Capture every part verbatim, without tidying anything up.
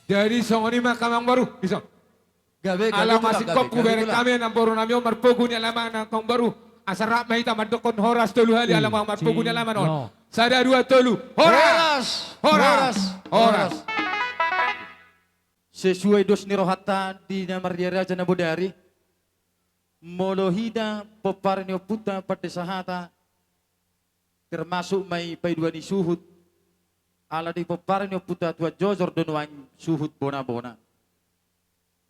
Jadi songon i ma angka amangboru, bisa. Gabe, gabe, ala tulang, masingkop gabe, gabe, hubereng tulang. Hami namboru nami on marpogu ni alaman angka amangboru. Asa rap ma hita mandokkon horas tolu hali, hmm, ala ma marpogu ni alaman on. Sada, dua, tolu. Horas! Horas! Horas! Horas! Sesuai dos ni rohanta di na marria raja na bodari. Molo hita pomparan ni ompunta Pandesa Hata, termasuk ma i paidua ni suhut, ala di pomparan ni ompunta Tuan Jojor do nuaeng suhut bona-bona.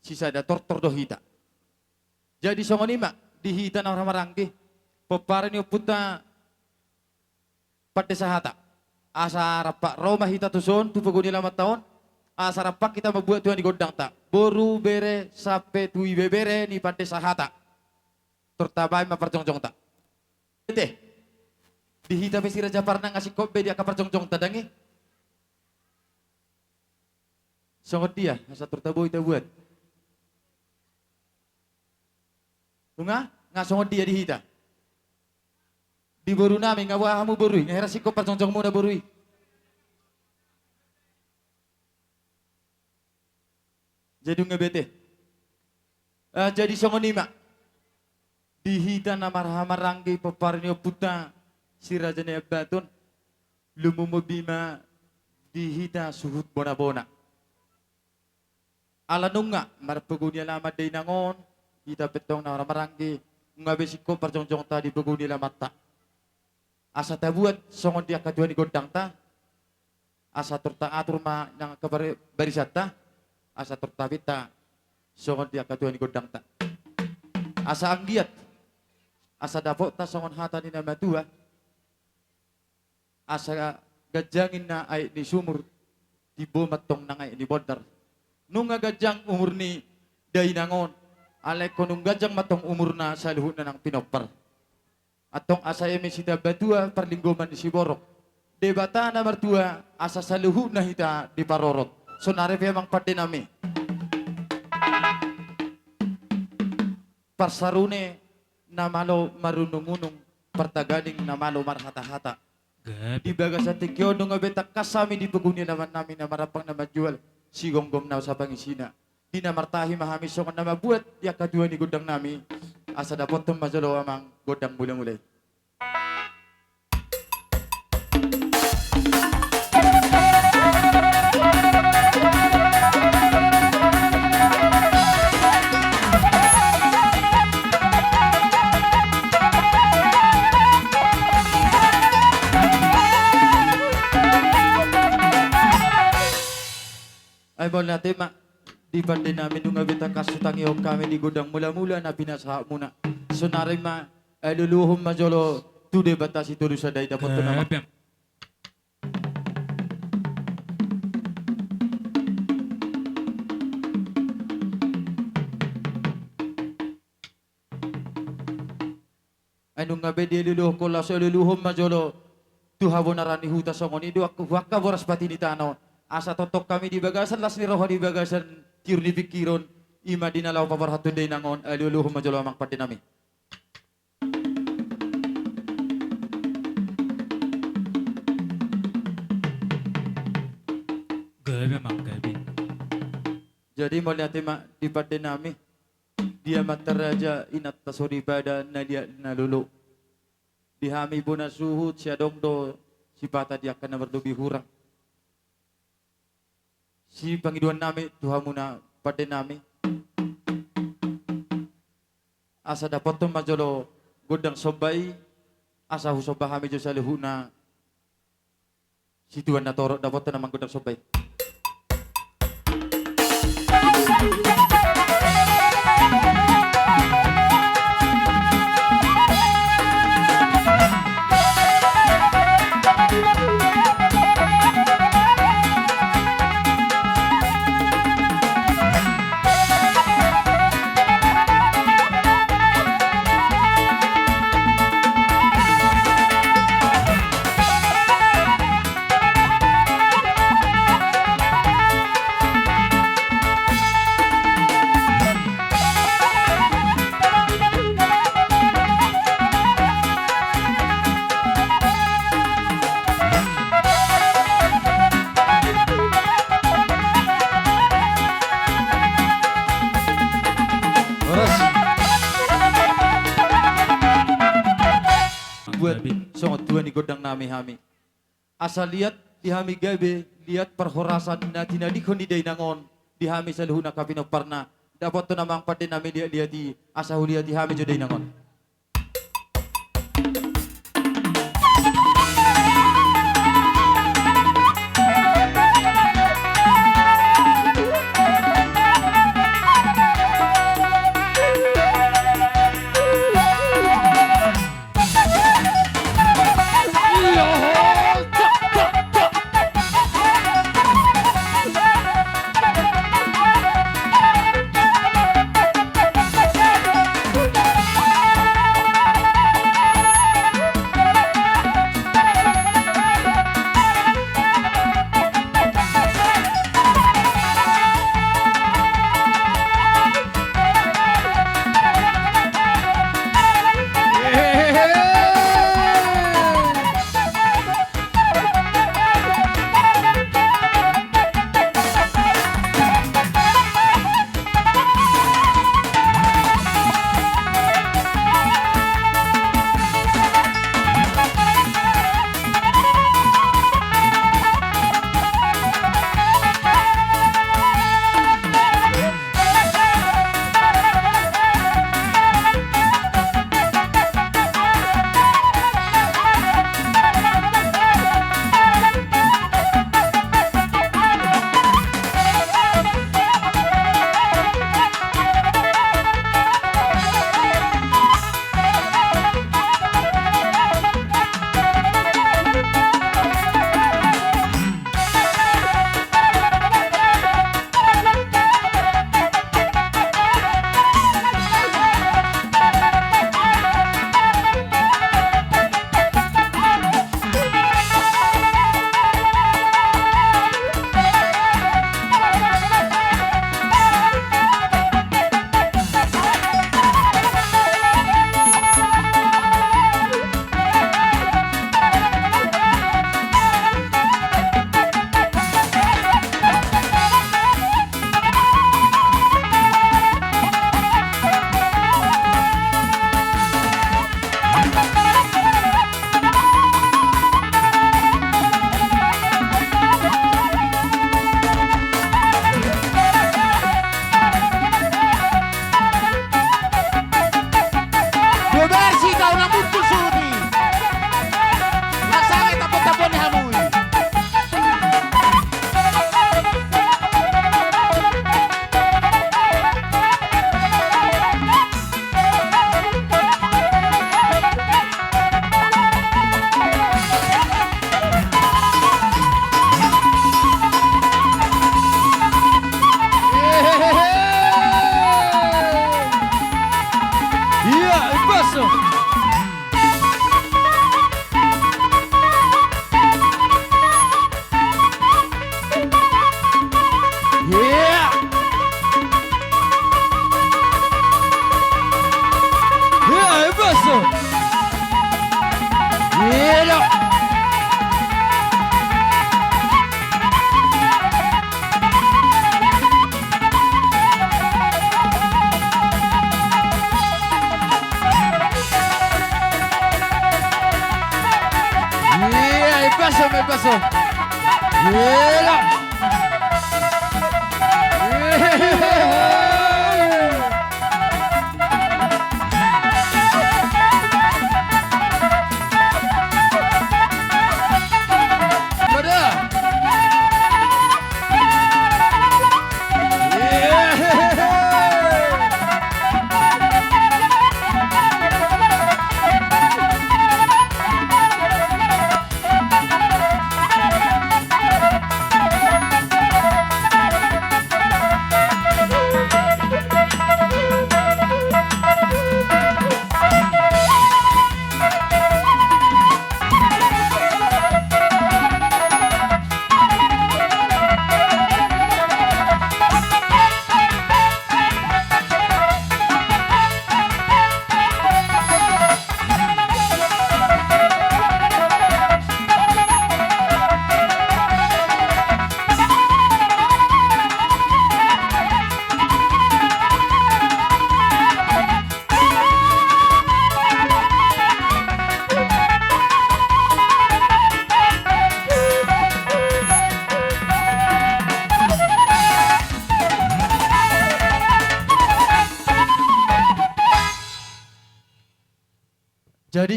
Sisada tortor do hita. Jadi songon i ma di hita na marhahamaranggi, pomparan ni ompunta Pandesa Hata. Asa rampak ro ma hita tuson tu pogu ni alamanta on, asa rampak hita mambuat tua ni gondangta. Boru, bere, sampe tu ibebere ni Pandesa Hata. Tortabai ma parjongjongta. Ate. Di hita pe si Raja Parna nga singkop be di angka parjongjongta dang i. Songon dia, asa tortaboi tabuat. Nunga, nga songon dia di hita. Di boru nami, nga boha hamu boru i, nga hera singkop parjongjongmuna boru i. Jadi nunga be ate. Ah, jadi songon i ma. Di hita na marhahamaranggi pomparan ni ompunta si Raja Nai Ambaton. Lumobi ma di hita suhut bona-bona. Ala nunga marpogu ni alaman dainang on, hita pe antong na marhahamaranggi, nunga be singkop parjongjongta di pogu ni alamanta. Asa tabuat songon di angka tua ni gondangta, asa tortaatur ma nang angka bar-, barisanta, asa tortabinta songon di angka tua ni gondangta. Asa anggiat, asa dapotta songon hata ni na matua, asa ganjang ninna aek ni sumur, timbo ma antong nang aek ni bondar. Nunga ganjang umur ni dainang on, alai ingkon nunga ganjang ma antong umurna saluhutna nang pinompar. Antong asa eme sitambatua parlinggoman ni siborok. Debata na martua asa saluhutna hita diparorot. Saonari pe amang pande nami. Parsarune na malo marunung-unung, partaganing na malo marhata-hata. Gabe. Di bagasan tingki on nunga be tangkas hami di pogu ni alaman nami na marampang na manjual, sigomgom na sapangisina. Di na martahi ma hami songon na mambuat di angka tua ni gondang nami, asa dapothon ma jolo amang gondang mula-mula i. Ai mauliate ma di pande nami, nunga be tangkas hutangihon hami di gondang mula-mula na pinasahatmuna. Saonari ma, alualuhon ma jolo tu Debata Sitolu Sada i, dapothon nama. Gabe. Ai nunga be dialualuhon, laos alualuhon ma jolo tu habonaran ni huta, songon i do angka, tu angka boras pati ni tano. Asa tongtong hami di bagasan las ni roha, di bagasan tiur ni pingkiron, i ma di na laho paborhathon dainang on, alualuhon ma jolo amang pande nami. Gabe amang, gabe. Jadi mauliate ma di pande nami. Di amanta raja, inanta soripada, na liat na lolo. Di hami bona suhut, sai adong do sipata di angka na marlobi hurang. Sipangidoan nami tu hamuna pande nami, asa dapothon ma jolo gondang somba i, asa husomba hami jo saluhutna. Situan na torop, dapothon amang gondang somba i. songon tua ni gondang nami hami. Asa liat di hami gabe, liat parhorasan na tinadingkon ni dainang on di hami saluhutna angka pinomparna. Dapothon amang pande nami liat-liat i, asa huliati hami jo dainang on. Bebersih kau na muncul suruti. Nasare tapot-tapot ni hamui. Ia, ibaso. Ia. Ia, ibaso. Ia. Ia, ibaso, ibaso. Ia.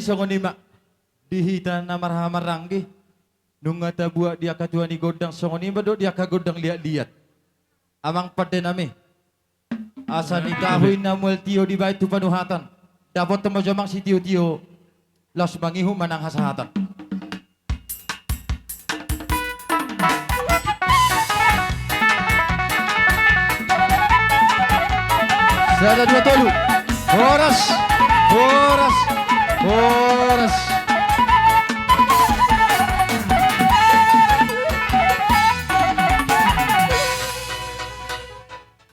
Songon i ma di hita na marhahamaranggi, nunga tabuat di angka tua ni gondang, songon i ma dohot di angka gondang liatliat. Amang pande nami, asa di tahu i na mual tio dibaen tu panuhatan, dapothon ma jo amang sitiotio, laos mangihut ma nang hasahatan. Sada, dua, tolu. Horas, horas, horas.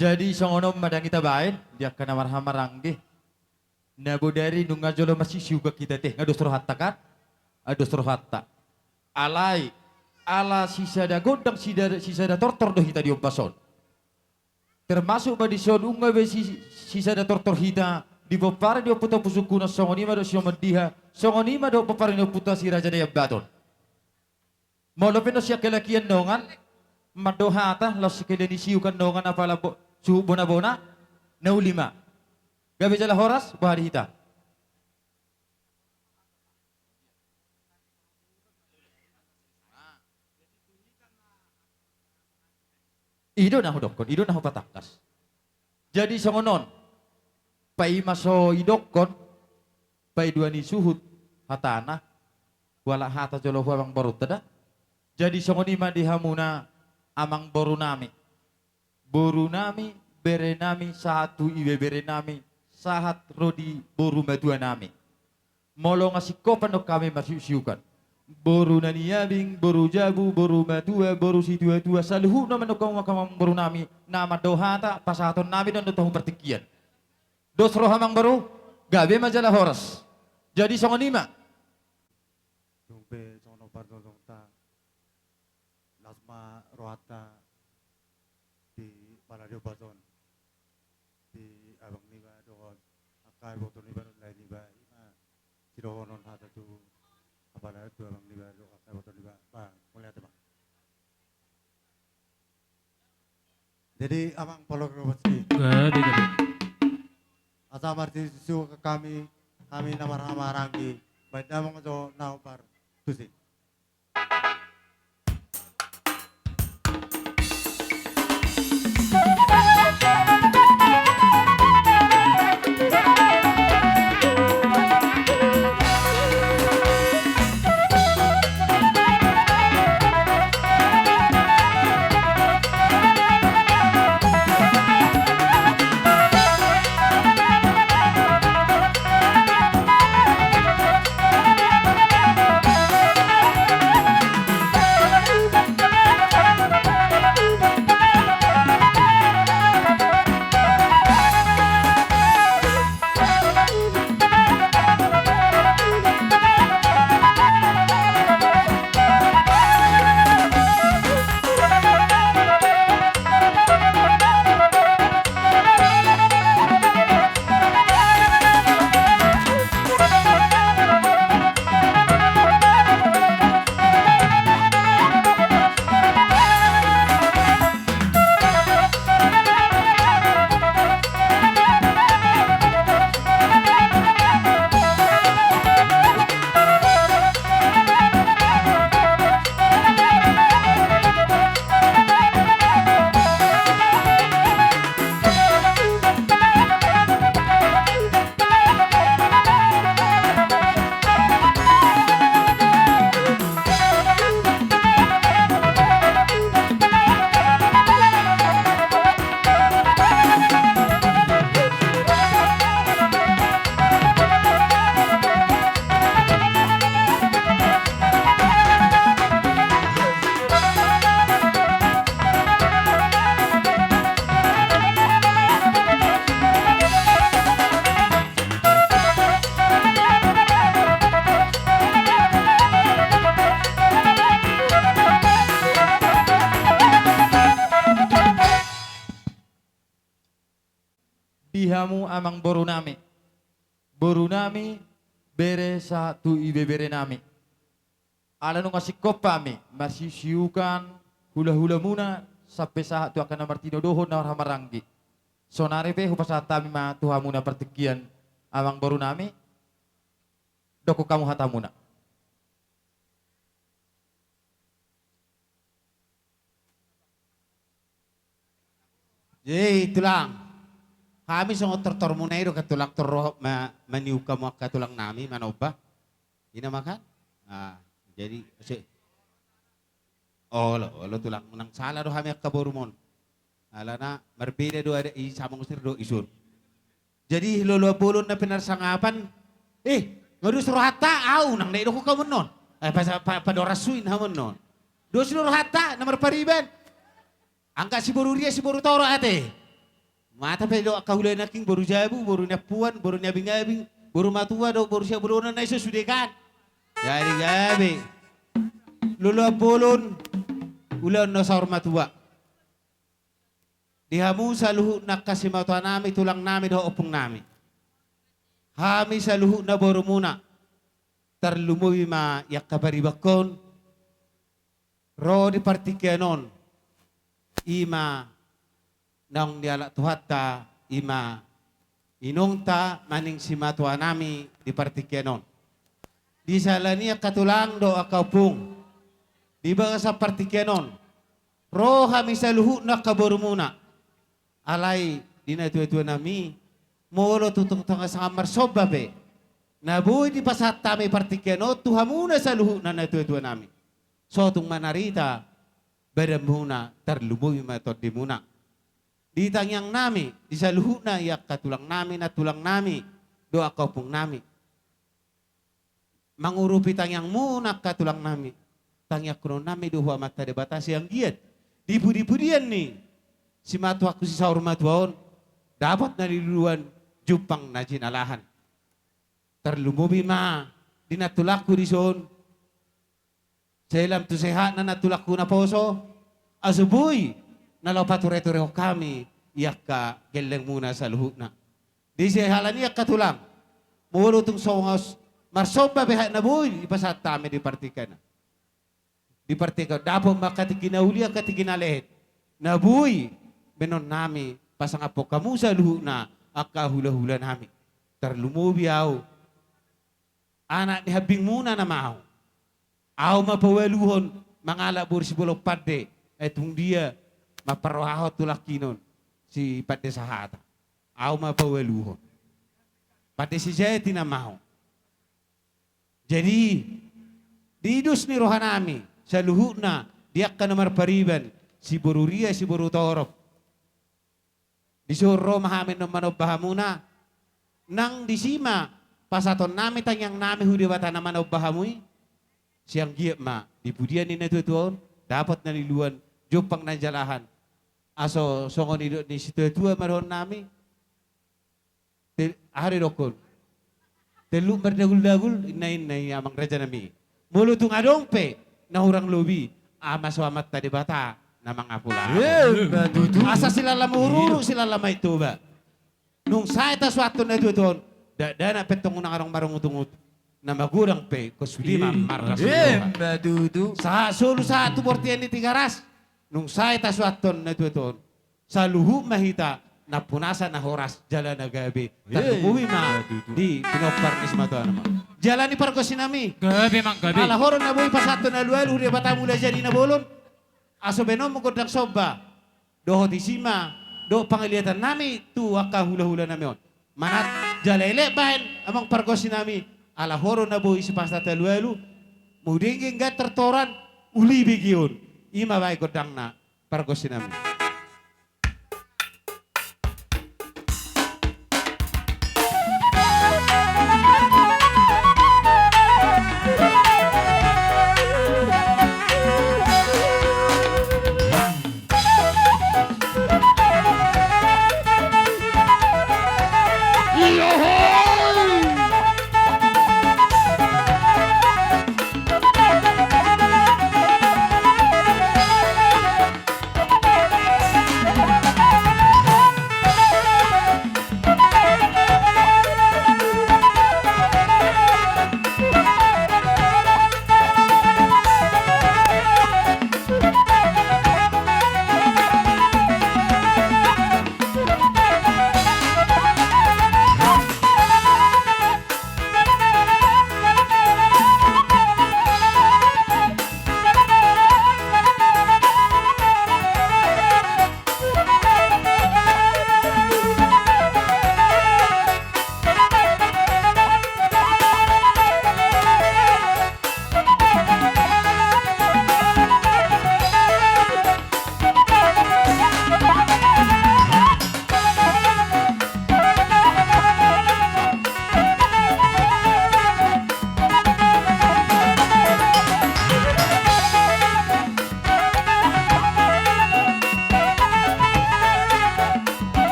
Jadi songon on ma dang hita baen di angka na marhahamaranggi. Na bodari nunga jolo masisiukan hita, te nga dos rohanta kan? Nga dos rohanta. Alai ala sisada gondang, sisada, sisada tortor do hita di ombas on. Termasuk ma dison nunga be si, sisada tortor hita di pomparan ni ompunta Pusuk Kuno, songon i ma dohot si Omandiha, songon i ma dohot pomparan ni ompunta si Raja Nai Ambaton. Molo pe na sian halakian nongan, mandok hata laos sekalian isiukan nongan apala bo-, suhut bonabona, na uli ma. Gabe jala horas, boha di hita. I do na hudokkon, i do na hupatangkas. Jadi songon on, paima so idokkon, paidua ni suhut hatana, hualap hata jolo hu amangborunta da. Jadi songon i ma di hamuna amangborunami, borunami, berenami, sahat tu ibeberenami, sahat ro di boru matuanami. Molo nga singkopan do hami marsiuksiukan, boru Naniabing, boru Jabu, boru matua, boru situatua, saluhutna mandok hamu amangborunami, na mandok hata pasahatonnami do on tu hamu partingkian. Dos roha amangboru, gabe ma jala horas. Jadi songon i ma. Tung pe songon on parjolo ta, las ma rohanta di pala di ombas on, di abang niba dohot angka iboto niba dohot lae niba, i ma sidohonon hata tu apala tu abang niba dohot angka iboto niba. Ba, mauliate ma. Jadi amang Polo Groboski, gabe, gabe. Asa marsiuksiukan hami, hami na marhahamaranggi, baen damang jo na hombar tusi. Di hamu amangborunami, borunami, bere sahat tu ibeberenami. Ala nunga singkop hami marsiuksiukan hulahulamuna sampe sahat tu angka na martinodohon na marhahamaranggi. Saonari pe hupasahat hami ma tu hamuna partingkian, amangborunami. Dokkon hamu hatamuna. Jadi tulang, hami songon tortormuna i do kan tulang, tor ro ma-, maniuk hamu angka tulang nami manomba. Ina ma kan? Ah, jadi se-, olo, olo tulang, unang sala do hami angka borumon. Alana marbeda do adat i Samosir dohot i son. Jadi loloan bolon na pinarsangapan, eh, nga dos rohanta, au nang na idokkon hamu annon. Eh, pa-, pa-, padoras suin hamu annon. Dos do rohanta na marpariban. Angka siboru ria siboru torop ate. Mata pe do angka hula nangkin, boru jabu, boru ni ampuan, boru ni abing-abing, boru matua do, boru siabolonan na i so sude kan. Jadi gabe. Loloan bolon, ulaon na saur matua. Di hamu saluhutna angka simatua nami, tulang nami dohot ompung nami. Hami saluhutna borumuna, tarlumobi ma i angka paribankon, ro di partingkian on, i ma naung dialap Tuhanta, i ma inongta manang simatua nami di partingkian on. Di siala ni i angka tulang dohot angka ompung, di bagasan partingkian on, ro hami saluhutna angka borumuna. Alai di natua-tua nami, molo tung songon sangap marsomba pe, na boi dipasahat hami partingkian on tu hamuna saluhutna natua-tua nami. So tung manarita badanmuna, tarlumobi ma tondimuna. Di tangiang nami, di saluhutna i angka tulang nami, nantulang nami, dohot angka ompung nami. Mangurupi tangiangmuna angka tulang nami, tangianghonon nami do tu Amanta Debata sian anggiat di pudi-pudian ni simatuangku si saur matua on, dapot na niluluan, jumpang na jinalahan. Tarlumobi ma di nantulangku dison, sai lam tu sehatna nantulangku naposo, asa boi na laho pature-turehon hami i angka gellengmuna saluhutna. Di siala ni i angka tulang, molo tung songon marsomba pe hami, na boi dipasahat hami di partingkian, di partingkian on, dapot ma angka tingki na uli, angka tingki na lehet, na boi baenon nami pasangaphon hamu saluhutna angka hula-hula nami. Tarlumobi ahu, anak ni hambingmuna nama ahu. Ahu ma paualuhon mangalap boru Sibolon Pande, ai tung dia ma parrohahon tu langkinon si Pande Sahata. Ahu ma paualuhon. Pande sejati nama ahu. Jadi, di dos ni roha nami saluhutna, di angka na marpariban, siboru ria siboru torop, dison ro ma hami annon manomba hamuna. Nang disi ma pasahaton nami tangiang nami tu Debata na manomba hamu i. Sai anggiat ma di pudian ni natua-tua on, dapot na niluluan, jumpang na jinalahan. Asa songon nidok ni situa-tua ma dohonon nami. Te-, aha do idokkon? Telluk mardagul-dagul, inna-inna i amang raja nami. Molo tung adong pe na hurang lobi, ama so Amanta Debata na mangapul-apul. Emma tutu. Asa silala ma huru-huru, silala ma i Toba. Nunga sae tasuanhon natua-tua on, dakdanak pe antong unang adong marungut-ungut, na magodang pe ingkon sude ma marlas ni roha. Emma tutu. Sahat solu sahat tu bortian ni Tigaras, nunga sae tasuanhon natua-tua on, saluhut ma hita nampunasa na horas jala na gabe. Tarlumobi ma di pinompar ni simatua nama. Jala ni pargonsi nami, gabe, amang, gabe. Ala horon na boi pasahathon alu-alu tu Debata Mulajadi Na Bolon, asa baenonmu gondang somba dohot isi ma dohot pangalihatan nami tu angka hula-hula nami on. Manat jala elek baen, amang pargonsi nami, ala horon na boi sipasahat alu-alu, molo denggan tortoran, uli begeon. I ma baen gondangna, pargonsi nami.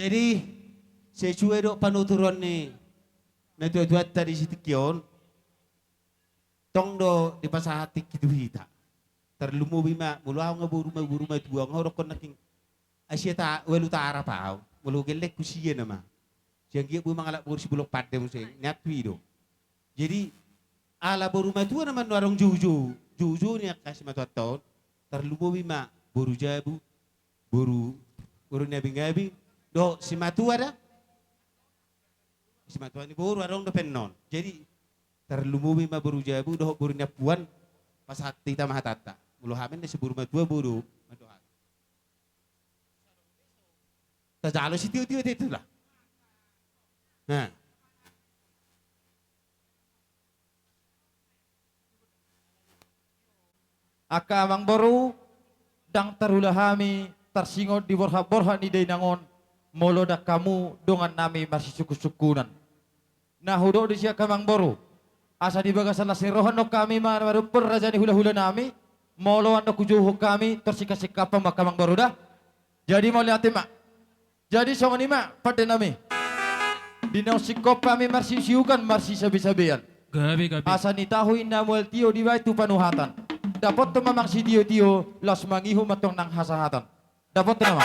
Jadi, sesuai do panuturan ni natuatuanta di sitingki on, tong do dipasahat tingki tu hita. Tarlumobi ma, molo ahu nga boru ma, boru matua, nga hudokkon nangkin, ai sia ta, ualu ta arap ahu, molo gellengku sia nama. Sian gia boi mangalap boru sibolong pande muse, nian tu i do. Jadi, ala boru matua nama nuaeng joujou, joujou ni angka simatuanta on, tarlumobi ma boru jabu, boru, boru ni abing-abing, dohot simatua da. Simatua ni boru adong dope annon. Jadi, tarlumobi ma boru jabu, dohot boru ni ampuan, pasahat hita ma hatanta. Molo hami na si boru matua boru, matua. Tajalo sitio-tio te tu lah. Nah. Angka amangboru, ndang tarula hami tarsingot di borhat-borhat ni dainang on, molo ndang hamu dongannami marsisungkun-sungkunan. Na hudok di si angka amangboru, asa di bagasan las ni roha annon hami ma madompar raja ni hula-hula nami, molo annon hujouhon hami, tor singkap-singkapan ma angka amangboru da. Jadi mauliate ma. Jadi songon i ma pande nami. Di naung singkop hami marsiusiukan, marsisabesabean. Gabe, gabe. Asa ni tahu inna mual tio dibaen tu panuhatan. Dapothon ma amang sitio-tio, laos mangihut ma tong nang hasahatan. Dapothon ma.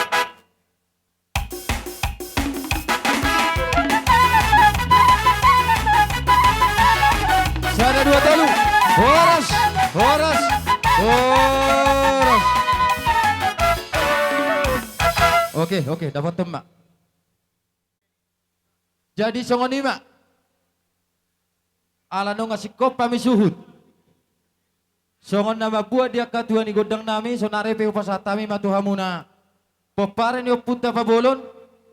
Sada, dua, tolu. Horas, horas, horas. Oke, oke, dapothon ma. Jadi songon i ma. Ala nunga singkop hami suhut. Songon na mambuat di angka tua ni gondang nami, saonari pe hupasahat hami ma tu hamuna pomparan ni ompunta Pabolon,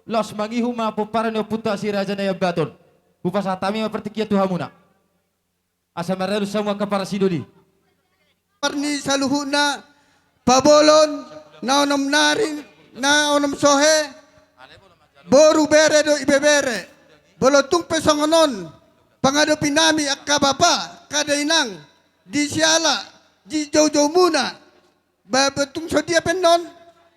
laos mangihut ma pomparan ni ompunta Si Raja Naiambaton. Hupasahat hami ma partingkian tu hamuna. Asa maralus hamu angka parasidoli. Parni saluhutna, Pabolon, na onom nari, na onom sohe, boru, bere dohot ibebere. Molo tung pe songon on pangadopi nami angka bapa, angka dainang, di siala, di joujoumuna. Ba, ba tung songon dia pe annon,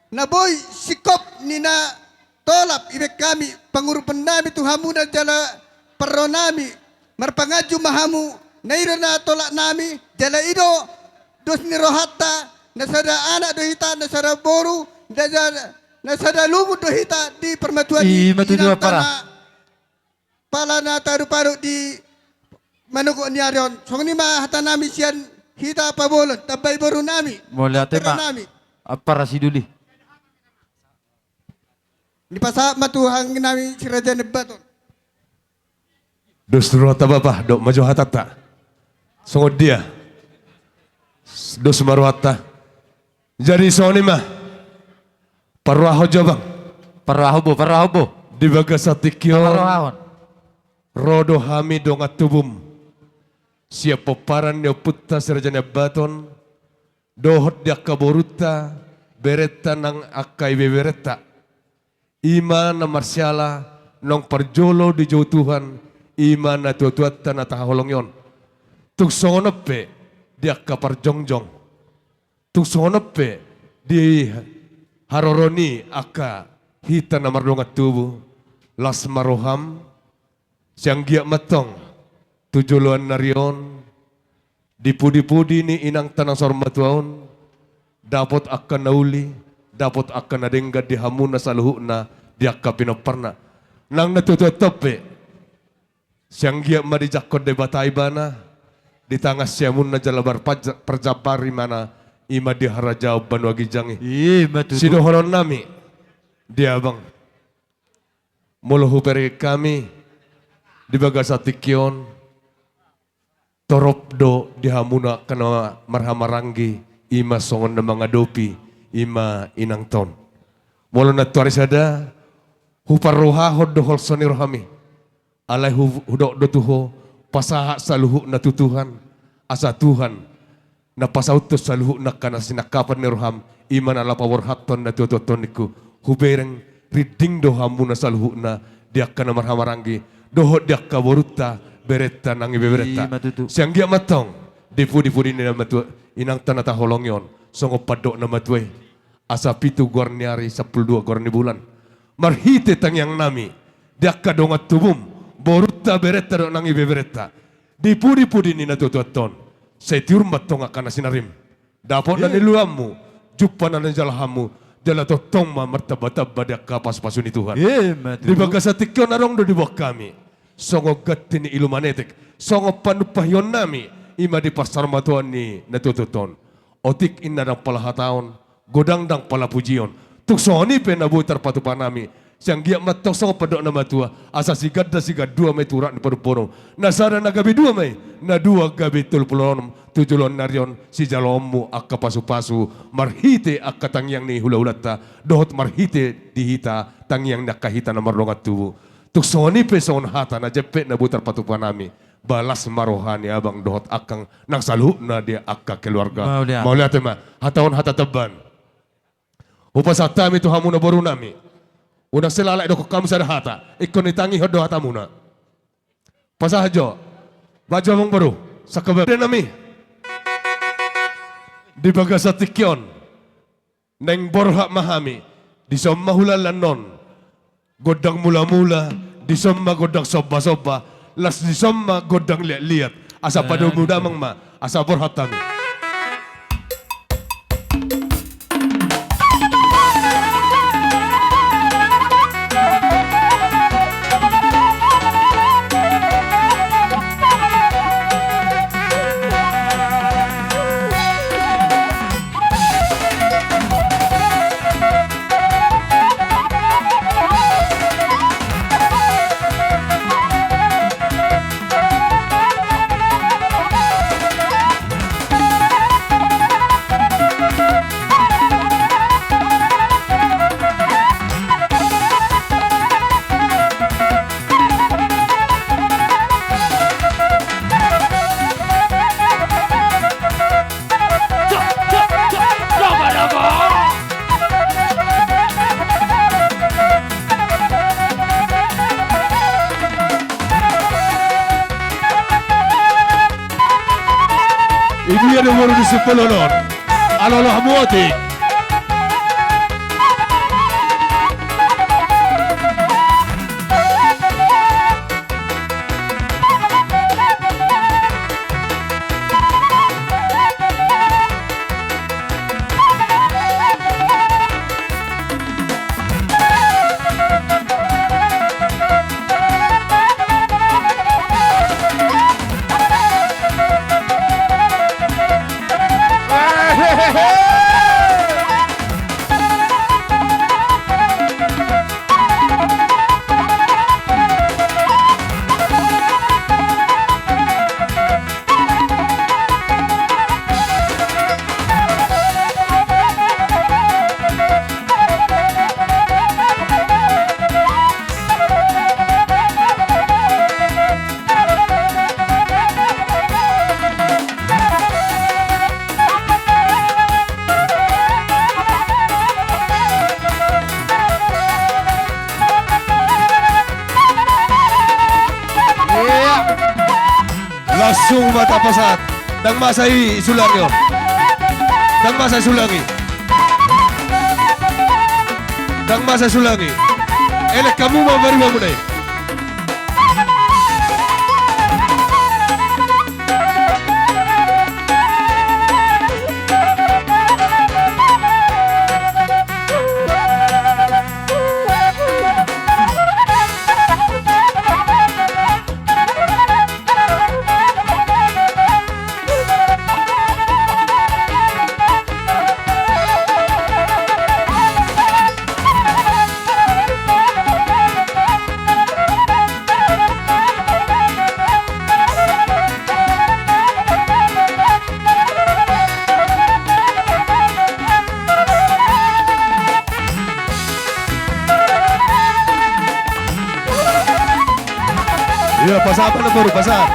na boi singkop ni na tolap dibaen hami, pangurupion nami tu hamuna jala parro nami, marpanganju ma hamu, na i do na tolap nami, jala i do dos ni rohanta, na sada anak do hita, na sada boru, na sada, na sada lungun do hita di parmatuan i. I ma tutu, inanta ampara. Na pala na taruparu di manogok ni ari on. Songon i ma hata nami sian hita Pabolon, tambai boru nami. Mauliate ma. Nami. Ampara sidoli. Dipasahat ma tu anggi nami Si Raja Naiambaton. Dos rohanta bapa, dok ma jo hatanta. Songon dia. Dos ma rohanta. Jadi songon i ma. Parrohahon jo, Bang. Parrohahon, Bo, parrohahon, Bo. Di bagasan tingki on. Parrohahon. Ro do hami dongan tubum. Sian pomparan ni ompunta Si Raja Naiambaton. Dohot di angka borunta, berenta nang angka ibeberenta. I ma na marsiala, naung parjolo dijou Tuhan, i ma natuatuanta na tahaholongi on. Tung songon on pe, di angka parjongjong. Tung songon on pe di haroro ni angka hita na mardongan tubu, las ma roham, sai anggiat ma antong tu joloan ni ari on, di pudi-pudi ni inangta na saur matua on, dapot angka na uli, dapot angka na denggan di hamuna saluhutna di angka pinomparna. Nang natuatuanta pe, sai anggiat ma dijangkon Debata ibana, ditangan siamunna jala marpaja-, parjambar ibana, i ma di harajaon banua ginjang i. I ma tutu. Sidohonon nami, di abang. Molo hubereng hami, di bagasan tingki on, torop do di hamuna angka na marhahamaranggi, i ma songon na mangadopi, i ma inangta on. Molo nantoari sada, huparrohahon do holso ni rohami. Alai hu-, hudok do tu ho, pasahat saluhutna tu Tuhan, asa Tuhan na pasauthon saluhutna angka na sinangkapan ni roham, i ma na laho paborhathon natuatuanta on ningku. Hubereng, rinding do hamuna saluhutna, di angka na marhahamaranggi, dohot di angka borunta, berenta nang ibeberenta. I ma tutu. Sai anggiat ma antong, di pudi-pudi ni na matua, inangta na tahaholongi on, songon pandok na matua i. Asa pitu goar ni ari, sampulu dua goar ni bulan. Marhite tangiangnami di angka dongan tubum, borunta, berenta dohot nang ibeberenta, di pudipudi ni natuatuanta on, sai tiur ma antong angka na sinarim. Dapot na niluluanmu, jumpa na nijalahanmu, jala tongtong ma martambatamba di angka pasupasu ni Tuhan. Ima tutu. Di bagasan tingki on adong do diboan hami songon ganti ni ilu manetek, songon panumpahionnami, ima di pansaormatoan ni natuatuanta on. Otik inna ndang pala hataon, godang ndang pala pujion. Tung songon i pe na boi tarpatupa nami, sai anggiat ma antong songon pandok na matua, asa siganda sigandua ma i tu urat ni parompuon on. Na sada na gabe dua ma i, na dua gabe tolu pulu onom, tu joloan ni ari on sijaloonmu angka pasupasu, marhite angka tangiang ni hulahulanta, dohot marhite di hita tangiang ni angka hita na mardongan tubu. Tung songon i pe songon hata na jempek na boi tarpatupa nami. Ba las ma roha ni abang dohot angkang nang saluhutna di angka keluarga. Mauliate. Mauliate ma. Hata on hata tamban. Hupasahat hami tu hamuna borunami. Unang selae didokkon hamu sada hata. Ingkon ditangihon do hatamuna. Pasahat jo. Bahen jo amangboru. Sangkabari nami. Di bagasan tingki on. Naeng borhat ma hami, dison ma hulala annon gondang mulamula, dison ma gondang sombasomba, laos dison ma gondang liatliat, asa padomu damang ma, asa borhat hami. Idia do boru ni Sipololon. Alolo hamu otik. Langsung ma tapasahat. Ndang masa i sulangi on. Ndang masa i sulangi. Ndang masa i sulangi. Elek hamu ma bari bamuna i. Iya, pasahat ma na boru, pasahat.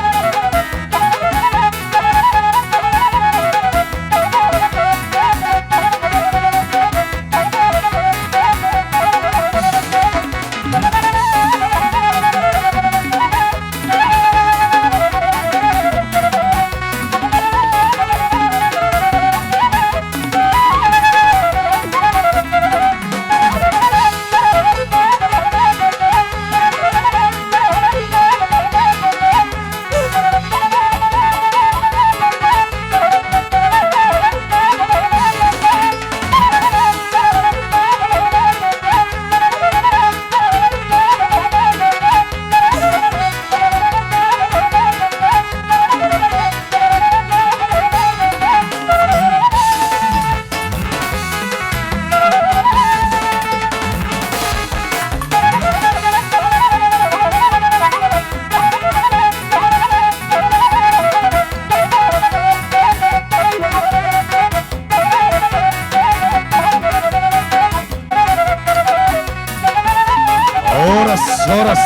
Horas.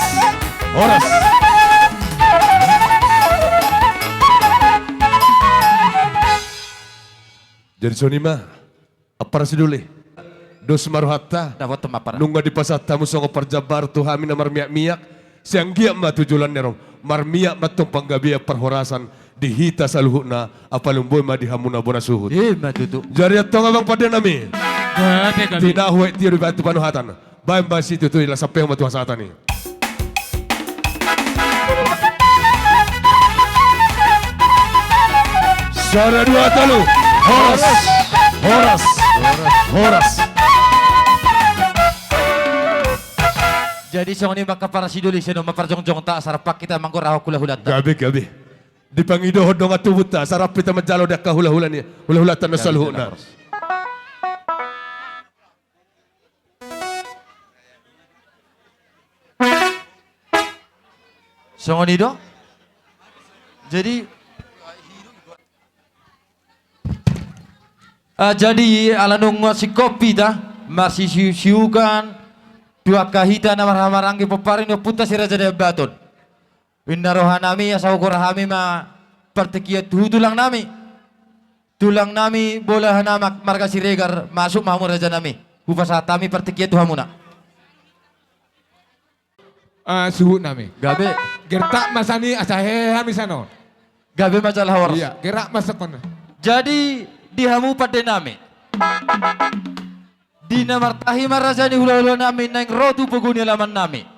Horas. Jadi songon i ma, ampara sidoli. Dos ma rohanta. Dapothon ma ampara. Nunga dipasahat hamu songon parjambar tu hami na marmiak-miak. Sai anggiat ma tu joloan ni ari on marmiak ma antong panggabean parhorasan di hita saluhutna, apala boi ma di hamu na bona suhut. I ma tutu. Jadi antong amang pande nami. Gabe, gabe. Tinahu aek tio dibahen tu panuhatan. Baen ma situtu i, laos sampehon ma tu hasahaton i. Sada, dua, tolu. Horas. Horas. Horas. Jadi songon i ma angka parasidoli, sai on ma parjongjongta, asa rap hita manggorahon hulahulanta. Gabe, gabe. Dipangidohon dongan tubunta, asa rap hita manjalo di angka hulahula ni, hulahulanta na saluhutna. Songon i do. Jadi, ah, jadi ala nunga singkop hita, masisiusiukan tu angka hita na marhahamaranggi pomparan ni ompunta si Raja Nai Ambaton. Inna rohanami, asa hugora hami ma partingkian tu tulangnami. Tulangnami, bolahan amak marga Siregar, masuk ma hamu rajanami. Hupasahat hami partingkian tu hamuna. Ah, suhutnami. Gabe. Gertak ma sian i, asa hehe hami sian on. Gabe ma jala horas. Iya, gerak ma sian on. Jadi, di hamu pandenami. Di na martahi ma raja ni hulahulanami naeng ro tu pogu ni alamannami.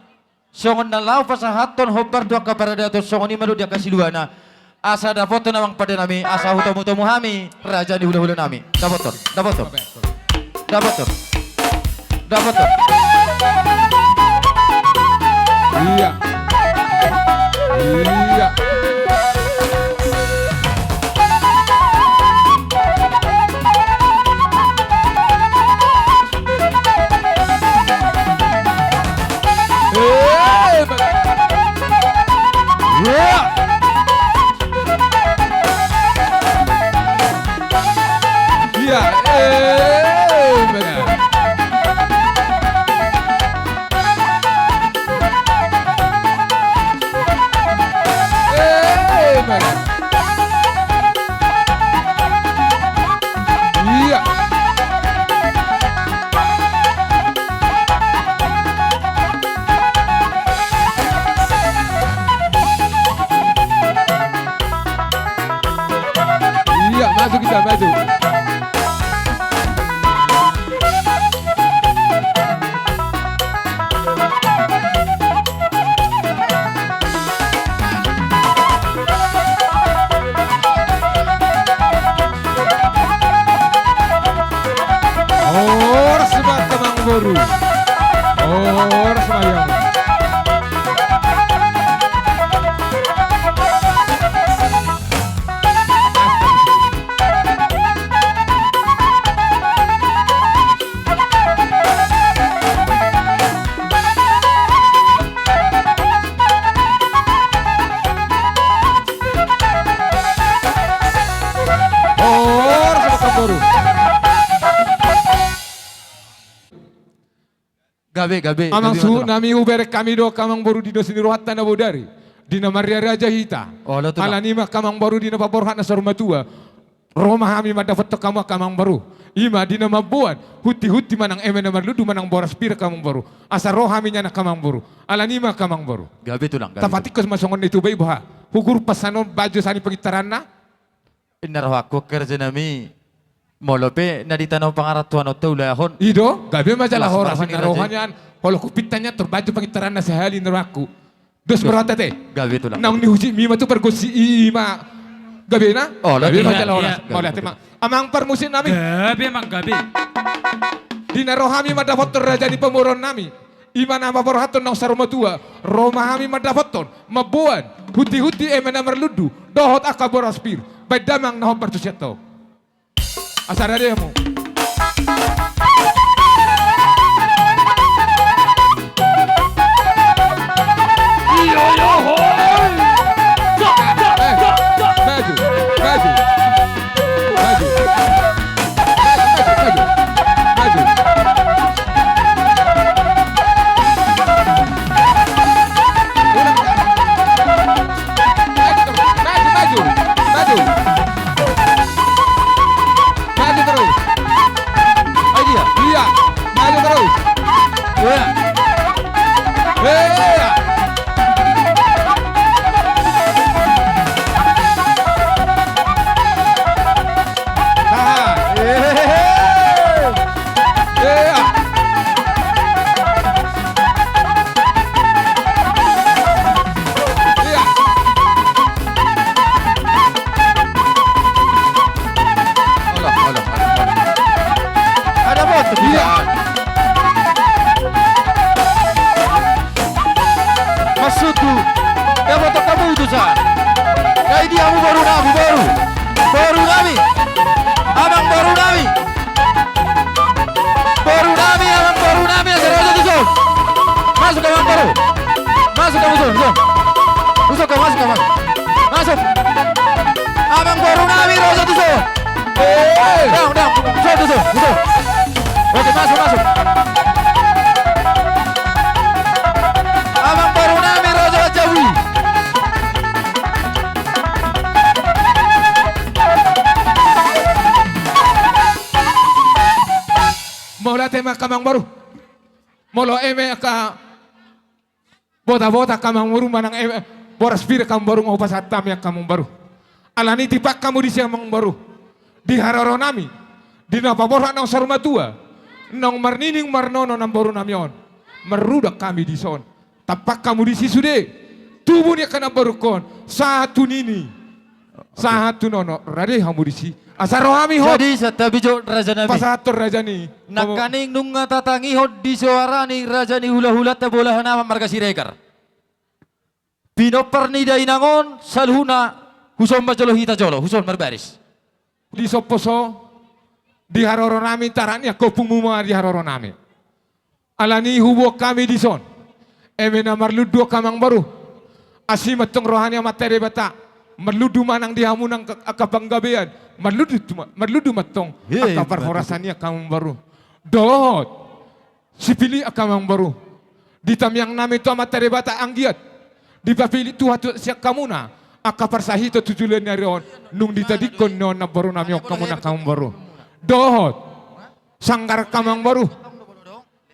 Songon na laho pasahathon hombar tu angka paradaton, songon i ma do di angka siluana. Asa dapothon amang pandenami, asa hutamutomu hami raja ni hulahulanami. Dapothon, dapothon. Dapothon. Dapothon. Iya. Iya. Iya. Iya, maju kita, maju. Horas ma amangboru. Horas ma. Gabe, gabe. Amang suhut nami, hubereng hami do angka amangboru di dos ni rohanta na bodari, di na marriaraja hita. Alani ma angka amangboru di na paborhat na saur matua. Ro ma hami mandapothon hamu angka amangboru. I ma di na mamboan huntihunti manang eme na marlundu manang boras pir angka amangboru. Asa ro hami nian angka amangboru. Alani ma angka amangboru. Gabe tulang, gabe. Tapatingkos ma songon na i tu iba, boha? Hugurpas sian on baju sian i pangintaranna. Inna rohangku angka raja nami. Molo pe na di tano pangarantoan on taulahon. I do, gabe ma jala horas. Inna roha nian, holong hupinta nian tor baju pangintaranna sahali, inna rohangku. Dos ma rohanta ate. Gabe tulang. Naung nihusipmi ma tu pargonsi i ma. Gabe na? Gabe ma jala horas. Mauliate ma. Amang parmusik nami. Gabe, amang, gabe. Di na ro hami mandapothon raja ni pamoruon nami. I ma na paborhathon naung saur matua. Ro ma hami mandapothon, mamboan huntihunti eme na marlundu dohot angka boras pir. Baen damang na hombar tu sian tao. Asa rade hamu. Tutu. Ia boto hamu tusa. Ai di hamu boru nami, boru. Boru nami. Amang boru nami. Boru nami, amang boru nami, asa ro jo tuson. Masuk amang boru. Masuk amang boru. Masuk amang. Masuk. Amang boru nami ro jo tuson. Eh, dang, dang. Tuson, tuson, tuson. Oke, masuk, masuk. Amang boru nami ro jo jawi. Mauliate ma angka amang boru. Molo eme angka botabota angka amang boru manang eme boras pir angka amang boru nga hupasahat hami angka amang boru. Alani tipak hamu disi amang boru. Di haroro nami. Di na paborhat naung saur matua. Naung marnini marnono amang boru nami on. Marrudang hami dison. Tampak hamu disi sude. Tubu ni angka namborungkon. Sahat tu nini. Sahat tu nono. Rade hamu disi. Asa ro hami hot. Jadi, santabi jo raja nami. Pasahathon raja ni. Nangkaning nunga tatangihon di soara ni raja ni hulahulanta bolahan aman marga Siregar. Pinompar ni dainang on, saluhutna, huson ma jolo hita jolo, huson marbaris. Di somposo, di haroro nami, tarak ni angka ompungmu ma di haroro nami. Alani huboan hami dison. Eme na marlundu angka amang boru. Asi ma antong roha ni Amanta Debata. Marlundu ma nang di hamu nang angka panggabean. Marlundu ma, marlundu ma antong. Angka parhorasan i angka amang boru. Dohot. Sipili angka amang boru. Di tamiang nami tu Amanta Debata anggiat. Dipapili Tuhan tu sian hamuna. Angka parsahiton tu joloan ni ari on. Nunga ditadingkon ni on namboru nami on hamuna angka amang boru. Dohot. Sanggar angka amang boru.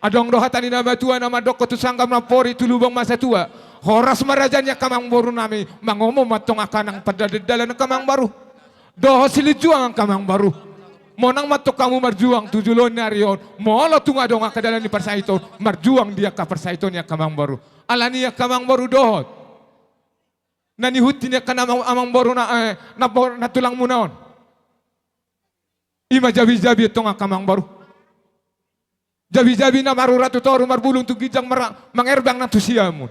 Adong do hata ni na matua na mandokkon tu sanggar nampori tu lubang ma satua. Horas ma raja ni angka amang boru nami. Mangomo ma antong angka nang pardalandalan angka amang boru. Dohot silinjuang angka amang boru. Monang ma antong hamu marjuang tu joloan ni ari on. Molo tung adong angka dalan ni parsahiton. Marjuang di angka parsahiton i angka amang boru. Alani angka amang boru dohot. Na nihut ni angka amang, amang boru na, eh, na bo-, na tulangmuna on. I ma jabijabi antong angka amang boru. Jabijabi na marurat tu toru marbulung tu ginjang mar-, mangerbang nang tu siamun.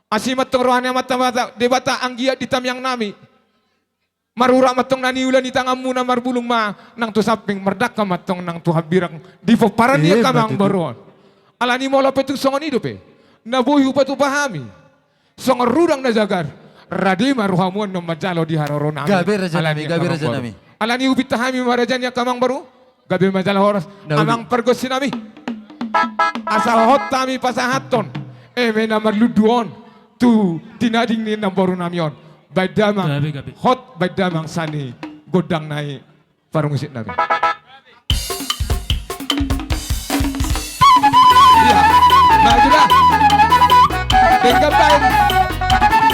Asi ma antong roha ni Amanta Debata anggiat di tamiang nami. Marurat ma antong na niula ni tanganmuna marbulung ma nang tu samping mardangka ma antong nang tu hambirang di pomparan ni angka amang boru on. Alani molo pe tung songon i dope. Na boi hupatupa hami. Songon rudang na jagar, rade ma rohamu annon manjalo di haroro nami. Gabe raja nami, gabe raja nami. Alani hupinta hami ma raja ni angka amang boru, gabe ma jala horas. Amang pargonsi nami. Asa hot hami pasahathon, eme na marlundu on, tu tinading ni namboru nami on. Baen damang, hot baen damang sani gondang nai. Parmusik nami. Iya. Maju dah. Denggan baen.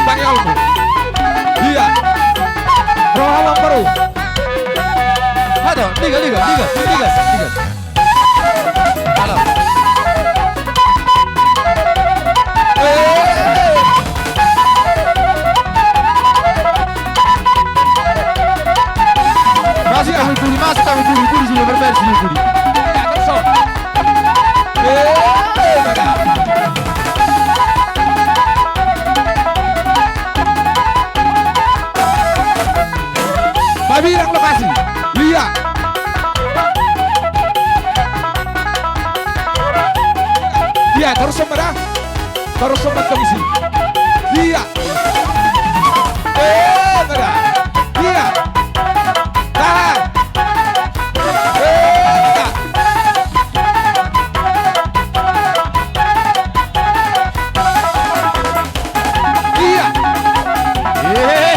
Pangiolmu. Iya. Roha amang boru. Ada, tiga, tiga, tiga, tiga, tiga. Halo. Masuk kami pudi, masuk kami pudi, pudi sudah bermain sudah pudi. Pabilang lokasi. Iya. Iya, torus sombada. Torus sombada komisi. Iya. Eh, pada. Iya. Tahan. Eh, pada. Iya. Iya.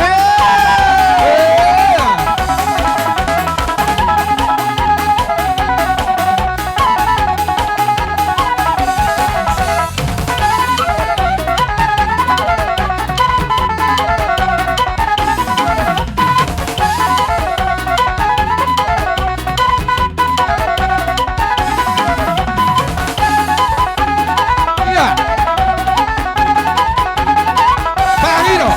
Iya. Pahami do.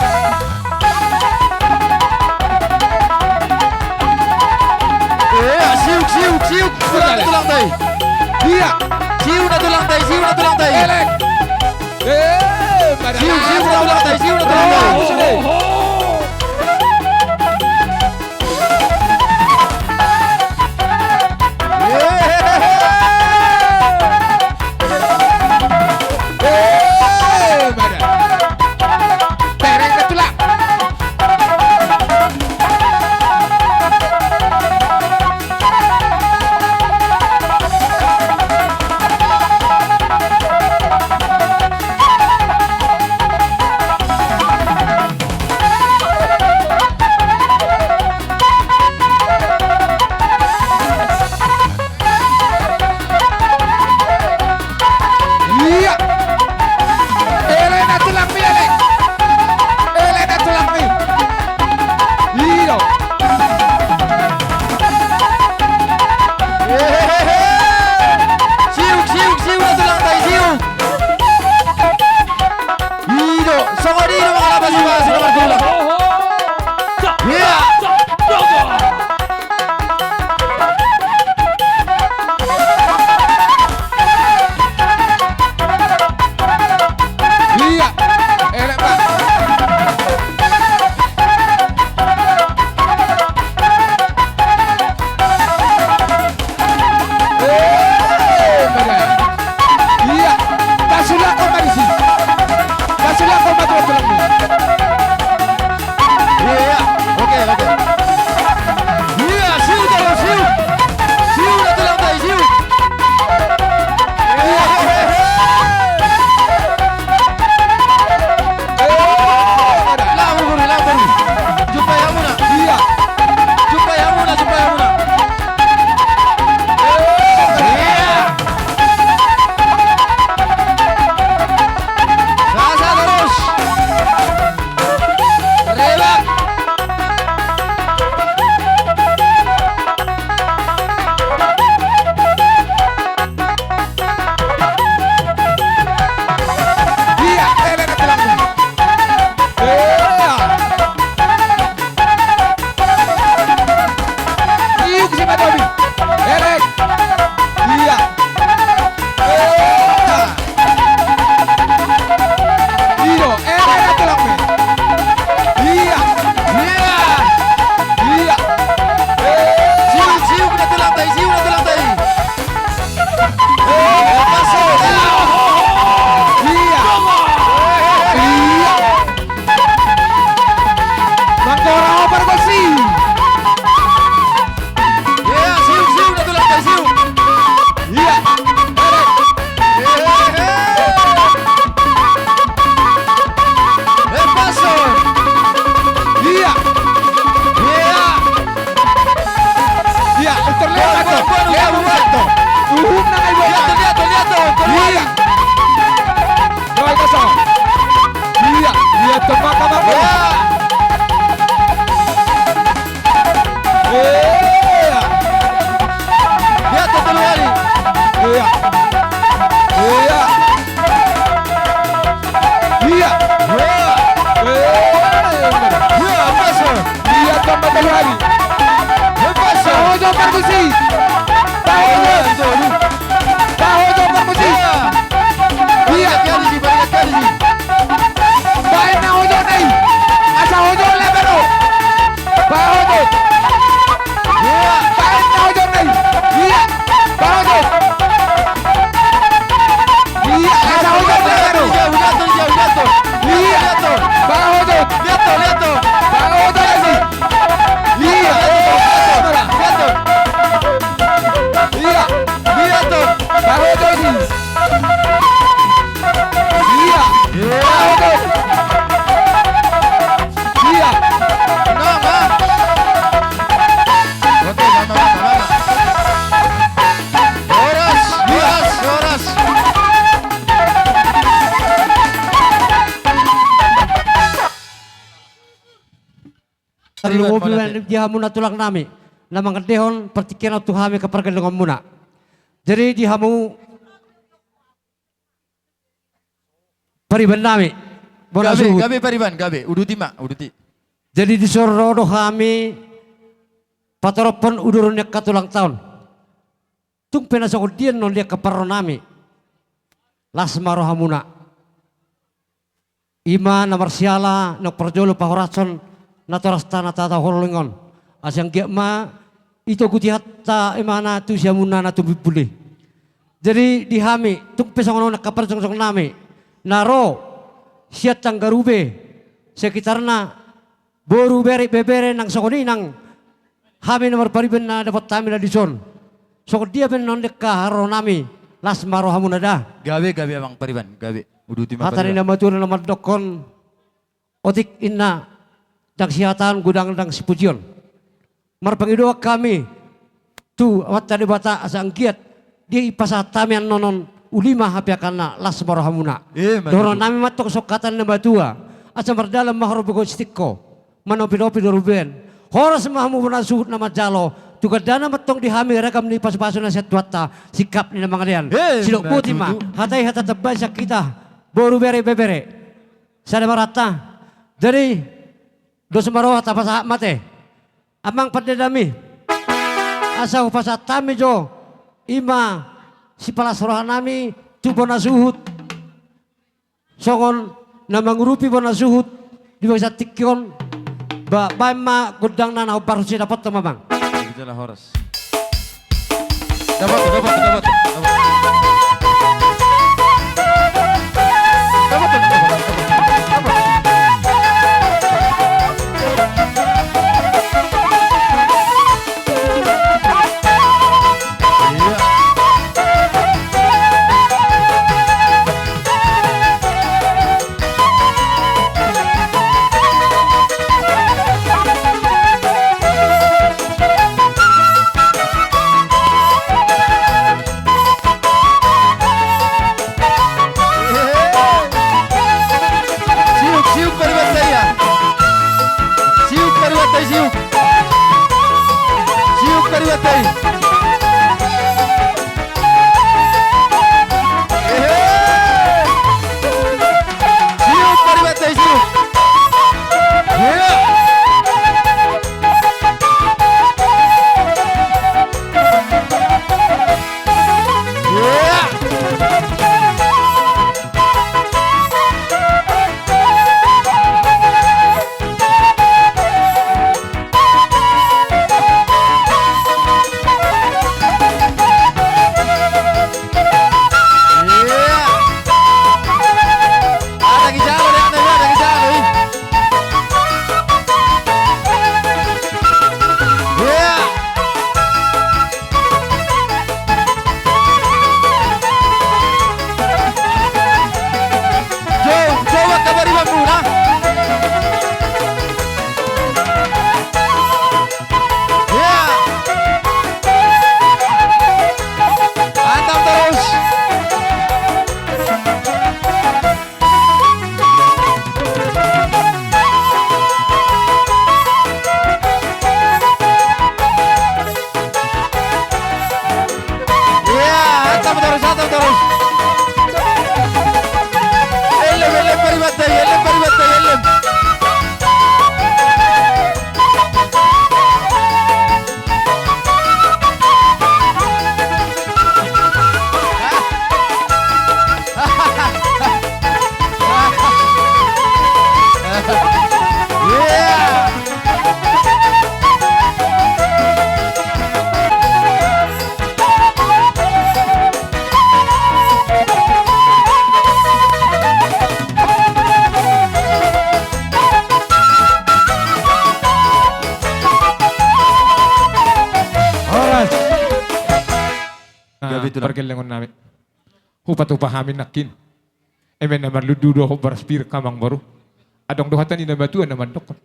Iya, siuk, siuk, siuk. Tulang, tulang tai. Iya. Siuk na tulang tai, siuk na tulang tai. Elek. Eh, Siu, siu, siu, siu, siu. Ia. Elek na tulangmi, elek. Elek na tulangmi. Io. Hehehe. Siuk, siuk, siuk na tulang tai, siuk. Io, songon i do mangalapas i, mangalapas i, mangalapas i. Ia. Ia, elek, Pak. Ia, pasulak ma disi. Pasulak ma tulang-tulangmi. Ia, oke, oke. Ia, siu, tolong, siu. Siu, na tulang tai, siu. Ia. Laho, guru, laho, guru. Jumpai hamuna. Ia. Jumpai hamuna, jumpai hamuna. Ia. Sasa terus. Rebak. Ia, elek na tulang. Ia. Iuk si Matobi. Elek. Ia. Ia. Io, elek na tulangmi. Ia. Ia. Ia. Siuk, siuk na tulang tai, siuk na tulang tai. Ia. Ia. Manggora ho pargonsi. Ia, siuk, siuk na tulang tai, siuk. Ia. Ia. Ia. Ia, utor lewat, buat, buat, buat, buat. Uhum na ngai buat. Lihat tuh, lihat tuh, lihat tuh. Ia. Dua kosong. Ia, ia, tembak, tembak. Ia. Ia. Ia, tuh, telu kali. Ia. Ia. Ia. Ia. Ia, pas. Ia, tambah telu kali. Pas. Tahu jawab, Markusi. Tahu jawab. Tahu jawab, Markusi. Ia. Ia. Baen na ojona i. Asa ojona baru. Baen ojona i. Ia. Baen ojona i. Ia. Ia, asa ojona baru. Ia. Baen ojona. Baen ojona i. Ia. Ia. Baen ojona i. Ia. Ia. Ia. Mama. Oke, mama, mama, mama. Horas, horas, horas. Tarlumobi ma di hamuna tulang nami na mangendehon partingkian on tu hami angka pargellengmuna. Jadi di hamu pariban nami. Bona gabe, suhut. Gabe pariban, gabe. Uduti ma, uduti. Jadi dison ro do hami patorophon uduron ni angka tulang ta on. Tung pe na songon dia annon di angka parro nami. Las ma rohamuna. Ima na marsiala na parjolo pahorashon natorasta na tata holongon. Asa anggiat ma itogu tihatta imana tu siamunna na tumbimbuli. Jadi di hami tung pe songon on angka parjongjong nami na ro sian Tanggarube sekitarna, boru bere ibebere nang songon i nang hami na marpariban na dapot hami na dison. Songon dia pe non dengka haroro nami, las ma rohamuna da. Gabe, gabe amang pariban, gabe. Uduti ma hata ni pariban. Na matua na mandokkon, otik inna, ndang sihataan godang ndang sipujion. Marpangidoan hami tu Amanta Debata asa anggiat dipasahat hami annon on uli ma hape angka na las ma rohamuna. Ima tutu. Dohonon nami ma antong songon hata ni na matua, asa mardalan ma horbo goistingko, manopilopi do rubean. Horas ma hamu bona suhut na manjalo, tu gandana ma antong di hami ragam ni pasupasu na sian Tuhanta, singkap ni na mangalean. Ima tutu. Sidok boti ma hata i hata tambai sian hita boru bere ibebere. Sada ma rohanta. Jadi dos ma roha tapasahat ma ate. Amang pande nami, asa hupasahat hami jo ima sipalas roha nami tu bona suhut. Songon na mangurupi bona suhut di bagasan tingki on, ba-, baen ma gondangna na hombar, huse dapothon ma amang. Jala horas. Dapothon, dapothon, dapothon, dapothon. Dapothon, dapothon, dapothon, dapothon. Iya. Siuk, siuk, pariban ta ia. Siuk, pariban ta i, siuk. Siuk, pariban ta i. Ehe. Siuk, pariban ta i, siuk. Iya. Iya. Iya, hantam torus, hantam torus. Ellem, ellem, pariban ta i, ellem, pariban ta i, ellem. Horas. Nah, gabe tulang. Pargellengon nami. Hupatupa hami nangkin. Eme na marlundu do hombar pir, amang boru. Adong do hata ni na matua na mandokkon.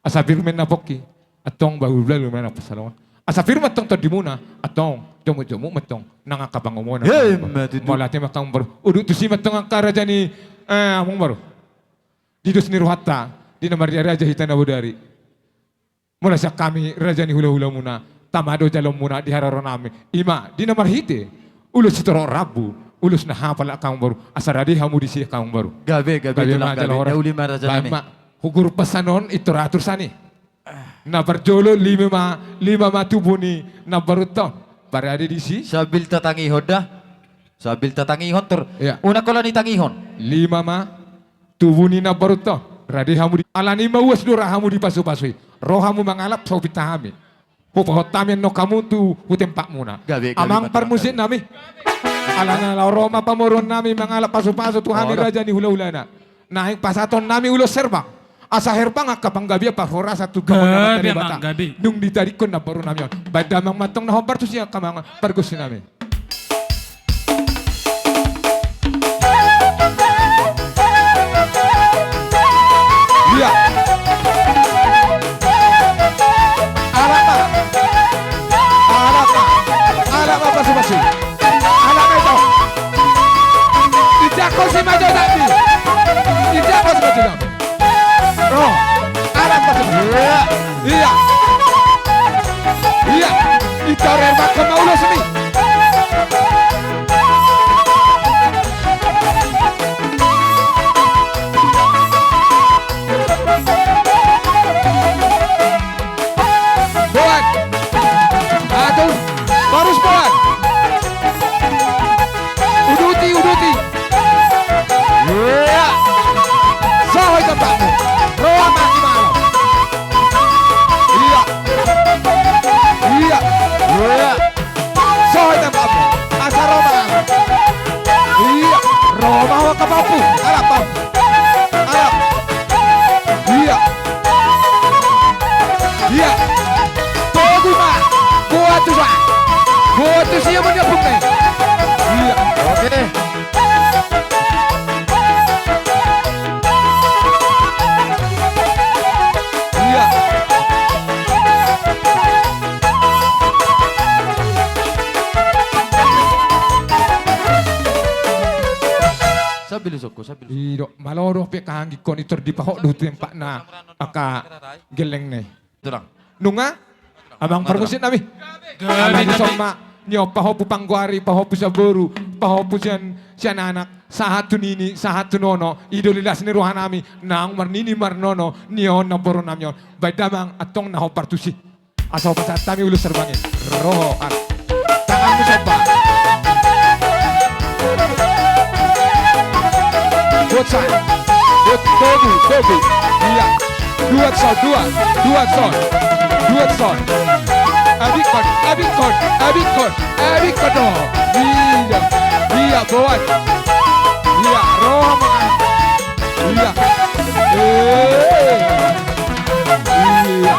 Asa pir ma na pongki, antong bahul-bahul ma na pansalongan. Asa pir ma antong tondimuna, antong jomuk-jomuk ma antong nang angka pangomoan. Ima tutu. Mauliate ma, amang boru. Udut tusi ma antong angka raja ni, eh, amang boru. Di dos ni rohanta, di na marraja hita na bodari. Molo sian hami raja ni hula-hulamuna, tama do jaloonmuna di haroro nami. Ima, di na marhite ulos sitorop rambu, ulos na hapal, amang boru, asa rade hamu disi, amang boru. Gabe, gabe, gabe tulang, ma, gabe. Jala horas. Na uli ma raja nami. Baen ma, hugurup pasanon, pintor atur sani. Na parjolo lima ma, lima ma tubu ni namborunta on. Parade disi. Sambil tatangihon da. Sambil tatangihon tor. Iya. Unang holan ditangihon. Lima ma. Tubu ni namborunta on, rade hamu di, alani ma uas do ra hamu di pasupasu i. Ro hamu mangalap, so pinta hami. Hupasahat hami annon hamu tu, tu tempatmuna. Gabe, gabe, amang parmusik nami. Alana laho ro ma pamoruon nami mangalap pasupasu tu hami raja ni hulahulana. Naeng pasahaton nami ulos herbang. Asa herbang angka panggabean parhorasan tu Debata. Dung ditadingkon namboru nami on. Baen damang ma antong na hombar tusi angka amang parmusik nami. Iya. Alap ma. Alap ma. Alap ma pasupasu. Alap ma ito. Ijak ho si majo tapi. Ijak ho si majo tapi. Ro. Alap ma. Iya. Iya. Iya. Ito re ma kau mau lo seni. Boan. Aduh. Barus boan. Uduti, uduti. Iya. Sohot i tambakmu. Roa mati malam. Iya. Iya. Iya. Sohot i tambakmu. Asa roa malam. Iya. Roa malam ke Papu. Alah, Papu. Alah. Iya. Iya. Togu ma. Buat tu sa. Buat tu sia punya bukti. Iya. Oke. Iya. Sambil usokko, sambil usokko. Ido, malo do pe kahanggingkon i tor dipahot do tu tempatna angka gellengna i. Nunga? Amang parmusik nami. Alani songon i ma, nion pahompu panggoari, pahompu sian boru, pahompu sian, sian anak, sahat tu nini, sahat tu nono, i do las ni roha nami, naung marnini marnono, nion namboru nami on. Baen damang antong na hombar tusi. Asa hupasahat hami ulos herbang i. Roho, ar. Tanganmu somba. Buat sa. Buat togu, togu. Iya. Duat son, duat. Duat son. Duat son. Abingkon, abingkon, abingkon. Abingkon do. Iya. Iya, boan. Iya, roha ma. Iya. Eh. Iya.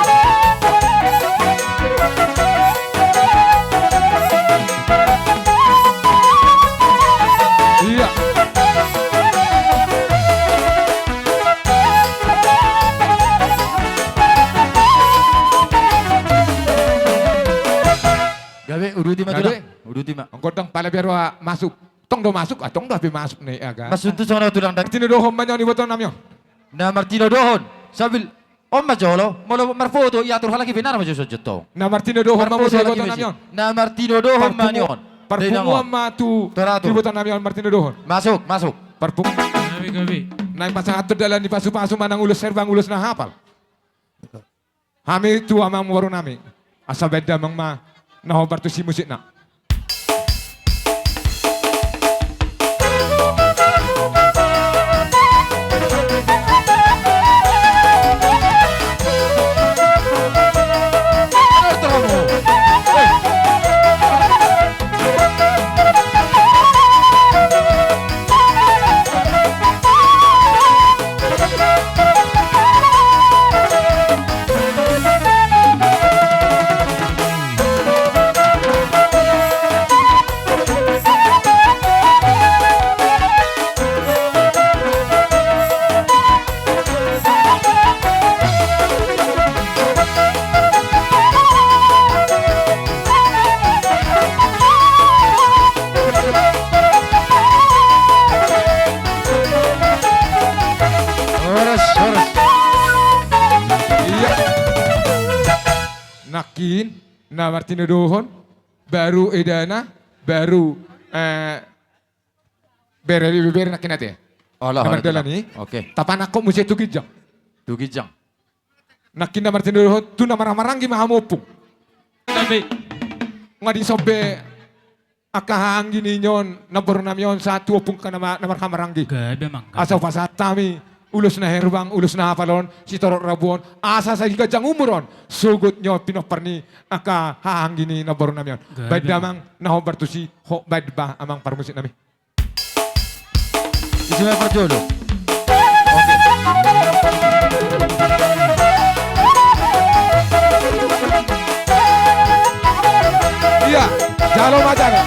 Iya. Gabe, uduti ma, gabe. Tulang. Uduti ma. Anggo dang pala biar wa masuk. Tong do masuk, ah, tong do hape masuk ne, ya kan? Masuk tu songon au, Tulang, dang. Martinodohon ma nion iboto nami on. Na martinodohon. Sambil. On ma jolo, molo marfoto, iatur halak i pe, na ro ma jo so jotto. Na martinodohon ma muse iboto nami on. Na martinodohon ma nion. Parpunguan ma tu iboto nami on, martinodohon. Masuk, masuk. Parpung. Gabe, gabe. Naeng pasahathon dalan ni pasupasu manang ulos herbang, ulos na hapal. Hami tu amang boru nami. Asa baen damang ma na hombar tusi musikna. Horas, horas. Iya. Nangkin, na martinodohon, baru edana, baru, eh, bere, bere nangkin ate. Alah, na mardalan i. Oke. Tapanangkok muse tu ginjang. Tu ginjang. Nangkin na martinodohon, tu na marhahamaranggi ma hamu ompung. Tapi. Nga dison be. angka hahaanggi ni on, namboru nami on, sahat tu ompung angka na ma-, na marhahamaranggi. Gabe, amang, gabe. Asa hupasahat hami ulos na herbang, ulos na hapal on, sitorop rambu on, asa sai ganjang umur on, sogot ni on pinompar ni angka hahaanggi ni namboru nami on. Gabe, amang. Baen damang na hombar tusi, ho baen ba amang parmusik nami. Isi ma parjolo. Oke. Iya, jalo ma jalo.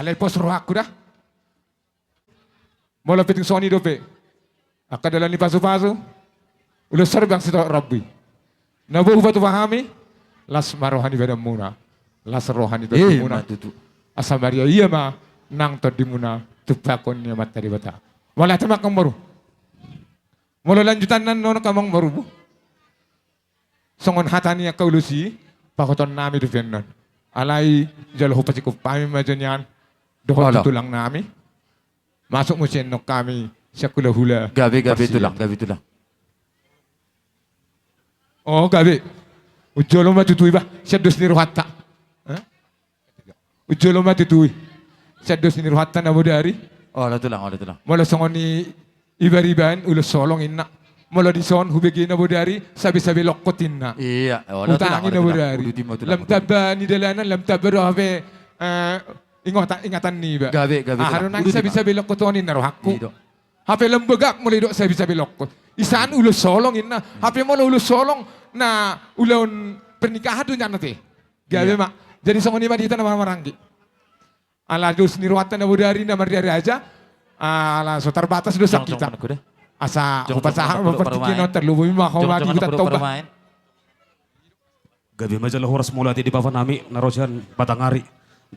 Alai pos rohangku da. Molo pe tung songon i dope angka dalan ni pasupasu, ulos herbang sitorop rambu i. Na boi hupatupa hami, las ma roha ni badanmuna, las roha ni tondimuna. Ima tutu. Asa maria ia ma nang tondimuna, tumpahon ni Amanta Debata. Mauliate ma amangboru. Molo lanjutanna annon amangboru, songon hata ni angka ulos i, pahoton nami dope annon. Alai jolo hupasingkop hami ma jo nian dohot tu tulang nami. Masuk muse annon hami sian hulahula. Gabe, gabe tulang, gabe tulang. O gabe. Ujolo ma tutu iba sian dos ni rohanta. Ujolo ma tutu i sian dos ni rohanta na bodari. Olo tulang, olo tulang. Molo songon i ibariban ulos holong inna. Molo dison hubege na bodari sabe-sabe longkot inna. Iya, olo tulang, olo tulang. Utangi na bodari. Lam tamba ni dalanan, lam tamba do hape ingatan ni iba. Gabe, gabe tulang. Aha do nang sabe-sabe longkot on inna rohangku. Hape lam bagak molo didok sabe-sabe longkot. Isan ulos holong inna. Hape molo ulos holong na ulaon pernikahan do nian ate. Gabe ma. Jadi songon i ma di hita na marhahamaranggi. Ala dos ni rohanta na bodari na marriaraja. Ala so tarbatas do sangkita. Asa hupasahat ma partingkian on, tarlumobi ma ho ma di huta Toba. Gabe ma jala horas, mauliate di bapa nami na ro sian Batanghari.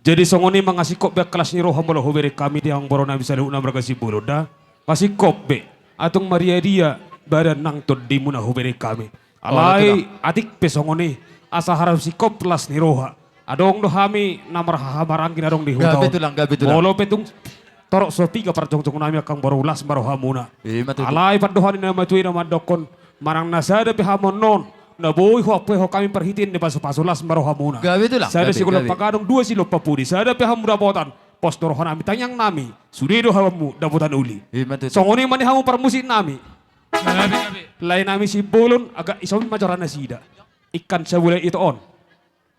Jadi songon i ma nga singkop be angka las ni roha molo hubereng hami di amangboru nami saluhutna marga Simbolon da. Nga singkop be. Antong maria-ria badan nang tondimuna hubereng hami. Alai atik pe songon i, asa harap singkop las ni roha. Adong do hami na marhahamaranggi na adong di huta on. Gabe tulang, gabe tulang. Molo pe tung torop so piga parjongjong nami angka amangboru, las ma rohamuna. Ima tutu. Alai pandohan ni na matua i na mandokkon, manang na sada pe hamu annon na boi huampuhon hami parhitean ni pasupasu, las ma rohamuna. Gabe tulang. Sada sigompa gadong, dua silompa pudi, sada pe hamu dapotan, pos do roha nami, tangiang nami, sude do hamu dapotan uli. Ima tutu. Songon i ma di hamu parmusik nami. Gabe, gabe. Lae nami Simbolon, agak ison ma jora nasida. Ikan sabula ito on.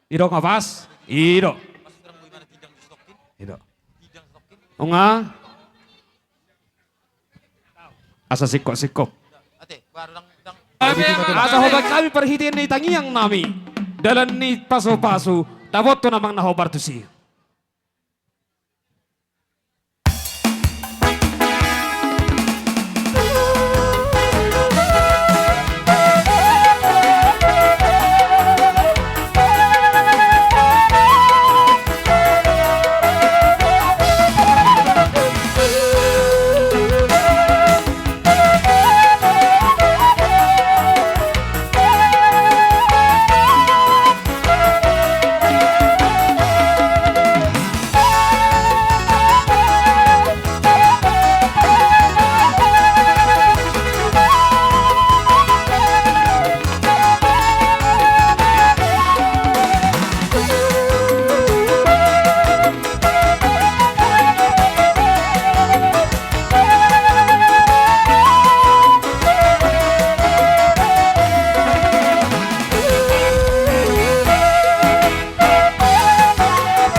I do nga pas. I do. I do. Nunga. Asa singkop-singkop. Asa hombar hami parhitean ni tangiang nami, dalan ni pasupasu, dapothon amang na hombar tusi.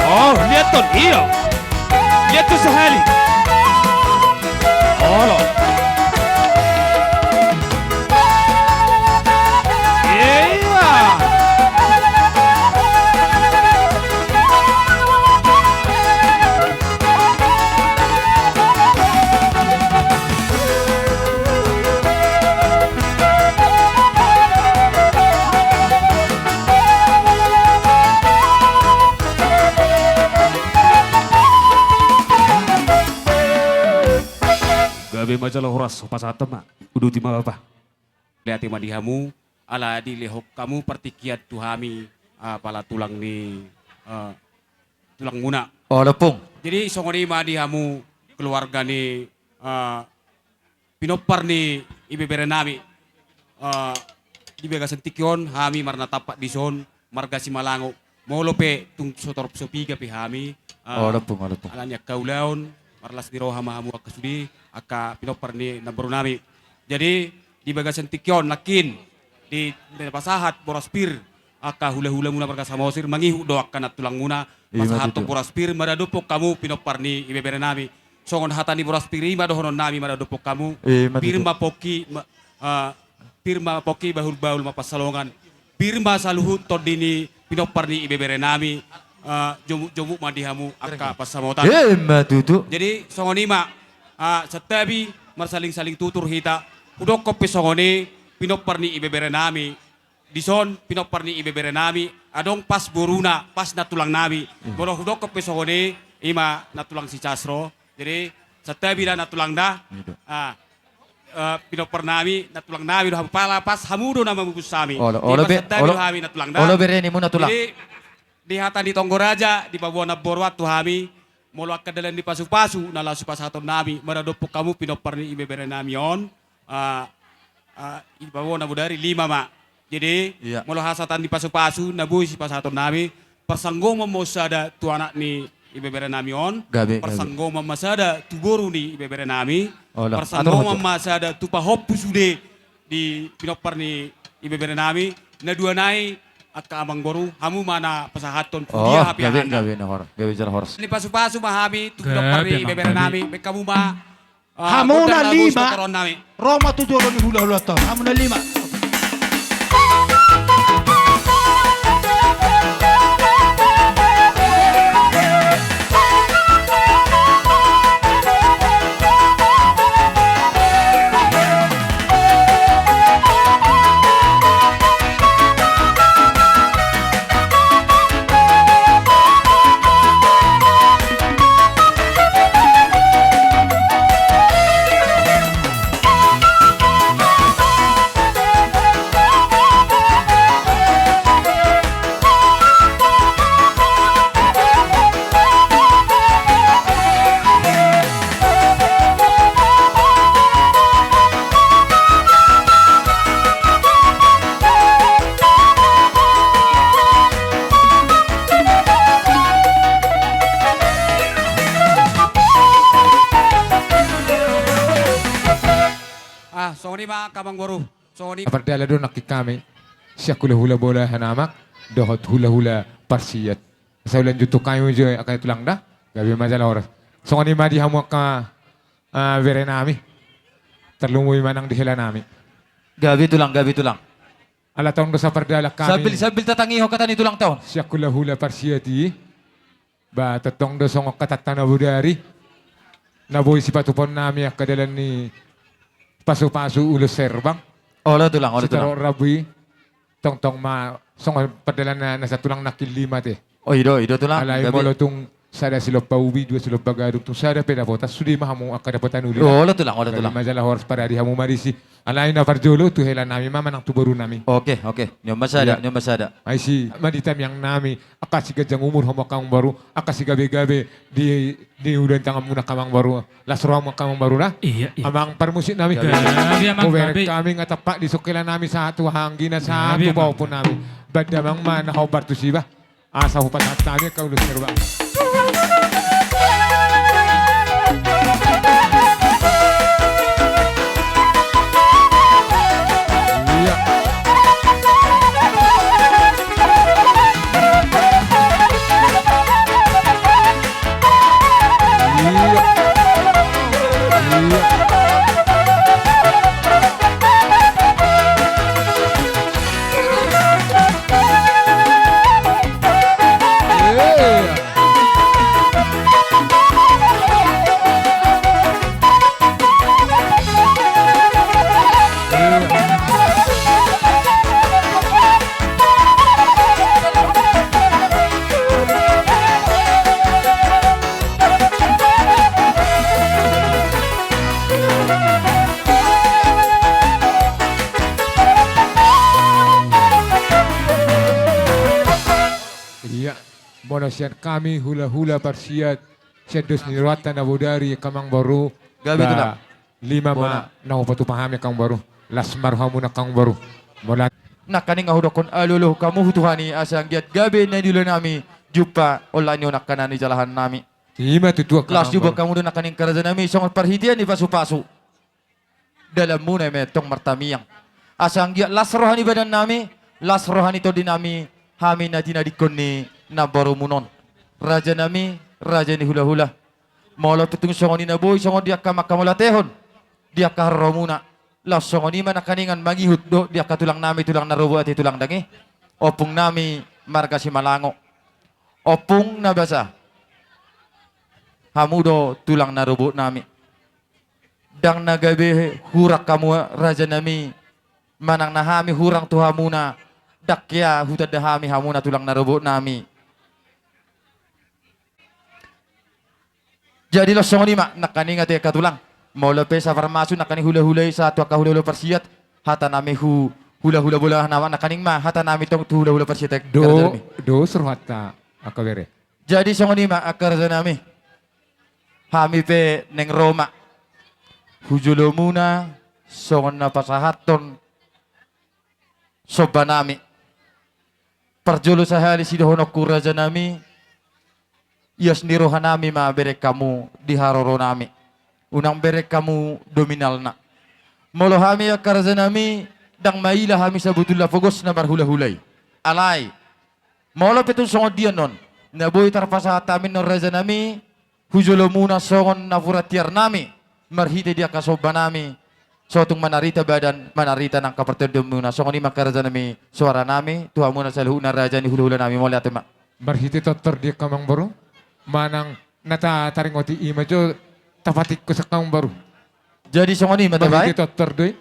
Oh, lihat tuh, iya. Lihat tuh sehari. Olo. Iya. Majalo horas, pasahat ma. Uduti ma bapa. Mauliate ma di hamu, ala dilehon hamu partingkian tu hami, ah, pala tulang ni, ah, tulangmuna. Olo, Pung. Jadi, songon i ma di hamu keluarga ni, ah, pinompar ni ibebere nami. Ah, di bagasan tingki on, hami marnatampak dison, marga Simalango, molo pe tung so torop so piga pe hami, ah, olo, Pung, olo, Pung. Ala ni angka ulaon, marlas ni roha ma hamu angka sude, angka pinompar ni namboru nami. Jadi, di bagasan tingki on, nangkin, di, dipasahat boras pir, angka hulahulamuna marga Samosir, mangihut do angka nantulangmuna, ima tutu, pasahathon boras pir, maradophon hamu pinompar ni ibebere nami. Songon hata ni boras pir i ma dohonon nami maradophon hamu. Ima tutu. Pir ma pongki, ma-, ah, pir ma pongki, bahulbahul ma pansalongan. Pir ma saluhut tondi ni pinompar ni ibebere nami, ah, jomukjomuk ma di hamu angka pansamotan. Ima tutu. Jadi, songon i ma, ah, santabi marsalingsaling tutur hita, hudokkon pe songon i pinompar ni ibebere nami, dison pinompar ni ibebere nami, adong pas boruna, pas nantulang nami. Hmm. Molo hudokkon pe songon i, i ma nantulang si Casro. Jadi, santabi da nantulang da. Iya. Ah, eh, pinompar nami, nantulang nami do hamu, pala pas hamu do na mamupus hami. Olo, jadi, olo, pas be-, santabi olo, do hami nantulang da. Olo, bere nimuna, tulang. Jadi, di hata ni tonggo raja, dipaboa namboru an tu hami, molo angka dalan ni pasupasu na laho sipasahaton nami, maradophon hamu pinompar ni ibebere nami on, ah, ah, dipaboa na bodari lima ma. Jadi, iya, molo hasahatan ni pasupasu na boi sipasahaton nami, parsanggoman ma sada tu anak ni ibebere nami on, gabe, gabe, parsanggoman ma sada tu boru ni ibebere nami, olo, parsanggoman ma sada tu pahompu sude di pinompar ni ibebere nami, na dua nai angka amangboru, hamu ma na pasahathon, oh, tu dia hape, gabe, angka gabe na hor-, gabe jala horas. Ni pasupasu ma hami tu pinompar ni ibebere nami, baen hamu ma, ah, hamu na lima, ro ma tu jolo ni hulahulanta on, hamu na lima. Ah, songon i ma angka amangboru. Songon i. Pardalan do nangkin hami sian hulahula Bolahan Amak dohot hulahula Parsiat. Asa ulaon jutuk hami jo angka tulang da. Gabe ma jala horas. Songon i ma di hamu angka, ah, bere nami. Tarlumobi ma nang di hela nami. Gabe tulang, gabe tulang. Ala tong do sapardalan hami. Sambil, sambil tatangihon hata ni tulangta on. Sian hulahula Parsiat i. Ba, tongtong do songon hatanta na bodari, na boi sipatupaon nami angka dalan ni pasupasu ulos herbang. Olo tulang, olo tulang. Sitorop rambu i, tongtong ma songon pardalan na, na satulang nangkin lima te. Oh, i do, i do tulang. Alai molo tung sada silompa ubi, dua silompa gadung, tung sada pe dapotan, sude ma hamu angka dapotan uli. Olo tulang, olo tulang. Gabe ma jala horas, parade hamu ma disi. Alai na parjolo tu hela nami ma manang tu boru nami. Oke, oke. Ni on ma sada, iya, ni on ma sada. Ai si, ma di tamiang nami, angka siganjang umur hamu angka amangboru, angka sigabegabe di, di ulaon tanganmuna angka amangboru. Las rohamu angka amangboru da. Iya, iya. Amang parmusik nami. Gabe, amang, gabe. Hubereng hami nga tampak di son hela nami sahat tu haha anggina, sahat tu pahompu nami. Ba damang ma na hombar tusi ba. Asa hupasahat hami angka ulos herbang. Iya. Iya. Iya. Iya. Ia, molo sian hami hulahula parsiat, sian dos ni rohanta na bodari, angka amangboru. Gabe, Tulang. Lima ma na hupatupa hami, angka amangboru. Las ma rohamuna, angka amangboru. Molo nangkaning nga hudokkon alualuhon hamu tu Tuhan i, asa anggiat gabe na niula nami, jumpa olat ni on angka na nijalahan nami. Ima tutu, angka amangboru. Las jumpa hamu do nangkaning, angka raja nami, songon parhitean ni pasupasu dalanmuna i ma tong martamiang. Asa anggiat las roha ni badan nami, las roha ni tondi nami, hami na tinadingkon ni namborumuna on. Raja nami, raja ni hulahula. Molo pe tung songon i na boi, songon di angka manghamauliatehon di angka haroromuna, laos songon i ma nangkaningan mangihut dohot di angka tulang nami, tulang na rorobot ate, tulang dang i. Ompung nami marga Simalango. Ompung na basa. Hamu do tulang na rorobot nami. Ndang na gabe hurang hamu, raja nami, manang na hami hurang tu hamuna, ndang hea hutanda hami hamuna, tulang na rorobot nami. Jadi laos songon i ma nangkaning ate, angka tulang. Molo pe saparmasuk nangkaning hulahula i sahat tu angka hulahula parsiat, hata nami hu, hulahula bola nama nangkaning ma hata nami tong tu hulahula parsiat, angka raja nami. Do, dos rohanta, angka bere. Jadi songon i ma, angka raja nami. Hami pe naeng ro ma hu jolomuna songon na pasahathon somba nami. Parjolo sahali sidohononku, raja nami, ias ni roha nami ma bereng hamu di haroro nami. Unang bereng hamu dominalna. Molo hami, angka raja nami, ndang maila hami sabotulna pogos na marhulahula i. Alai molo pe tung songon dia annon, na boi tarpasahat hami annon, raja nami, hu jolomuna songon na pura tiar nami, marhite di angka somba nami, so tung manarita badan, manarita nang angka partondionmuna. Songon i ma, angka raja nami, soara nami tu hamuna saluhutna, raja ni hulahula nami. Mauliate ma. Marhite tortor do i, angka amangboru, manang na ta, taringoti i ma jo tapatingkos, angka amangboru. Jadi songon i ma, tabaen. Marhite tortor do i.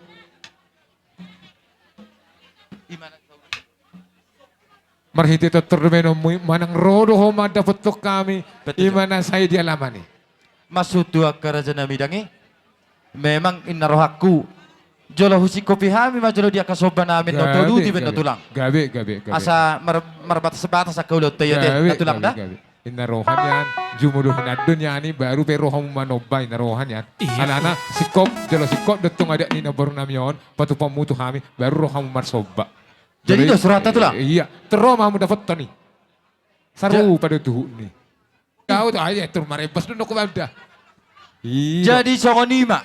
Marhite tortor do baenonmu i, manang ro do ho mandapothon hami. Betul, ima na sai di alaman i. Maksudhu, angka raja nami, dang i, memang inna rohangku, jolo husingkopi hami ma jolo di angka somba nami annon, tolu di baen do, tulang. Gabe, gabe, gabe. Asa mar-, marbatas-batas angka ulaonta i ate, tulang da. Gabe, gabe. Inna roha nian, jumolo hinanda nian i, baru pe rohamu manomba, inna roha nian. Alana singkop jolo singkop do tong adat ni namboru nami on, patupaonmu tu hami, baru rohamu marsomba. Jadi dos rohanta, tulang? Ia, tor ro ma hamu dapothon i. Sarupa do tuhut ni. Au tu, ai, tor marembas do noko banda. Ia. Jadi songon i ma.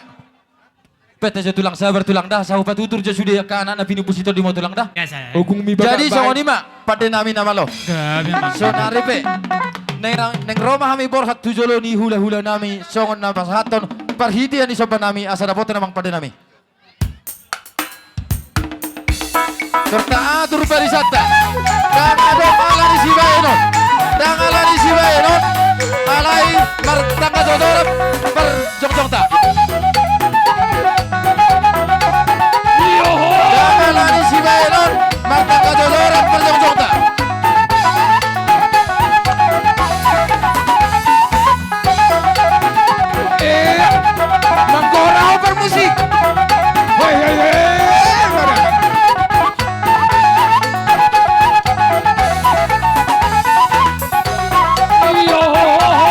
Pete jo, tulang, sabar, tulang, da, asa hupatutur jo sude angka anak na pinimbus i, tondimuna, tulang, da. Jadi songon i ma pande nami na malo. Sonari pe naeng, naeng ro ma hami borhat tu jolo ni hulahula nami songon na pasahathon parhitean ni somba nami, asa dapotan amang pande nami. Tor taatur barisanta. Ndang adong ala ni sibaenon. Ndang ala ni sibaenon. Alai martangga jojoran parjongjongta. Ndang ala ni sibaenon. Martangga jojoran parjongjongta. Eh, manggora ho parmusik. Hoi, hoi, hoi, mana? Iyo, ho, ho, ho.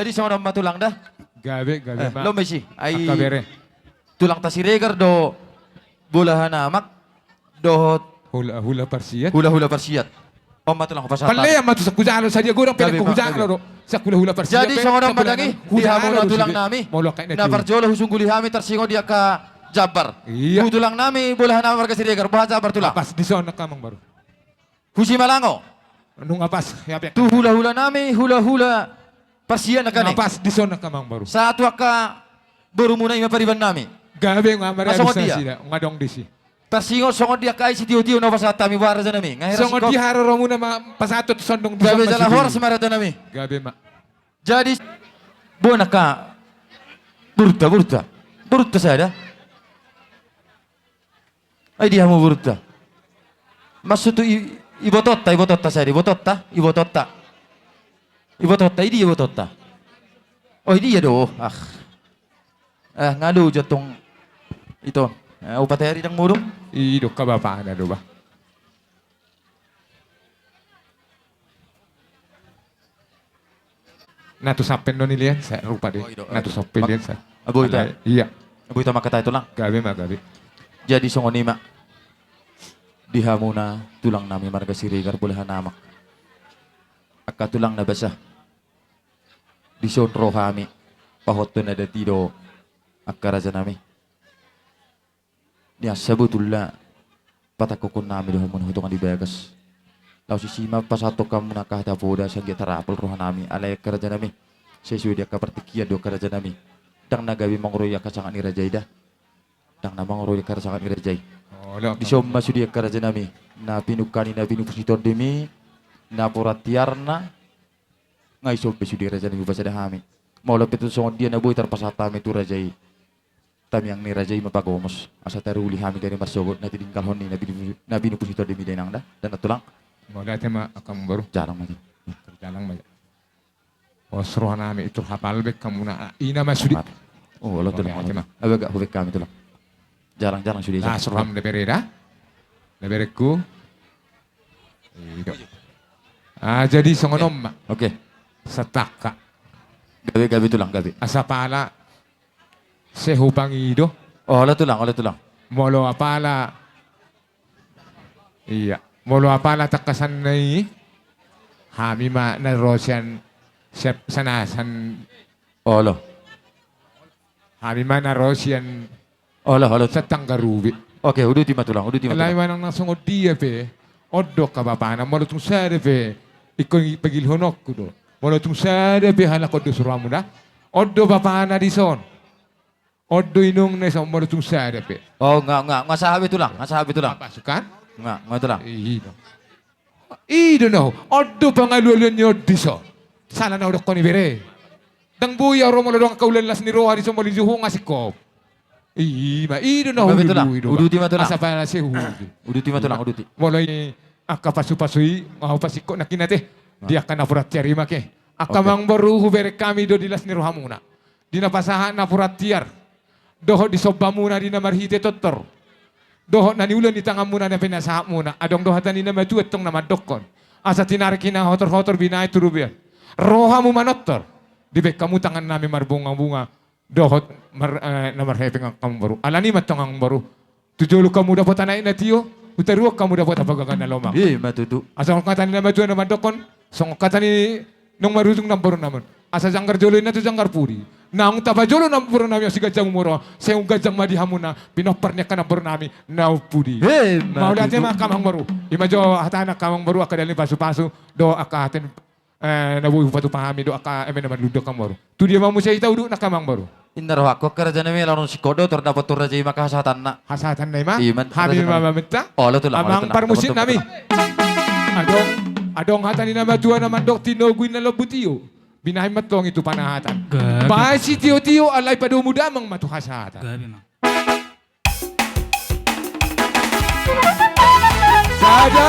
Jadi songon on ma tulang da. Gabe, gabe. Eh, ma. Lo ma isi. Ai angka bere. Tulangta Siregar do bolahan amak dohot hula-hula parsiat. Hula-hula parsiat. On ma tulang, pasahat. Palean ma tu, sai hujalo sadia godang. Gabe, pelean ma, hujalo do. Sai hula-hula parsiat. Jadi songon on ma dang i, di hamuna tulang nami. Molo angka i na parjolo husungguli hami tarsingot di angka jambar. Iya. Tu tulang nami bolahan amak marga Siregar, boha jambar tulang? Pas dison angka amang boru. Husi Malango. Nunga pas, ya, pe. Tu hula-hula nami, hula-hula parsiat nangkin i. Nunga pas dison angka amang boru. Sahat tu angka borumuna i ma pariban nami. Gabe, nunga marhabis nasida, nunga adong disi. Tarsingot songon dia angka i sitio-tio na hupasahat hami, boha raja nami? Nga hera singkop. Songon dia haroromuna ma pasahathon tu sondong tu. Gabe, jala horas ma raja nami. Gabe ma. Jadi, boha angka borunta, borunta. Borunta sada. Ai dia hamu borunta? Maksud tu i-, ibotonta, ibotonta sada, ibotonta, ibotonta. Ibotonta, i dia ibotonta? Oh, i dia do, ah. Eh, nga dao jantong ito. Eh, upat heri dang murung. I do angka bapana do, bah. Na tu sampe do nilehon, sai rupa do. Oh, i do. Na tu sampe nilehon, sai. Boi ta. Iya. Boi ta mangkatai tulang. Gabe ma, gabe. Jadi songon i ma. Di hamuna tulang nami marga Siregar bolahan amak. Angka tulang na basa. Dison ro hami. Pahothon adat i do angka raja nami. Nian sabotulna patangkokhon nami do hamuna tu tonga ni bagas. Laos disi ma pasahathon hamuna angka hata poda, sai anggiat tarapul roha nami, alai angka raja nami, sesuai di angka partingkian do angka raja nami. Ndang na gabe mangurupi angka sangap ni raja i da. Ndang na mangurupi angka sangap ni raja i. Dison ma sude angka raja nami, na pinungka ni, na pinungka ni tondimi, napuran tiarna. Nga dison pe sude raja nami hupasada hami. Molo pe tu songon dia na boi tarpasahat hami tu raja i. Tamiang ni raja i ma pagomos, asa taruli hami dari marsogot na tininggalhon ni na pinu-, na pinungka ni tondimi da inang da, da na tulang. Mauliate ma angka amang boru. Jalang ma. Jalang ma. Os roha nami, itur hapal be hamuna, ina ma sude. Oh, olo tulang. Mauliate ma. Abe agak hubek hami tulang. Jalang, jalang sude. Las roham da bere da. Da bereku. I do. Ah, jadi songon on ma. Oke. Satangka. Gabe, gabe tulang, gabe. Asa pala sai hupangido. Olo tulang, olo tulang. Molo apala, iya. Molo apala tangkasanna i, hami ma na ro sian, sian, sanasan. Olo. Hami ma na ro sian. Olo, olo. Sian Tanggarube. Oke, uduti ma tulang, uduti ma tulang. Alai manang na songon dia pe, on do angka bapana, molo tung sada pe, ingkon pagilhononku do. Molo tung sada pe halak on do suruhamuna, on do bapana dison. On do inongna dison, molo tung sada pe. Oh, nga, nga, nga sahat be tulang, nga sahat be tulang. Apa sukan? Nga, nga tulang. I do. I do na, on do pangalualuan ni on dison. Sala na hudokkon i bere. Ndang boi au ro molo adong angka ulaon las ni roha dison, molo i jo ho nga singkop. I ma, i do na hulului do. Uduti ma tulang. Asa pala sai huhuti. Uduti ma tulang, uduti. Molo i angka pasupasu i, nga hupasingkop nangkin ate. Di angka napuran tiar i ma ke. Angka amang boru, hubereng hami do di las ni rohamuna. Di na pasahat napuran tiar. Dohot di sombamuna di na marhite tortor. Dohot na niula ni tanganmuna na pinasahatmuna. Adong do hata ni na matua tong na mandokkon. Asa tinarik hinahotorhotor binahen tu robean. Ro hamu manortor. Dibahen hamu tangan nami marbungabunga. Dohot mar-, eh, na marhepeng angka amang boru. Alani ma tong amang boru. Tu jolo hamu dapot anak na tio, tu toruan hamu dapot hagabean na lomak. I ma tutu. Asa songon hata ni na matua na mandokkon, songon hata ni naung marujung namboru namon. Asa janggar jolo inna tu janggar pudi. Naung tapajolo namboru nami on siganjang umur on, sai umganjang ma di hamuna pinompar ni angka namboru nami na umpudi. I ma tutu. Mauliate ma angka amang boru. I ma jo hatana angka amang boru, angka dalani pasupasu dohot angka hata ni Eh, na boi hupatupa hami do angka eme na marlundu angka amang boru. Tu dia ma muse hita udutna angka amang boru? Inna rohangku angka raja nami, laho singkop do tor dapot tu raja i ma angka hasahatanna. Hasahatanna i ma? I ma, hami ma maminta. Olo tulang, olo tulang. Amang parmusik nami. Adong, adong hata ni na matua na mandok tinogu inna lombu tio. Binahen ma tong i tu panahatan. Gabe. Bahen sitiotio alai padomu damang ma tu hasahatan. Gabe ma. Sada,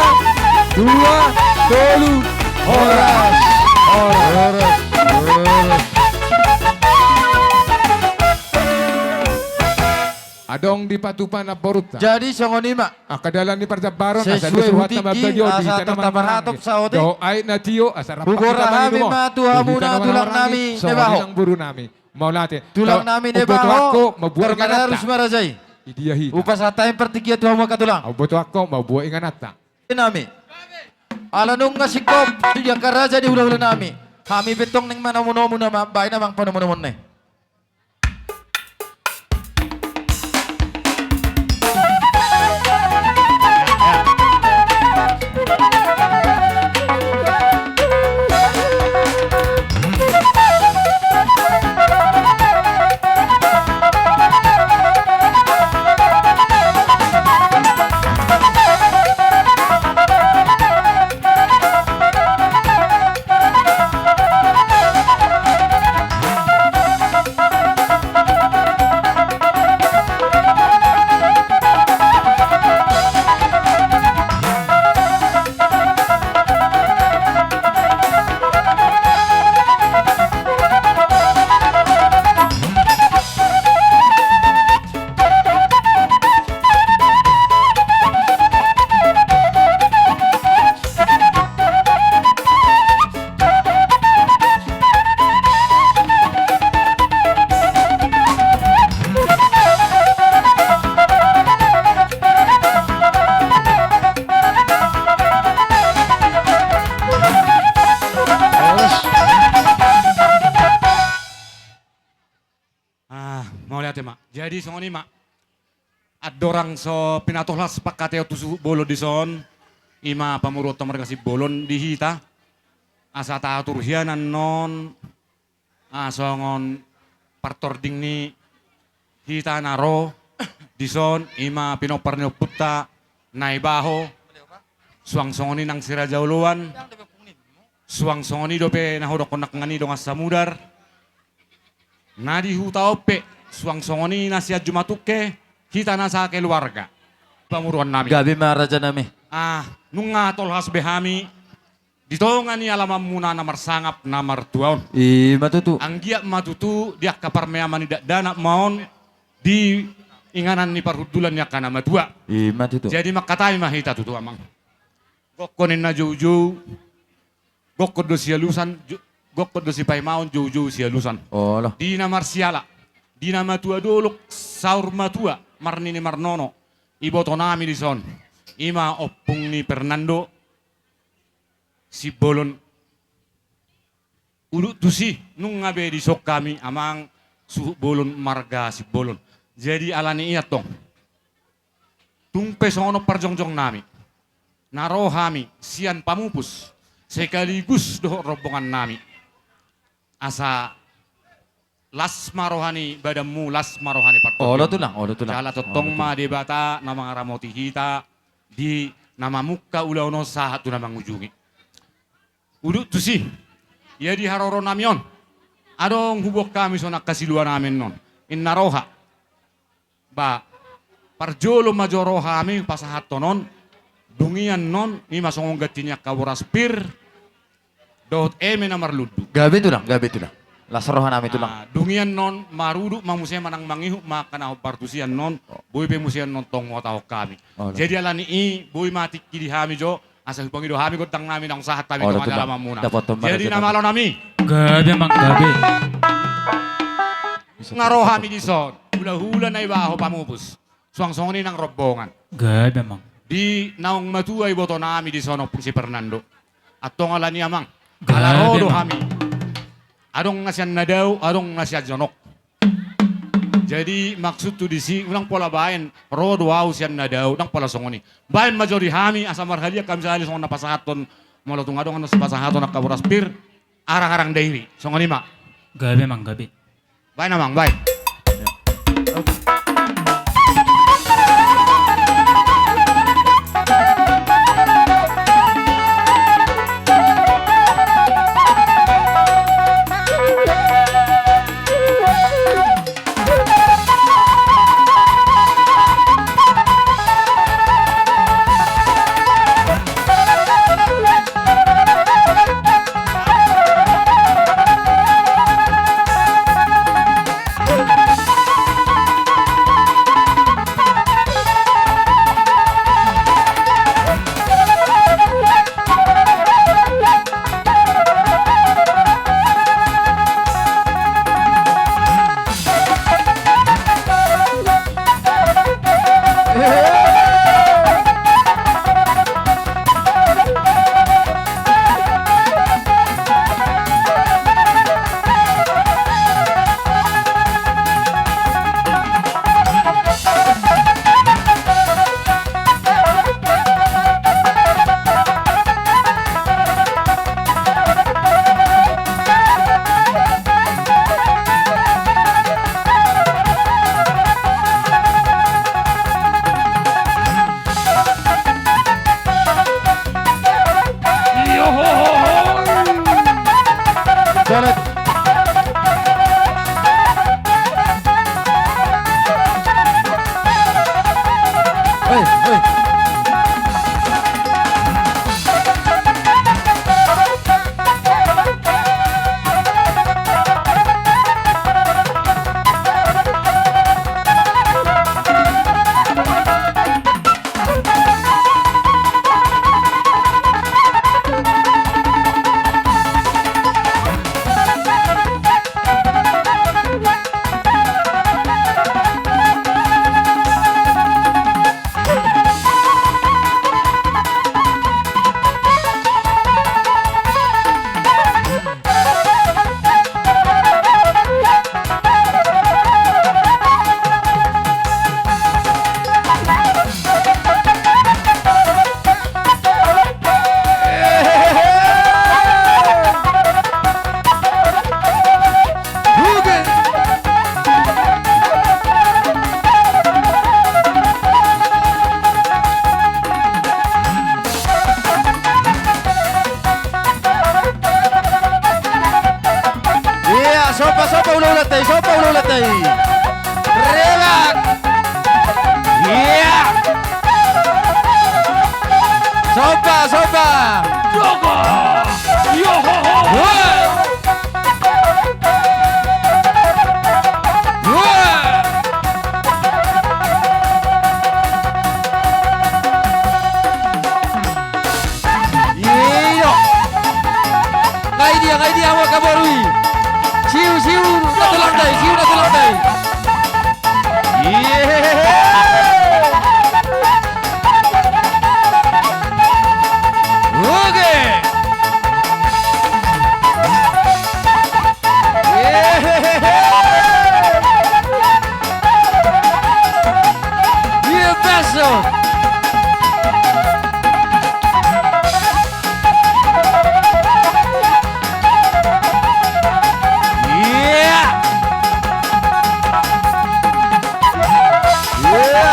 dua, tolu, horas, horas, horas. Dong dipatupa namborunta. Jadi songon i ma. Angka dalan ni parjambaron asa disuruhanta mambadio di hita na marhahamaranggi. Dohot aek na tio asa rap hita manginum on. Hugora hami ma tu hamuna tulang nami Nebaho. Songon i nang boru nami. Mauliate. Tulang nami Nebaho. Umboto Angko, mambuat ingananta. Di dia hita. Hupasahat hami partingkian tu hamu angka tulang. Umboto Angko, mambuat ingananta. Nami. Ala nunga singkop di angka raja di hulahula nami. Hami pe tong naeng manomunomu nama baen amang panomunomuon i. Ah, mauliate ma. Jadi songon i ma. Andorang so pinatolhas pangkataion tu suhut bolon dison, i ma pamoruonta marga Simbolon di hita. Asa tahaturhian annon, ah, songon partording ni hita na ro dison, i ma pinompar ni ompunta Naibaho. Suang songon i nang si Raja Oloan. Suang songon i dope na hudokkon nangkin i dongan samudar. Na di huta on pe, suang songon i na sian Jumatungke, hita na sakeluarga. Pamoruon nami. Gabe ma raja nami. Ah, nunga tolhas be hami di tonga ni alamanmuna na marsangap na martua on. I ma tutu. Anggiat ma tutu di angka parmeaman ni dakdanak ma on di inganan ni parhundulan ni angka na matua. I ma tutu. Jadi mangkatai ma hita tutu amang. Gokkon ninna joujou, gokkon do sialusan, jo-, gokkon do sipaimaon joujou sialusan. Olo. Di na marsiala, di na matua dolok, saur matua, marnini marnono, iboto nami dison. I ma ompung ni Fernando Simbolon. Udut tusi, nunga be dison hami amang suhut bolon marga Simbolon. Jadi alani i antong. Tung pe songon on parjongjong nami. Na ro hami sian pamupus sekaligus dohot rombongan nami. Asa las ma roha ni badanmu, las ma roha ni partondimu. Olo tulang, olo tulang. Jala tongtong ma Debata na mangaramoti hita di na mamungka ulaon on sahat tu na mangujungi. Udut tusi, ia di haroro nami on, adong huboan hami songon angka silua nami annon. Inna roha. Ba, parjolo ma jo roha hami pasahathon on, dung i annon, i ma songon ganti ni angka boras pir, dohot eme na marlundu. Gabe tulang, gabe tulang. Las roha nami tulang. Ah, dung i annon, marudut ma muse manang mangihut ma angka na hombar tusi annon, boi pe muse annon tong huhatahon hami. Jadi alani i, boi ma tingki di hami jo, asa hupangido hami gondang nami naung sahat hami tu alamanmuna. Jadi na malo nami. Gabe amang gabe. Nga ro hami dison, hulahula Naibaho pamupus. Suang songon i nang rombongan. Gabe amang. Di naung matua iboto nami dison ompung si Fernando. Antong alani amang. Ala ro do hami. Adong na sian na dao, adong na sian jonok. Jadi maksudhu disi, unang pola baen, ro do au sian na dao, unang pola songon i. Baen ma jo di hami, asa marhaliang hami sahali songon na pasahathon, molo tung adong na sipasahaton angka boras pir, arang-arang dairi, songon i ma. Gabe amang, gabe. Baen amang, baen. Somba, somba, ulaulanta i, somba, ulaulanta i. Rebak. Iya. Somba, somba. Yogo. Yohoho. Wah. Wah. Iyo. Ngai dia, ngai dia, wah, kabaru i. Siu, siu, na tulang dai, siu, na tulang dai. Yehehe. Oke. Yehehe. Iya, baso. Iya. Iya.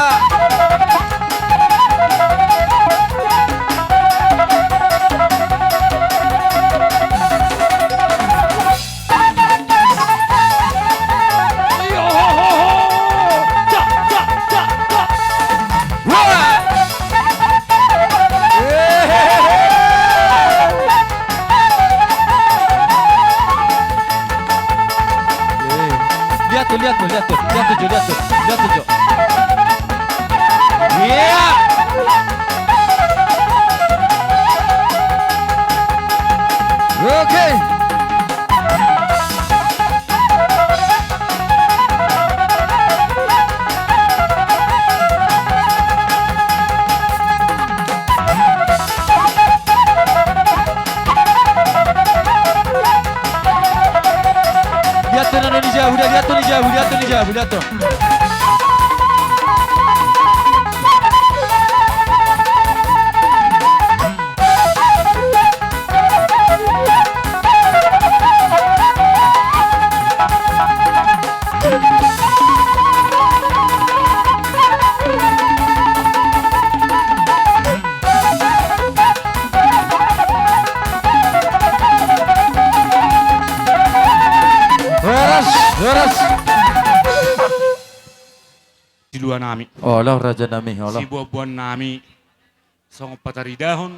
Lihat tuh, lihat tuh, lihat tuh, lihat tuh, Jo, lihat tuh, lihat tuh, Jo. Iya. Oke. Lihat tuh, Indonesia, udah lihat tuh, Indonesia, udah lihat tuh, Indonesia, udah tuh. Horas, horas. Siluanami. Olo, rajanami, olo. Sibuanbuannami. Songon pataridahon,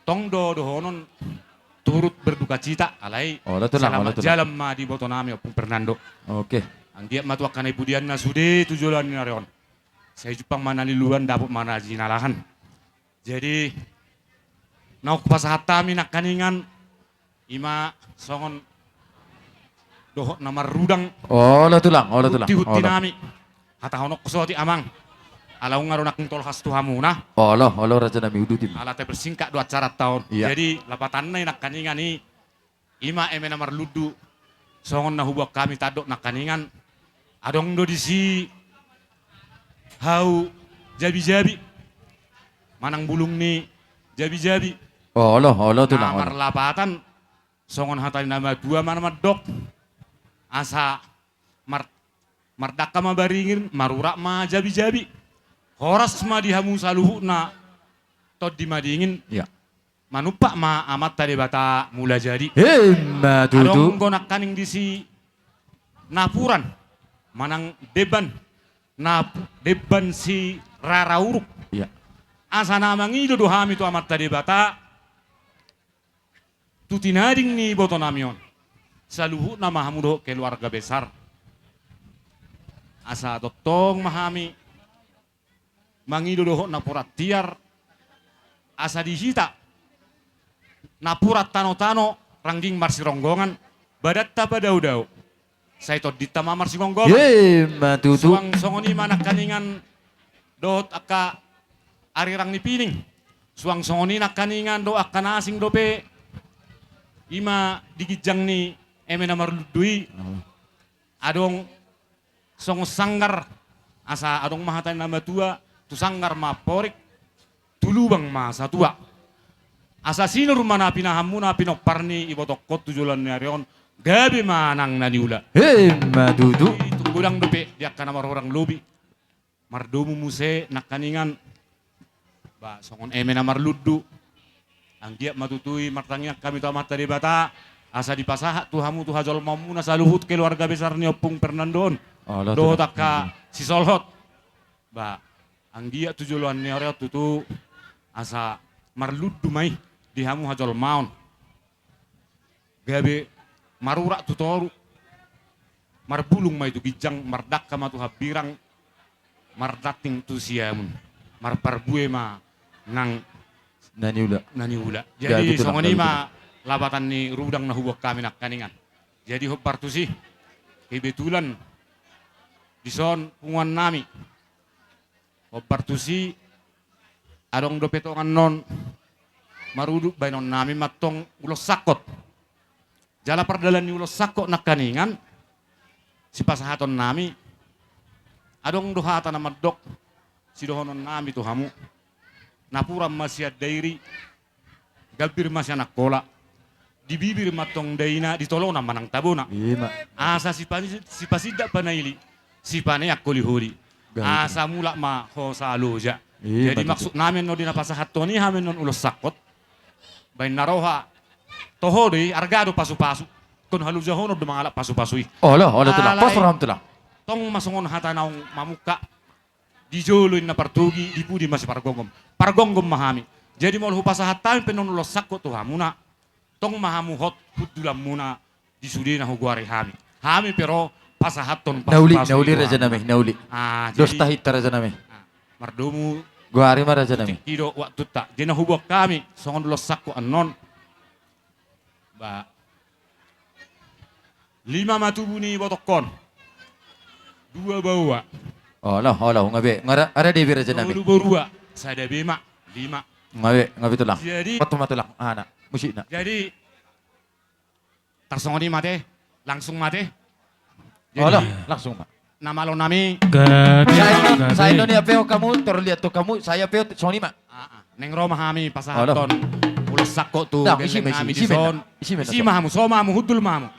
tong do dohonon turut berdukacita, alai olo, tulang, olo, tulang. Selamat jalan ma di ibotonami, Ompung Fernando. Oke. Anggiat ma tu angka na ipudianna sude tu joloan ni ari on. Sai jumpang ma na niluluan, dapot ma na jinalahan. Jadi, naung hupasahat hami nangkaningan, ima songon dohot na marrudang. Olo, tulang, olo, tulang. Huntihuntinami. Olo. Hatahonon so ti, Amang. Ala unang do nangkin tolhas tu hamuna. Olo, olo, rajanami, uduti ma. Ala tapersingkat do acaranta on. Iya. Jadi, lapatanna i nangkaningan i, ima eme na marlundu. Songon na huboan hami tandok nangkaningan. Adong do disi hau jabijabi. Manang bulung ni jabijabi. Olo, olo, tulang, olo. Na marlapatan. Songon hata ni na matua ma na mandok, asa mar-, mardangka ma baringin, marurat ma jabijabi. Horas ma di hamu saluhutna Tondi Madingin. Iya. Manumpak ma Amanta Debata Mulajadi. Ima tutu. Adong do nangkaning disi napuran manang demban, nap-, demban si rara uruk. Iya. Asa na mangido do hami tu Amanta Debata, tu tinading ni ibotonami on. Saluhutna ma hamu dohot keluarga besar. Asa tongtong ma hami mangido dohot napuran tiar. Asa di hita napuran tanotano rangging marsironggongan, badanta padaodao. Sai tondinta ma marsigomgoman. Ima tutu. Suang songon i ma nangkaningan dohot angka arirang ni pining. Suang songon i nangkaningan dohot angka na asing dope. Ima di ginjang ni eme na marlundu i. Oh. Adong songon sanggar, asa adong ma hata ni na matua, tu sanggar ma amporik, tu lubang ma satua. Asa sinur ma na pinahanmuna pinompar ni ibotongkon tu joloan ni ari on, gabe ma nang na niula. Ima tutu. Tung godang dope di angka na marhurang lobi. Mardomu muse nangkaningan. Ba, songon eme na marlundu. Anggiat ma tutu i martangiang hami tu Amanta Debata. asa dipasahat tu hamu tu hajolmaonmuna saluhut keluarga besar ni Ompung Fernando on. Dohot angka sisolhot. Ba, anggiat tu joloan ni ari on tutu asa marlundu ma i di hamu hajolmaon. Gabe marurat tu toru, marbulung ma i tu ginjang, mardangka ma tu hambirang, martanting tu siamun, marparbue ma nang na niula. Na niula. Jadi songon i ma lapatan ni rudang na huboan hami nangkaningan. Jadi hombar tusi, kebetulan dison punguan nami. Hombar tusi, adong dope tongan on marudut baenon nami mantong ulos sangkot. Jala pardalan ni ulos sangkot nangkaningan sipasahaton nami, adong do hata na mandok sidohonon nami tu hamu. Napuran ma sian Dairi, gambir ma sian Angkola, di bibir mantong daina, di tolonan manang tabona. Asa sipasindak panaili, sipaneang holiholi. Asa mulak ma hosa loja. Jadi maksud nami annon di na pasahathon i hami annon ulos sangkot. Baen na roha toho do i, arga do pasupasu. Ingkon halojahonon do mangalap pasupasu i. Olo, olo tulang. Pos roham tulang. Tong ma songon hata naung mamungka. Di jolo inna partogi, di pudi ma sipargomgom. Pargomgom ma hami. Jadi molo hupasahat hami pe annon ulos sangkot tu hamuna, tong ma hamu hot hundulanmuna di sude na hugoari hami. Hami pe ro pasahathon pasupasu i tu hamuna. Na uli, na uli raja nami, na uli. Dos tahi ta raja nami. Mardomu. Goari ma raja nami. Tingki do waktunta. Jadi na huboan hami songon ulos sangkot annon. Ba. Lima ma tubu ni botokkon. Dua baoa. Olo, olo, nga be. Nga ra, nga ra debe raja nami. Tolu borua. Sada be ma. Lima. Nga be, nga be tulang. Jadi. Patu ma tulang. Ana, musikna. Jadi. Tarsongon i ma te. Langsung ma te. Olo, langsung ma. Na malo nami. Sai do ni ape ho hamu, tor liat tu hamu, sai ape ho songon i ma. Naeng ro ma hami pasahathon ulos sangkot tu geleng nami dison. Isi ma hamu, so ma hamu, hundul ma hamu.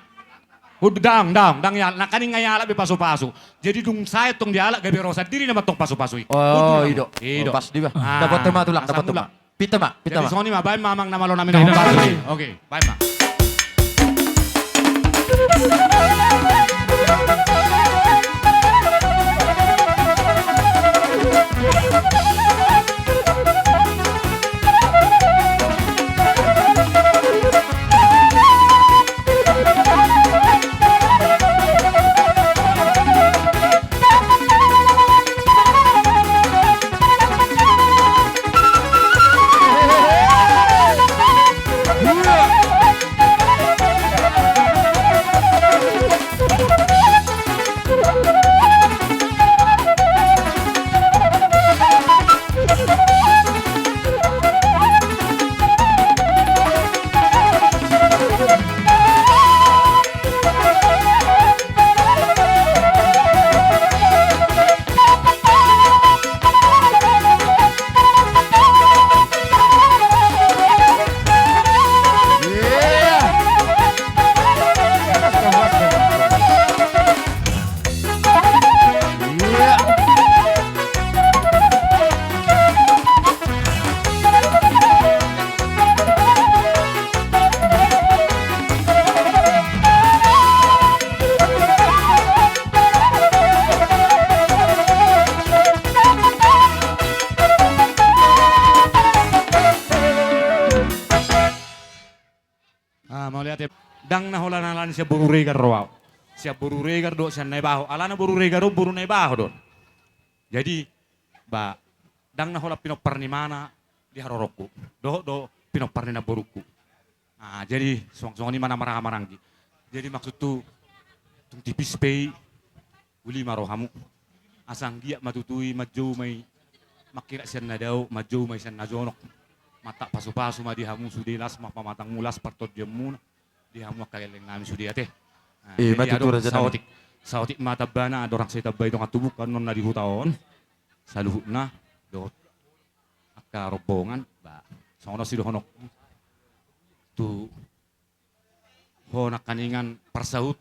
Hundul, daong, daong, daong, ia nangkaning nga ialap be pasupasu. Jadi dung sae tong dialap gabe ro sandiri nama tong pasupasu i. Olo, i do. Pas do iba. Dapot ma tulang, dapot ma. Pita ma, pita ma. Jadi songon i ma, baen ma amang na malo nami na hombar. Oke, baen ma. Ah, mauliate. Ndang na holan-holan sian boru Regar do au. Sian boru Regar do, sian Naibaho. Alana boru Regar do, boru Naibaho do. Jadi, ba, ndang na holan pinompar ni imana di haroroku. Dohot do pinompar ni namborungku. Ah, jadi, songon-songon i ma na marhaha maranggi. Jadi, maksudhu, tung tipis pe i, uli ma rohamu. Asa anggiat ma tutu i manjou ma i, mangkilak sian na dao, manjou ma i sian na jonok. Mantak pasu-pasu ma di hamu sude, las ma pamatangmu, las partondionmuna. Di hamu angka geleng nami sude ate. Nah, jadi adong saotik, saotik ma tambana, andorang sai tamba i dongan tubu, annon na di huta on. Saluhutna, dohot angka rombongan, ba, songon on sidohononku. Tu ho nangkaningan parsaut.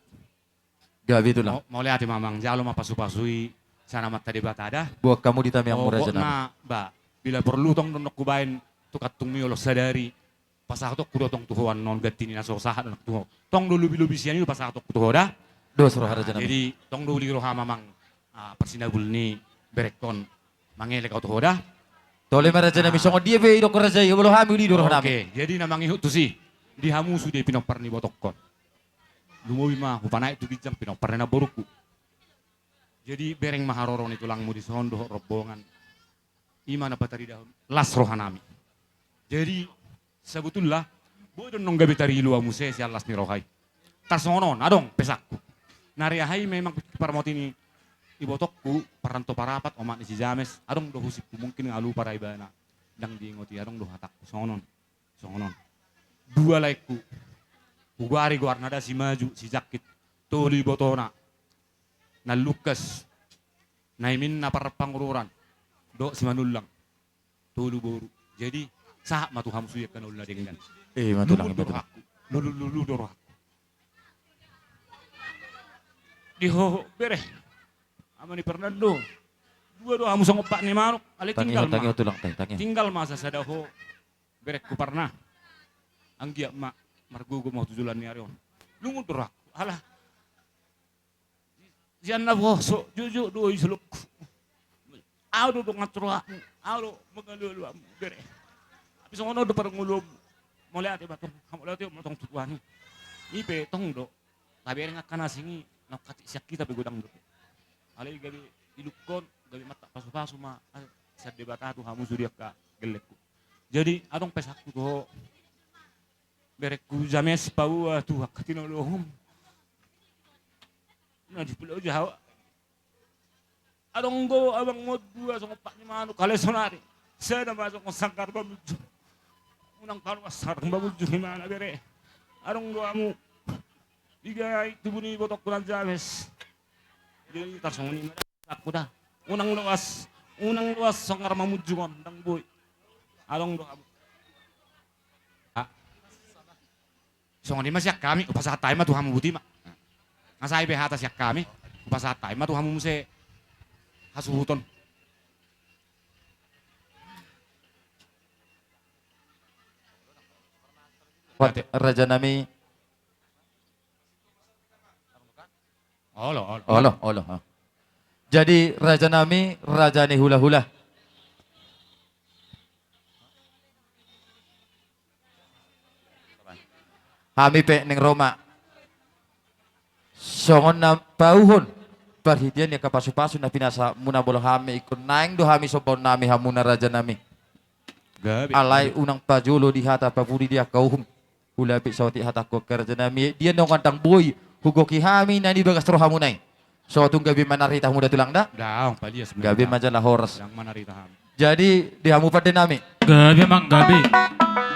Gabe tulang. Mauliate ma amang, jalo ma pasu-pasu i sian Amanta Debata da. Boan hamu di tamiangmu raja nami. Pokokna, ba, bila porlu tong dohononku baen tu kantungmi olo sadari. Pasahatonku do tong tu ho annon ganti ni na so sahat annon tu ho. Tong do lobi-lobi sian i do pasahatonku tu ho da. Dos roha raja nami. Jadi tong do uli roha mamang, ah, parsinabul ni berengkon. Mangelek au tu ho da. Tole ma raja nami. Ah. Songon dia pe idokkon raja i, molo hami uli do roha nami. Oke, jadi na mangihut tusi. Di hamu sude pinompar ni ibotongkon. Lumobi ma hupanaek tu ginjang pinompar ni namborungku. Jadi bereng ma haroro ni tulangmu dison dohot rombongan. I ma na pataridahon las roha nami. Jadi sabotulna boi do annon gabe tarilu au muse sian las ni roha i. Tarsongon on adong pesakku. Na re aha i memang parmoti ni ibotongku, parranto parapat, omak ni si James, adong do husippu mungkin nga lupa ra ibana. Ndang diingoti, adong do hatangku songon on. Songon on. Dua laengku. Hugoari goarna da, si Maju, si Jangkit. Tolu ibotona. Na Lukas. Na Imin na parpangururan. Dohot si Manullang. Tolu boru. Jadi sahat ma tu hamu sude angka na uli na denggan. Eh, ma tulang, lulul do rohangku. Lulul, lulul do rohangku. Di ho bere. Ama ni Fernando. Dua do hamu songon pat ni manuk. Alai tinggal ma. Tangi ho tulang, tangi, tangi ho. Tinggal ma sasada ho. Berengku Parna. Anggiat ma margogo ma ho tu joloan ni ari on. Lungun do rohangku. Alah. Sian naposo jujur do i solongku. Au do dongan tu rohangmu, au do mangalualuanmu bere. Tapi songon on do parngoluonmu. Mauliate ma tong, hamauliateon ma tong tu Tuhan i. I pe tong do tabereng angka na asing i, naung katik sian hita pe godang do. Alai gabe ilungkon, gabe martak pasupasu ma sian Debata tu hamu sude angka gellengku. Jadi adong pesakku tu ho. Berengku James, paboa tu angka tinodohonmu. Na di Pulau Jawa. Adong do abangmu on dua songon pat ni manuk, alai sonari sada ma songon sanggar mamunjung. Unang paloas sanggar mamunjung imana bere. Adong do hamu. Digai tubu ni ibotongku na James. Jadi tarsongon i ma da. Aku da. Unang loas, unang loas sanggar mamunjung on, ndang boi. Adong do hamu. Ah. Songon i ma sian hami, hupasahat hami ma tu hamu, boti ma. Nga sai be hata sian hami, hupasahat hami ma tu hamu muse hasuhuton. Raja nami. Olo, olo. Olo, olo, ha. Jadi raja nami, raja ni hulahula. Hami pe naeng ro ma. Songon na pauhon. Parhitean ni angka pasupasu na pinasahatmuna, molo hami ingkon naeng do hami sombaon nami hamuna raja nami. Gabe. Alai unang pajolo di hata, papudi di angka uhum. Hulapik saotik hatangku angka raja nami, dia nunga ndang boi hugohi hami na di bagas rohamuna i. So tung gabe ma na rita hamu da tulang da? Ndang, palias ma. Gabe ma jala horas. Ndang ma na rita hami. Jadi di hamu pande nami. Gabe ma, gabe.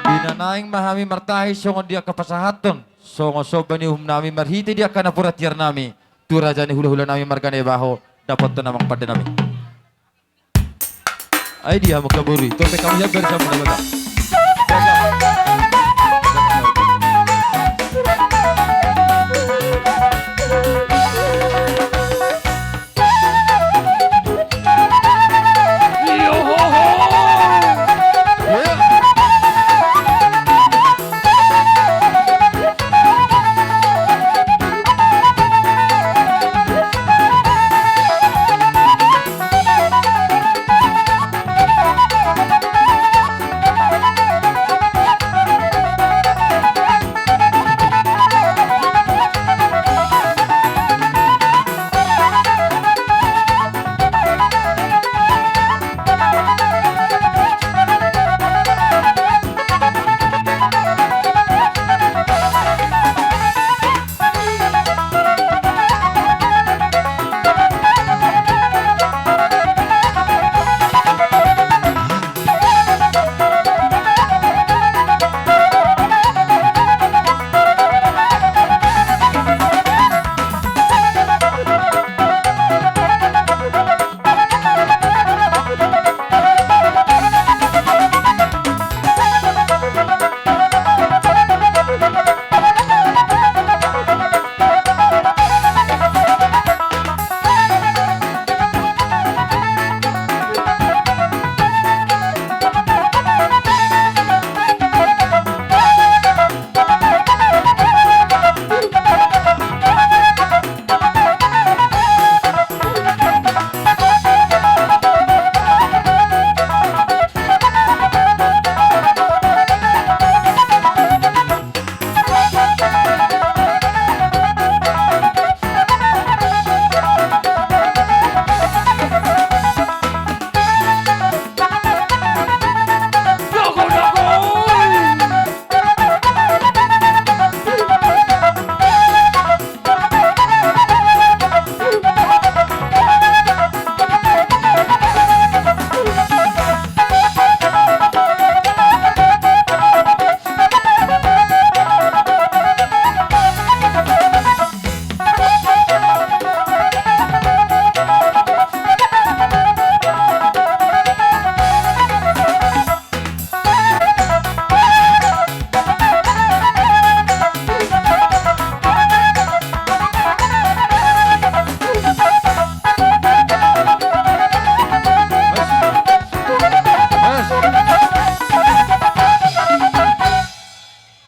Di na naeng ma hami martahi songon di angka pasahathon, songon somba ni uhum nami marhite di angka napuran tiar nami. Tu raja ni hulahula nami marga Naibaho, dapothon amang pande nami. Ai dia hamu angka boru i, tong pe hamu sian barisan muna bata.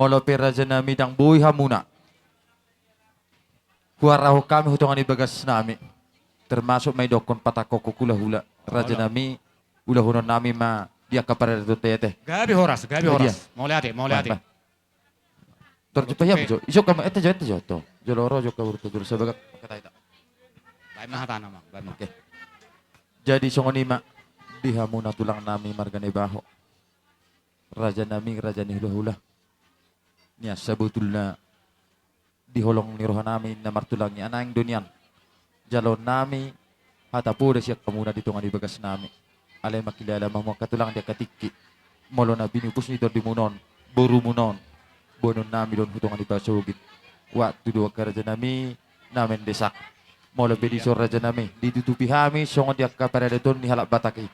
Molo pe raja nami ndang boi hamuna, huarahon hami tu tonga ni bagas nami. Termasuk ma i dohonon patangkokhon hulahula. Raja nami, ulahonon nami ma di angka paradaton ta i ate. Gabe horas, gabe horas. Mauliate, mauliate. Tor jupa hiam jo. Isok kamu ete jo, ete jo to. Jolo ro jo kamu to jolo sabaga. Baen ma hatana ma. Oke. Jadi songon i ma di hamuna tulang nami marga Naibaho. Raja nami, raja ni hulahula. Nian sabotulna di holong ni roha nami na martulang i, naeng do nian jaloon nami hata poda sian hamuna di tonga ni bagas nami. Alai mangkilala ma hamu angka tulang di angka tingki. Molo na pinupus ni tondimuna on, borumuna on, boanon nami do on tu tonga ni pasogit. Waktu do angka raja nami na mendesak. Molo pe dison raja nami, ditutupi hami songon di angka paradaton ni halak Batak i.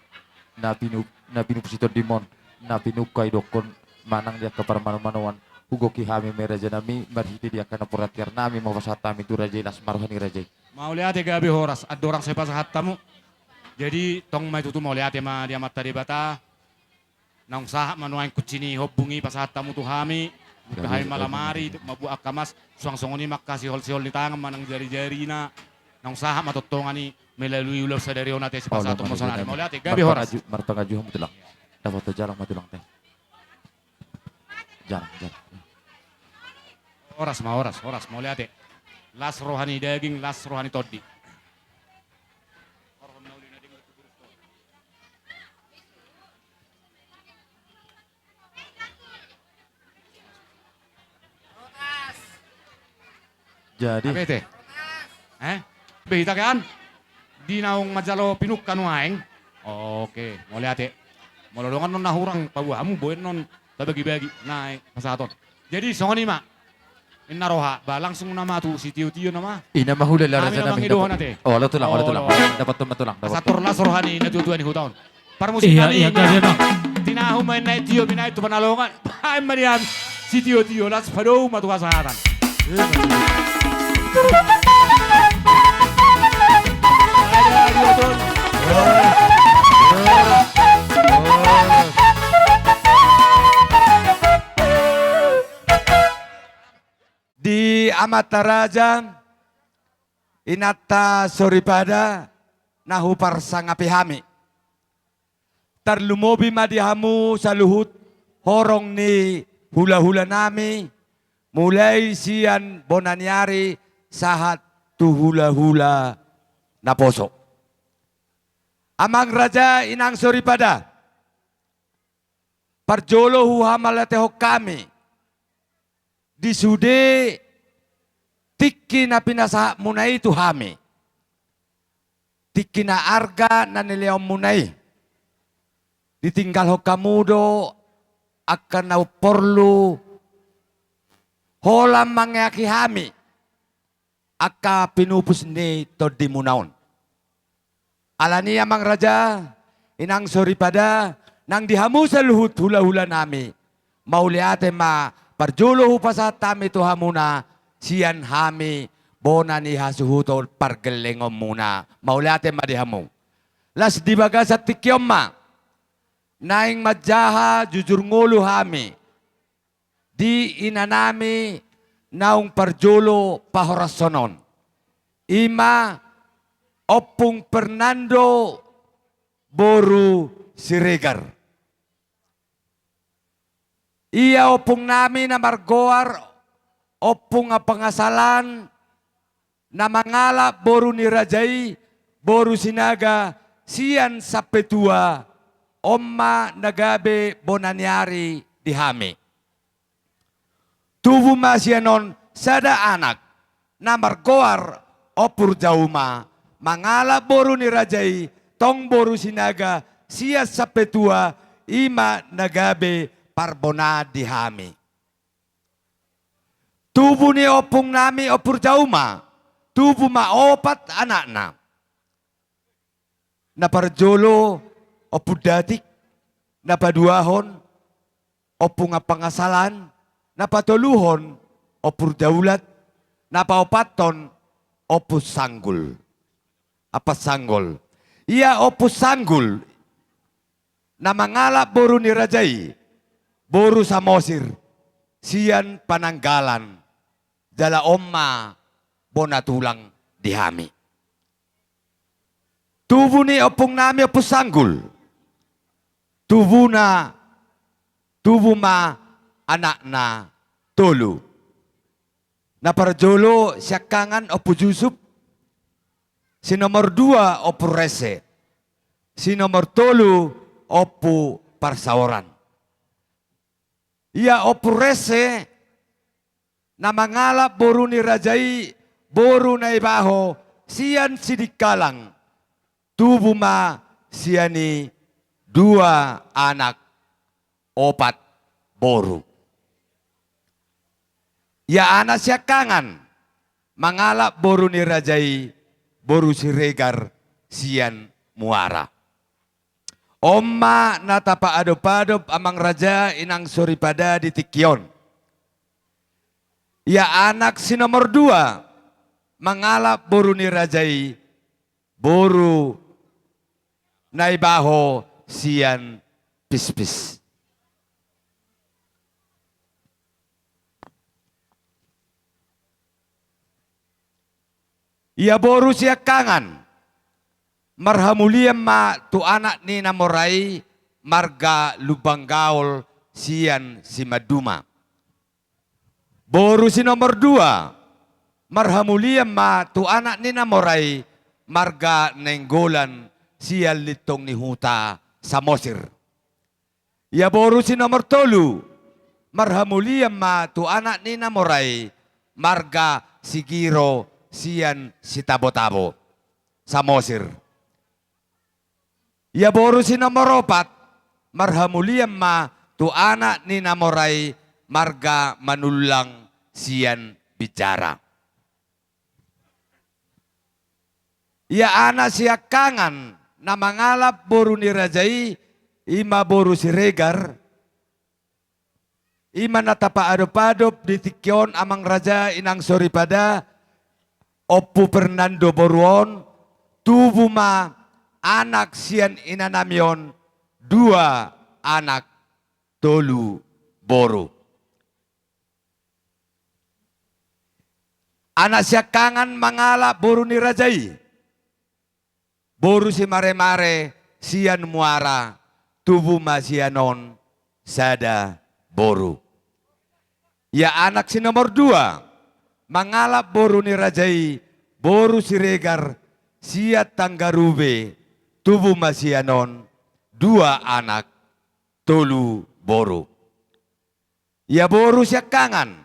Na pinu-, na pinupus ni tondimuna on, na pinungka i dohonon manang di angka parmanomanoan. Hugohi hami ma i raja nami, marhite di angka na porat tiar nami ma hupasahat hami tu raja i, las ma roha ni raja i. Mauliate, gabe horas, andorang sai pasahat hamu. Jadi tong ma i tutu, mauliate ma di Amanta Debata. Naung sahat ma nuaeng kunci ni hombung i pasahat hamu tu hami. Buka hami malam ari, mambuat angka mas, suang songon i ma angka sihol-sihol ni tangan manang jari-jarina. Naung sahat ma tongtong i melalui ulaon sadari on ate, sipasahaton ma sonari. Mauliate, gabe horas. Marpangajuh, marpangajuh hamu tulang. Dapotan jalang ma tulang te. Jalang, jalang. Horas ma, horas, horas, mauliate. Las roha ni daging, las roha ni tondi. Jadi. Apa itu? Eh? Be hita kan? Di naung manjalo pinungka nuaeng. Oke, mauliate. Molo dongan non na hurang paboa hamu, boi non tabagi-bagi. Naeng pasahaton. Jadi songon i ma. Inna roha, ba langsung nama tu sitio-tio nama. Ina ma hula lara. Hami nama ngido hona te. Oh, olo tulang, olo tulang. Dapotan ma tulang, dapotan. Sator las roha ni na tua-tua ni huta on. Parmusik nami. Tinahu ma inna i tio, binaen tu panalongan. Baen ma di hami sitio-tio, las padou ma tu hasahatan. Di amanta raja, inanta soripada, na huparsangapi hami. Tarlumobi ma di hamu saluhut horong ni hula-hula nami, mulai sian bona ni ari sahat tu hula-hula naposo. Amang raja, inang soripada, parjolo huhamauliatehon hami di sude tingki na pinasahatmuna i tu hami. Tingki na arga na nilehonmuna i. Ditinggalhon hamu do angka na umporlu holan mangeaki hami angka pinupus ni tondimuna on. Alani i amang raja, inang soripada, nang di hamu saluhut hula-hula nami, mauliate ma parjolo hupasahat hami tu hamuna, sian hami bona ni hasuhuton pargellengonmuna, mauliate ma di hamu. Las di bagasan tingki on ma naeng manjaha jujur ngolu hami di inanami naung parjolo pahorashon on. I ma Ompung Fernando boru Siregar. Ia ompungnami na margoar Ompung Apangasalan, na mangalap boru ni raja i, boru Sinaga, sian Sampetua, on ma na gabe bona ni ari di hami. Tubu ma sian on sada anak, na margoar Ompung Jauma, mangalap boru ni raja i, tong boru Sinaga, sian Sampetua, i ma na gabe parbonaan di hami. Tubu ni ompungnami Ompung Jauma, tubu ma opat anakna. Na parjolo Ompung Datik, na paduahon Ompung Apangasalan, na patoluhon Ompung Daulat, na paopathon Ompung Sanggul. Ampan Sanggol. Ia Ompung Sanggul, na mangalap boru ni raja i, boru Samosir. sian Pananggalan, jala on ma bona tulang di hami. Tubu ni ompung nami Ompu Sanggul, tubuna, tubu ma anakna tolu. Na parjolo siangkangan Ompu Jusup, si nomor dua Ompu Rese, si nomor tolu Ompu Parsaoran. Ia Ompu Rese na mangalap boru ni raja i, boru Naibaho sian Sidikalang, tubu ma sian i dua anak, opat boru. Ia anak siangkangan mangalap boru ni raja i, boru Siregar sian Muara. On ma na tapaadop-adop amang raja inang soripada di tingki on. Ia anak si nomor dua mangalap boru ni raja i, boru Naibaho sian Pispis. Ia boru siangkangan, marhamulian ma tu anak ni na mora i, marga Lumbanggaol sian Simanduma. Boru si nomor dua, marhamulian ma tu anak ni na mora i, marga Nainggolan sian Lintong ni Huta, Samosir. Ia boru si nomor tolu, marhamulian ma tu anak ni na mora i, marga Sigiro sian Sitabotabo, Samosir. Ia boru si nomor opat, marhamulian ma tu anak ni na mora i, marga Manullang sian Binjara. Ia anak siangkangan na mangalap boru ni raja i, i ma boru Siregar. I ma na tapaadop-adop di tingki on amang raja inang soripada, Ompu Fernando boru on, tubu ma anak sian inanami on, dua anak, tolu boru. Anak siangkangan mangalap boru ni raja i, boru Simaremare sian Muara, tubu ma sian on sada boru. Ia anak si nomor dua mangalap boru ni raja i, boru Siregar sian Tanggarube, tubu ma sian on dua anak, tolu boru. Ia boru siangkangan,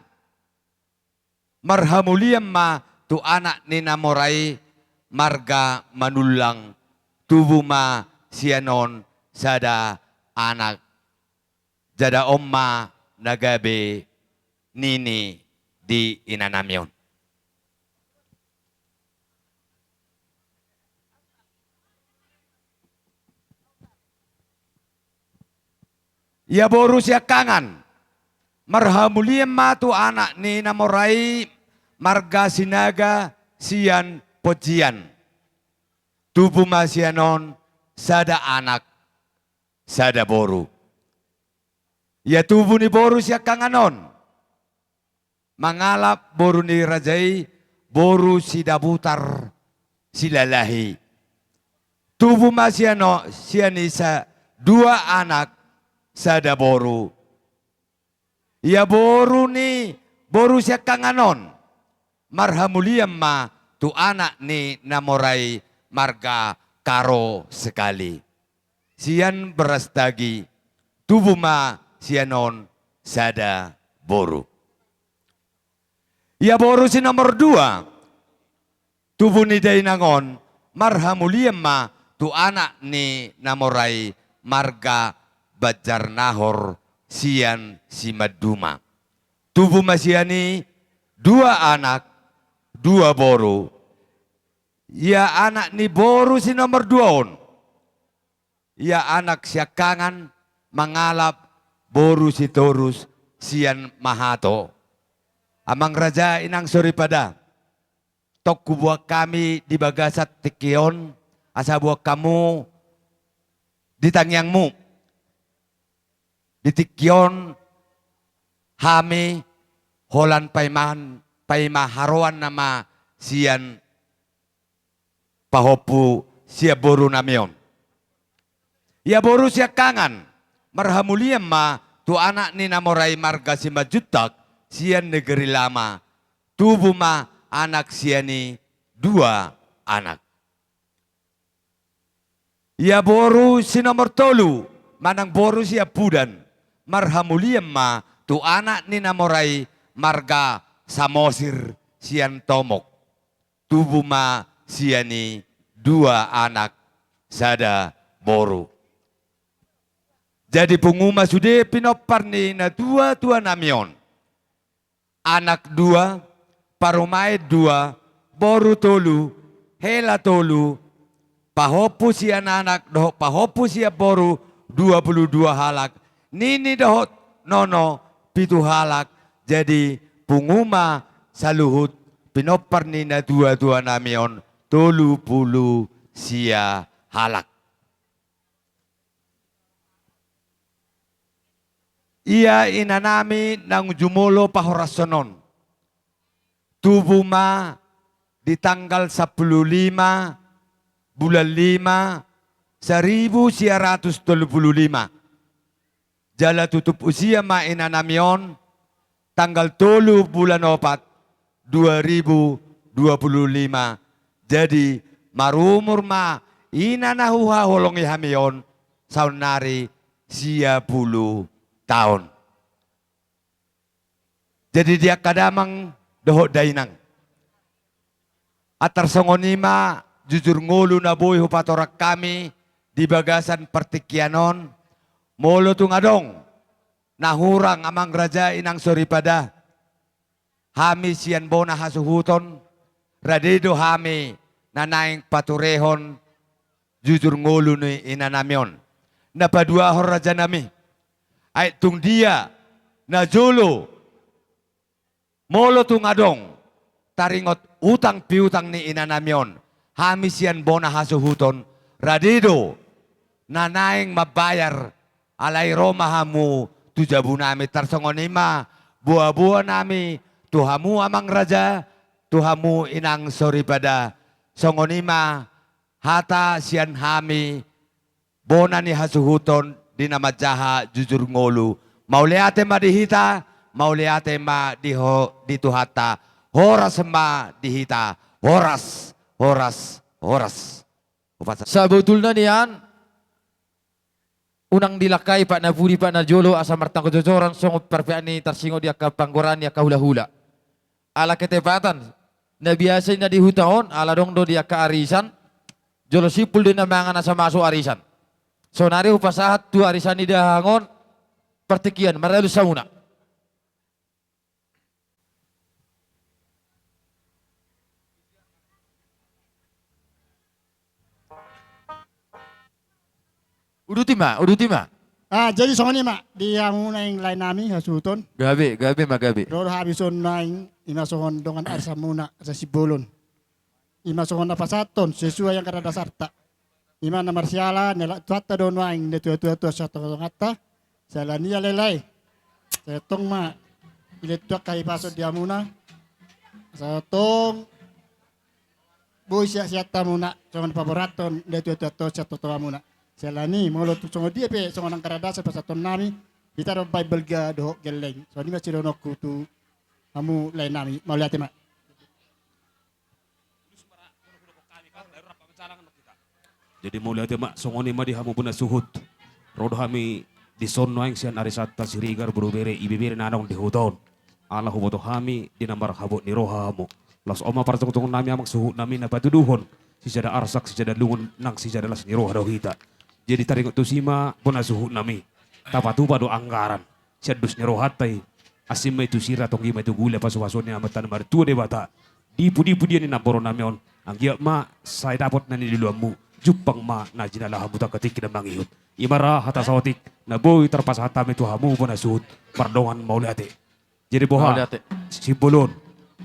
marhamulian ma tu anak ni na mora i, marga Manullang, tubu ma sian on sada anak, jala on ma na gabe nini di inanami on. Ia boru siangkangan, marhamulian ma tu anak ni na mora i, marga Sinaga sian Pontian, tubu ma sian on sada anak, sada boru. Ia tubu ni boru siangkangan on, mangalap boru ni raja i, boru Sidabutar Silalahi, tubu ma sian o-, sian i sa-, dua anak, sada boru. Ia boru ni boru siangkangan on, marhamulian ma tu anak ni na mora i, marga Karo Sekali sian Brastagi, tubu ma sian on sada boru. Ia boru si nomor dua, tubu ni dainang on, marhamulian ma tu anak ni na mora i, marga Banjarnahor sian Simanduma, tubu ma sian i dua anak, dua boru. Ia anak ni boru si nomor dua on, ia anak siangkangan mangalap boru Sitorus sian Mahato. Amang raja inang soripada, tong huboan hami di bagasan tingki on, asa boan hamu di tangiangmu. Di tingki on hami holan paimahan, paima haroan nama sian pahompu sian boru nami on. Ia boru siangkangan, marhamulian ma tu anak ni na mora i marga Simanjuntak sian Negeri Lama, tubu ma anak sian i dua anak. Ia boru si nomor tolu, manang boru siampudan, marhamulian ma tu anak ni na mora i marga Samosir sian Tomok, tubu ma sian i dua anak sada boru. Jadi pungu ma sude pinompar ni na tua-tua nami on. Anak dua, parumaen dua, boru tolu, hela tolu, pahompu sian anak dohot pahompu sian boru dua pulu dua halak, nini dohot nono pitu halak, jadi pungu ma saluhut pinompar ni na tua-tua nami on tolu pulu sia halak. Ia inanami naung jumolo pahorashon on, tubu ma di tanggal sampulu lima bulan lima saribu sia ratus tolu pulu lima. Jala tutup usia ma inanami on tanggal tolu bulan opat dua ribu dua pulu lima. Jadi marumur ma ina na huhaholongi hami on saonnari sia pulu taon. Jadi di angka damang dohot dainang, antar songon i ma jujur ngolu na boi hupatorang hami di bagasan partingkian on. Molo tung adong na hurang amang raja inang soripada, hami sian bona hasuhuton, rade do hami na naeng paturehon jujur ngolu ni inanami on. Na paduahon rajanami, ai tung dia na jolo, molo tung adong taringot utang piutang ni inanami on, hami sian bona hasuhuton rade do na naeng mambayar, alai ro ma hamu tu jabunami. Tarsongon i ma boaboanami tu hamu amang raja, tu hamu inang soripada. Songon i ma hata sian hami bona ni hasuhuton di na manjaha jujur ngolu. Mauliate ma di hita, mauliate ma di ho-, di Tuhanta. Horas ma di hita, horas, horas, horas. Hupasahat. Sabotulna nian, unang dilangkai pat na pudi pat na jolo asa martanggo jojoran songon parpeak ni tarsingot di angka panggoraan ni angka hulahula. Ala ketepatan na biasa i na di huta on, ala adong do di angka arisan, jolo simpul do i na mangan asa masuk arisan. Saonari hupasahat tu arisan ni dahahang on partingkian, maralus hamuna. Uduti ma, uduti ma. Ah, jadi songon i ma di hamu naeng laenami hasuhuton. Gabe, gabe ma gabe. Ro do hami songon naeng, i ma songon dongan arisanmuna, arisan Simbolon. I ma songon na pasahathon sesuai angka dasarta. I ma na marsiala, na laho Tuhanta do nuaeng, na tuatua tu sian tongatonganta. Siala ni i laelae, sai tong ma ilet tu angka hipason di hamuna. Sai tong boi siatsiat hamuna songon paborathon na tuatua tu sian tongatongamuna. Siala ni i molo tung songon dia pe songon angka dasar pasahatonnami, hita do mambaen balga dohot gelleng. Songon i ma sidohononku tu hamu laenami. Mauliate ma. Jadi mauliate ma, songon i ma di hamu bona suhut. Ro do hami dison nuaeng sian arisanta Siregar, boru bere, ibebere na adong di huta on. Ala huboto hami di na marhabot ni roha hamu. Laos on ma parjongjongnami amang suhutnami na patuduhon, sijada arsak, sijada lungun, nang sijada las ni roha do hita. Jadi taringot tusi ma bona suhutnami, tapatupa do anggaran sian dos ni rohanta i. Asi ma i tu sira, tonggi ma i tu gula, pasupasu ni Amanta na martua Debata di pudi-pudi ni namboronami on. Anggiat ma sai dapot na niluluanmu, jumpang ma na jinalahanmu tu angka tingki na mangihut. I ma ra hata saotik na boi tarpasahat hami tu hamu bona suhut, mardongan mauliate. Jadi boha, mauliate. Simbolon,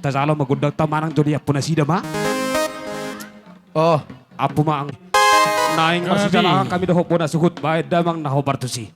tajalo ma gondangta manang jolo iampun nasida ma. Oh, ampu ma ang. Naeng, gabe, marsijalahan hami dohot bona suhut, baen damang na hombar tusi.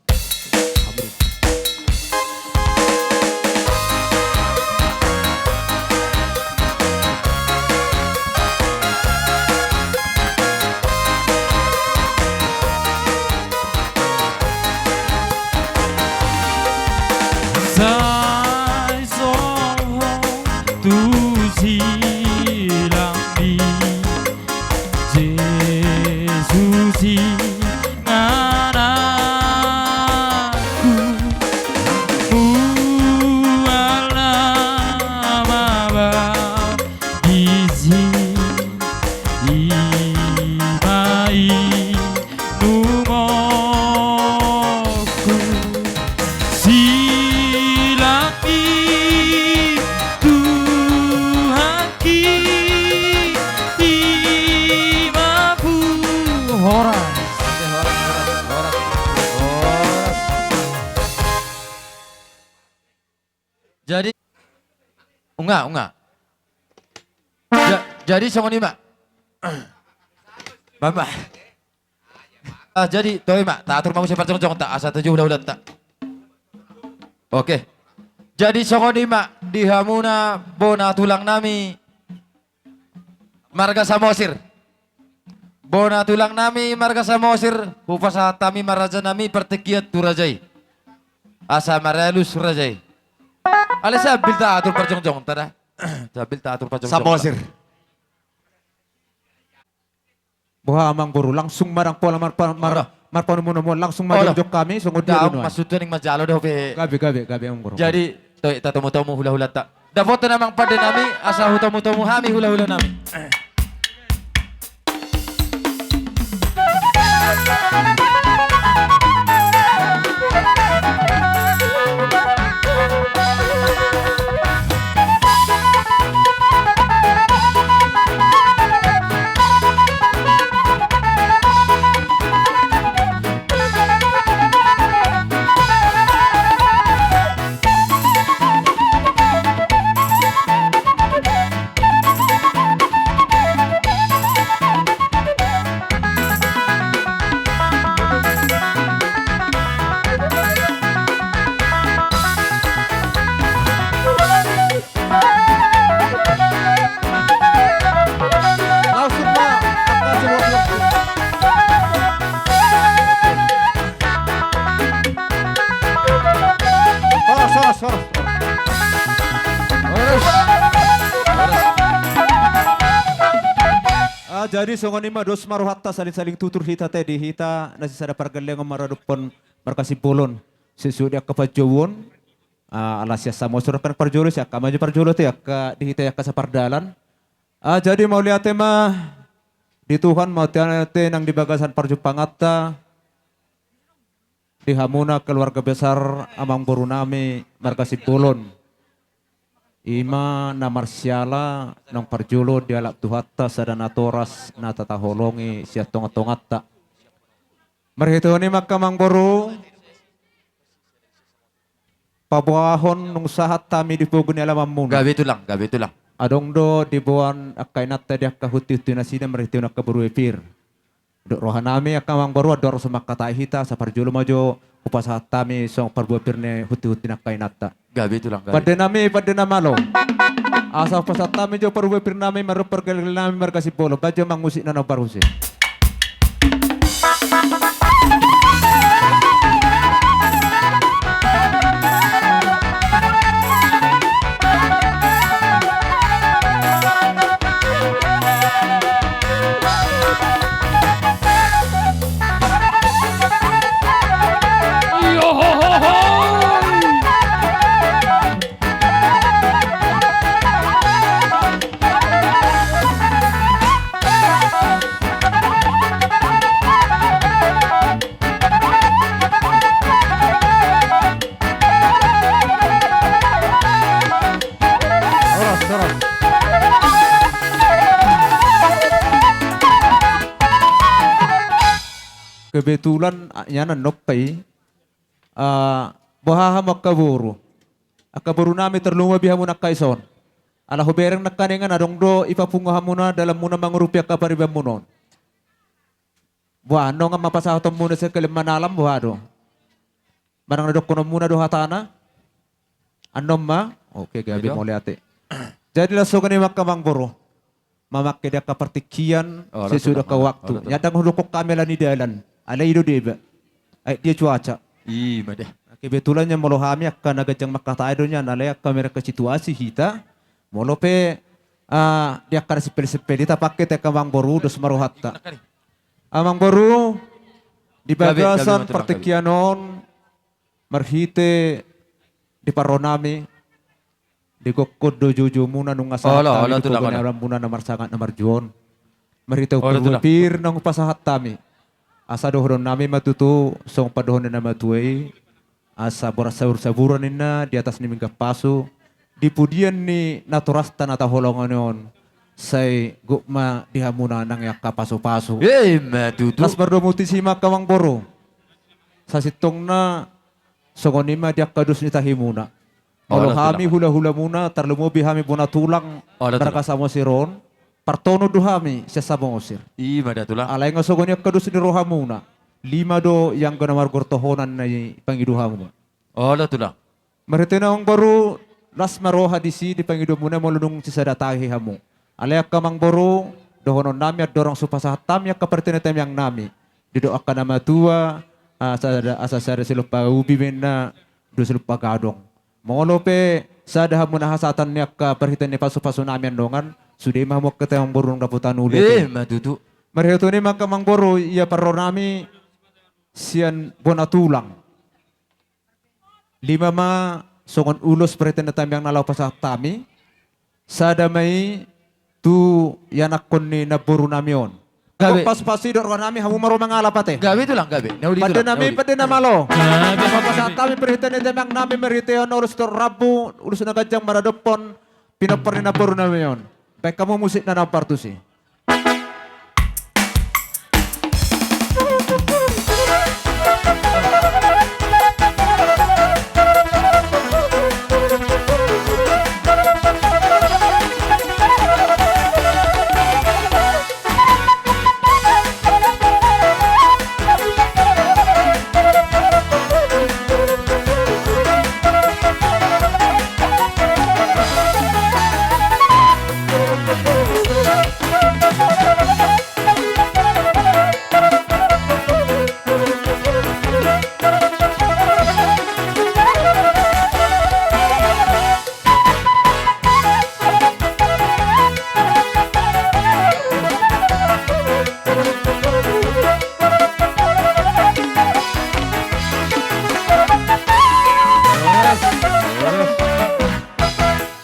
Jadi, unga, unga. Ja-, jadi songon i ma. Mama. Ah, jadi, toe ma, taatur ma muse parjongjongta, asa tuju hulahulanta. Oke. Jadi songon i ma, di hamuna bona tulang nami, marga Samosir. Bona tulang nami marga Samosir, hupasahat hami ma raja nami partingkian tu raja i. Asa maralus raja i. Alai sambil taatur parjongjongta da. Sambil taatur parjongjongta. Samosir. Boha amangboru, langsung ma ndang pola marpa-, mar-, marpanomunomuan, langsung ma jongjong hami songon dia do nuaeng. Maksudna naeng manjalo do pe. Gabe, gabe, gabe amangboru. Jadi, toe tatomutomu hulahulanta. Dapotan amang pande nami, asa hutomutomu hami hulahula nami. Langsung, Pak. Kasih waktu. Horas, horas, horas. Horas. Horas. Ah, jadi songon i ma dos ma rohanta, saling-saling tutur hita ate di hita na sisada pargellengon maradophon marga Simbolon. Sesuai di angka panjouon. Ah, ala sian Samosir kan parjolo, sian angka ma jo parjolo ate, angka di hita angka sapardalan. Ah, jadi mauliate ma di Tuhan, mauliate nang di bagasan parjumpanganta di hamuna keluarga besar amangboru nami marga Simbolon. I ma na marsiala naung parjolo dialap Tuhanta sada natoras na tataholongi sian tongatonganta. Marhite on i ma angka amangboru, paboahon nunga sahat hami di pogu ni alamanmuna. Gabe tulang, gabe tulang. Adong do diboan angka inanta di angka huntihunti nasida marhite on angka boru Epir. Dok rohanami angka amangboru, andorang so mangkatai hita, asa parjolo ma jo hupasahat hami songon parbue pir ni huntihunti ni angka inanta. Gabe tulang, gabe. Pandenami, pande na malo. Asa hupasahat hami jo parbue pir nami, mardohot pargellengellenami marga Simbolon, bahen jo amang musik na naung parhuse. Horas, horas. Kebetulan, ah, nian annon pe i, ah, boha hamu angka boru. Angka boru nami, tarlumobi hamu na angka ison. Ala hubereng nangkaningan adong do ipapungu hamuna dalanmuna mangurupi angka paribanmuna on. Boha, annon ma pasahatonmuna sekalian manalam, boha do? Manang na dohononmuna do hatana? Annon ma? Oke, gabe, mauliate. Jadi laos songon i ma angka amangboru. Mamangke di angka partingkian, sesuai di angka waktu. Nian ndang hudokkon hami ala ni dalan. Alai i do deba. Ai dia cuaca. I ma da. Kebetulan nian molo hami angka na ganjang mangkatai do nian, alai angka mereka situasi hita. Molo pe, ah, di angka na simpel-simpel i tapangke ate angka amangboru, dos ma rohanta. Amangboru, di bagasan partingkian on, marhite di parronami, digokkon do joujoumuna nunga sahat hami di pogu ni alamanmuna na marsangap na marjuon. Marhite parbue pir naung hupasahat hami. Asa dohononnami ma tutu songon pandohan ni na matua i, asa boras sabur-saburan ninna di atas ni minggan pasu, di pudian ni natorasta na taholongi on, sai gok ma di hamuna nang angka pasupasu. I ma tutu. Laos mardomu tusi ma angka amangboru. Sasintongna songon i ma di angka dos ni tahimuna. Molo hami hula-hulamuna, tarlumobi hami bona tulang, marga Samosir on, partonun do hami sian Samosir. Ima da tulang. Alai nga songon i angka dos ni rohamuna. Lima do i anggo na margortohonan na dipangido hamu. Olo tulang. Marhite na amangboru, las ma roha disi dipangido muna molo dung sisada tahi hamu. Alai angka amangboru, dohonon nami andorang so pasahat hami angka parhite ni tangiang nami. Didok angka na matua, asa, asa sada silompa ubi ma inna, dua silompa gadong. Molo pe sada hamu na hasahatan ni angka parhite ni pasu-pasu nami andorang, sude ma hamu angka amangboru nunga dapotan uli. Ima tutu. Marhite on i ma angka amangboru, ia parro nami sian bona tulang. Lima ma songon ulos parhite ni tangiang na laho pasahat hami. Sada ma i tu ianakhon ni namboru nami on. Gabe. Pasu-pasu i dohot roha nami, hamu ma ro mangalap ate. Gabe tulang, gabe. Pande nami, pande na malo. Gabe. Pasahat hami parhite ni tangiang nami marhitehon ulos dohot rambu, ulos na ganjang maradophon pinompar ni namboru nami on. Baen hamu musik na naung partusi.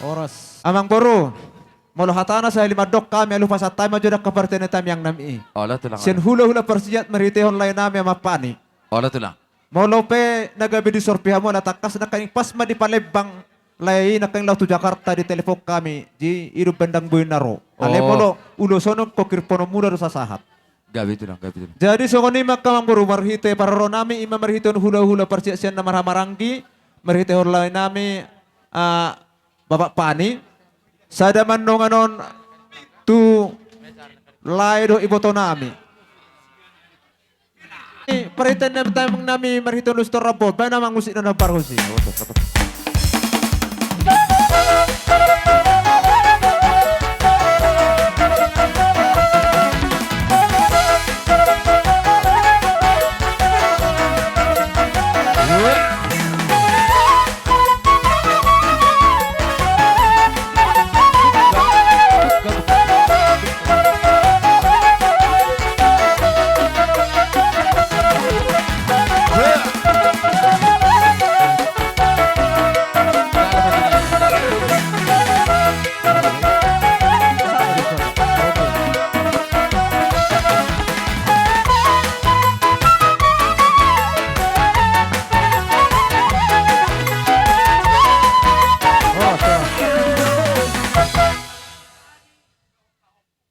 Horas. Amangboru, molo hatana sahali mandok hami, alu pasahat hami ma jo angka parhite ni tangiang nami i. Olo tulang. Sian hula-hula parsiat marhitehon lae nami Amang Pani. Olo tulang. Molo pe na gabe disorpi hamu ala tangkas nangkaning pas ma di Palembang lae i nangkaning laho tu Jakarta ditelepon hami, jadi i do umbahen ndang boi na ro. Alai molo ulos on ingkon hirpononmuna do sasahat. Gabe tulang, gabe tulang. Jadi songon i ma angka amangboru marhite parro nami, ima marhitehon hula-hula parsiat sian na marhahamaranggi, marhitehon lae nami, ah, Bapak Pani, sada ma andorang on tu lae dohot iboto nami. Parhite ni tangiang nami marhite ulos dohot rambu, baen amang musik na naung partusi.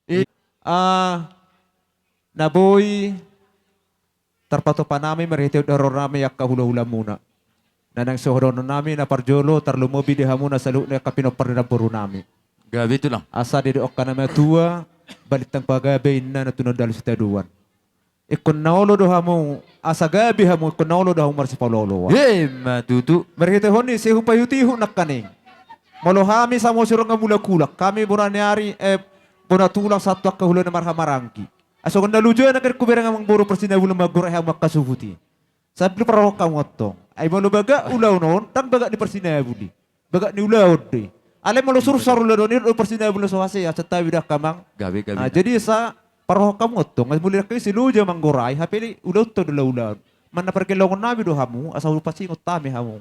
I, ah, na boi tarpatupa nami marhite dohonon nami angka hula-hulamuna. Na naeng sidohonon nami na parjolo, tarlumobi di hamuna saluhutna angka pinompar ni namboru nami. Gabe tulang. Asa didok angka na matua, balintang pagabe inna na tunon dalu sitadoan. Ingkon na olo do hamu, asa gabe hamu, ingkon na olo do hamu marsipaolo-oloan. Ima tutu. Marhitehon i sai hupaihut-ihut nangkaning. Molo hami Samosir on nga mulak-ulak, hami bona ni ari, eh, bona tulang sahat tu angka hula na marhahamaranggi. Asa songon na loja nangkaning hubereng amangboru parsinabul manggorai hamu angka suhut i. Sambil parrohahon hamu antong. Ai molo bagak ulaon on, ndang bagak ni parsinabul i. Bagak ni ulaon do i. Alai molo sursar ulaon on, i do parsinabul na so hasea, santabi da amang. Gabe, gabe. Ah, jadi asa parrohahon hamu antong, molo nangkaning sai loja manggorai, hape ulaonta do laho ulaon. Manang na pargelongon nami do hamu, asa hupasingot hami hamu.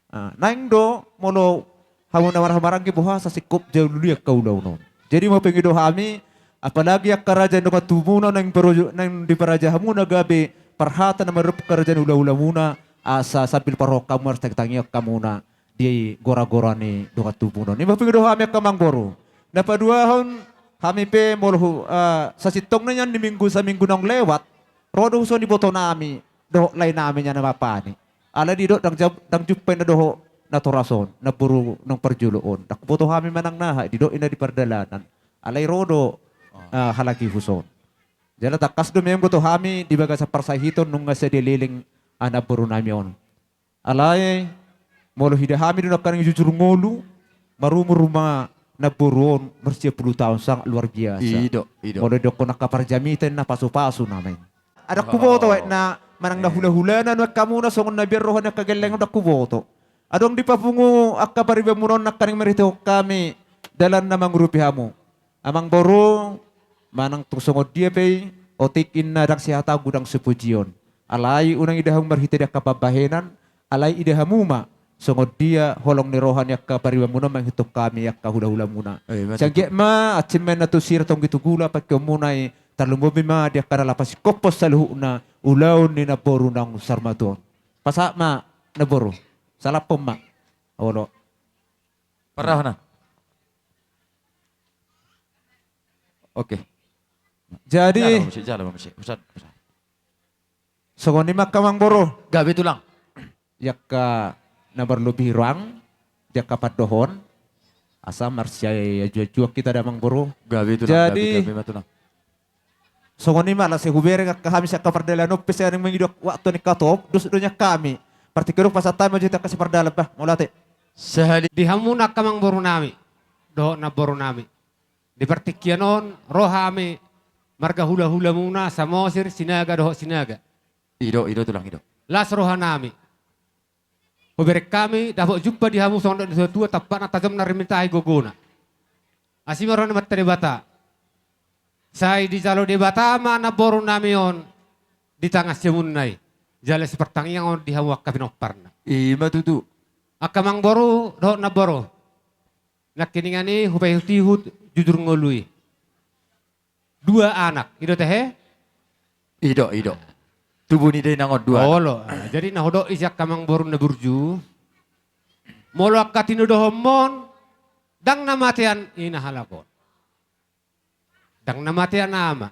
Ah, naeng do molo hamu na marhahamaranggi boha asa singkop jauliuliu angka ulaon on. Jadi molo pangido hami, apalagi angka raja ni dongan tubumuna naeng di paraja hamuna gabe parhata na mandok angka raja ni hula-hulamuna, asa sambil parrohahon hamu martangi-tangian hamuna di gora-gora ni dongan tubumuna on. Ima pangido hami angka amangboru. Na paduahon hami pe molo hu, ah, sasintongna nian di minggu, saminggu naung lewat, ro do huson iboto nami dohot lae nami nian Amang Pani. Alai didok ndang jam, ndang jumpa inna dohot natoras on, namboru naung parjolo on. Ndang huboto hami manang na aha, didok i na di pardalanan. Alai ro do, ah, halak i huson. Jala tangkas do memang boto hami di bagasan parsahiton nunga sadia leleng, ah, namboru nami on. Alai, molo huida hami do nangkaning jujur ngolu, marumur ma namboru on marsia pulu taon, sangat luar biasa. I do, i do. Molo didokkon angka parjamita ninna, pasupasu nama i. Ndang huboto, oh, aek na manang na, eh, hulahulana nuaeng hamuna songon na biar roha ni angka gelleng, ndang huboto. Adong dipapungu angka paribanmuna on nangkaning marhitehon hami dalan na mangurupi hamu. Amangboru, manang tung songon dia pe i, otik ninna ndang sihataon godang sipujion. Alai unang ida hamu marhite di angka pambahenan, alai ida hamu ma songon dia holong ni roha ni angka paribanmuna on mangihut hami angka hulahulamuna. Eh, ima tutu. Sai anggiat ma ansi ma na tu sir tonggi tu gula pangkeonmuna i, tarlumobi ma di angka na laho pasingkophon saluhutna ulaon ni namboru naung saur matua on. Pasahat ma namboru. Salaphon ma. Olo. Parahona. Oke. Jadi, jalo ma muse, jalo ma muse. Usan, usan. Songon i ma angka amangboru. Gabe tulang. Di angka na marlobi roham, di angka pandohan. Asa marsiajuajuan hita da amangboru. Gabe tulang, jadi, gabe, gabe ma tulang. Songon i ma, laos sai hubereng angka hami sian angka pardalanan on pe, sai naeng mangido waktu ni hatop, dos do nian hami. Partingkian on pasahat hami ma jo hita angka sipardalan, bah, mauliate. Sahali. Di hamuna angka amangboru nami dohot namboru nami. Di partingkian on ro hami marga hulahulamuna Samosir, Sinaga dohot Sinaga. I do, i do tulang, i do. Las roha nami. Hubereng hami dapot jumpa di hamu songon dok ni natuatua, tampakna tajomna rim ni tahi gogona. Asi ma roha ni Amanta Debata. Sai dijalo Debata ma namboru nami on di tangan siamunna i. Jala sipartangiangan di hamu angka pinomparna. Ima tutu. Angka amangboru dohot namboru. Nangkiningan i hupaihutihut jujur ngolu i. Dua anak, i do tehe? I do, i do. Tubu ni dainang on dua anak. Olo. Ah, jadi na hudok i sian angka amangboru na burju. Molo angka tinodohonmon, ndang na matean ina halak on. Ndang na matean ama.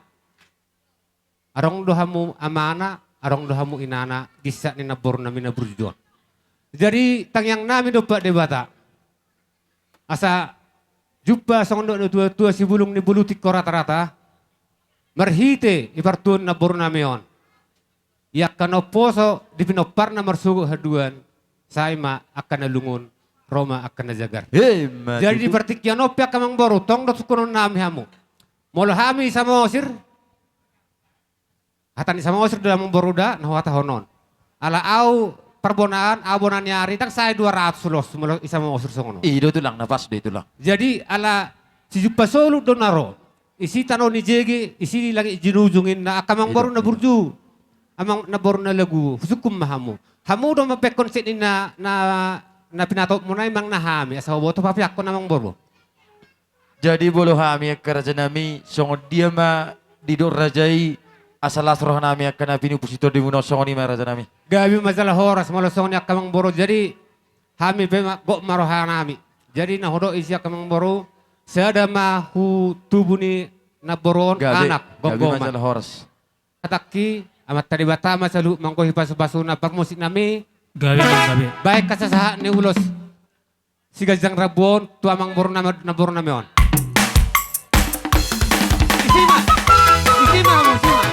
Adong do hamu amana, adong do hamu inana, ginsa ni namboru nami na burju on. Jadi tangiang nami dompak Debata. Asa jumpa songon dok ni natuatua, sibulung ni buluti ho ratarata. Marhite i partuon namboru nami on. Ia angka na umposo di pinomparna marsogot haduan, sai ma angka na lungun, ro ma angka na jagar. Ima tutu. Jadi di partingkian on pe angka amangboru, tong do sungkunon nami hamu. Molo hami Samosir, hata ni Samosir do amangboru da na huhatahon on. Ala au parbonaan, au bona ni ari, ndang sae dua ratus ulos molo i Samosir songon on. I do tulang, na pas do i tulang. Jadi ala sijumpa solu do na ro. Isi tano ni jege, isi langit jinujung inna, angka amangboru na burju. Amang namboru na lagu, husungkun ma hamu. Hamu do mambahen konsep ni na, na, na pinatopmuna i manang na hami, asa huboto papeakkon amangboru. Jadi molo hami angka raja nami, songon dia ma didok raja i, asa las roha nami angka na pinupus ni tondimuna on, songon i ma raja nami. Gabe ma jala horas molo songon i angka amangboru. Jadi hami pe ma, gok ma roha nami. Jadi na hudok i sian angka amangboru, sada ma tu tubu ni namboru on, gabe, anak, gabe ma gogoma. Jala horas. Hatangki, Amanta Debata ma saluhut manggohi pasupasuna, parmusik nami. Gabe, gabe. Bahen hasasahat ni ulos siganjang rambu on tu amangboru nami, namboru nami on. Isi ma, isi ma, isi ma, isi ma.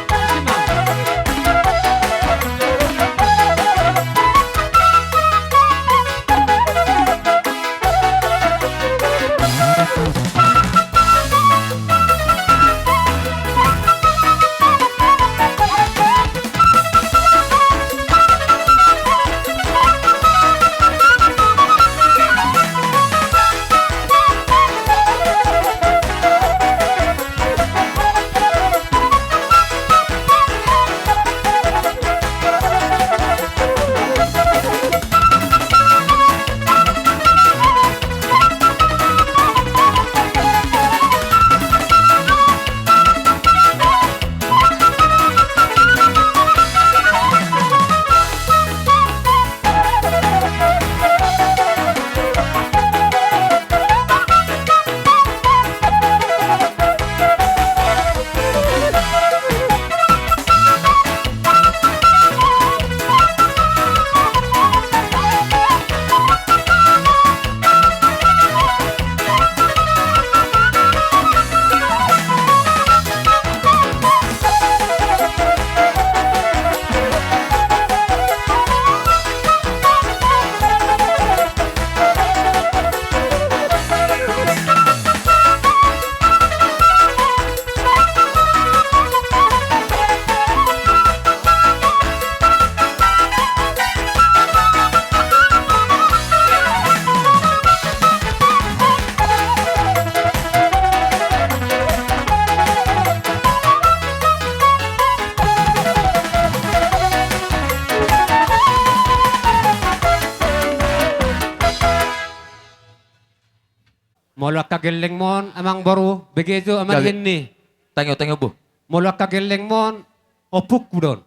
Molo angka gellengmon, amangboru, bege jo amanihen ni. Tangi, tangi, Ompu. Molo angka gellengmon, ompungku do on.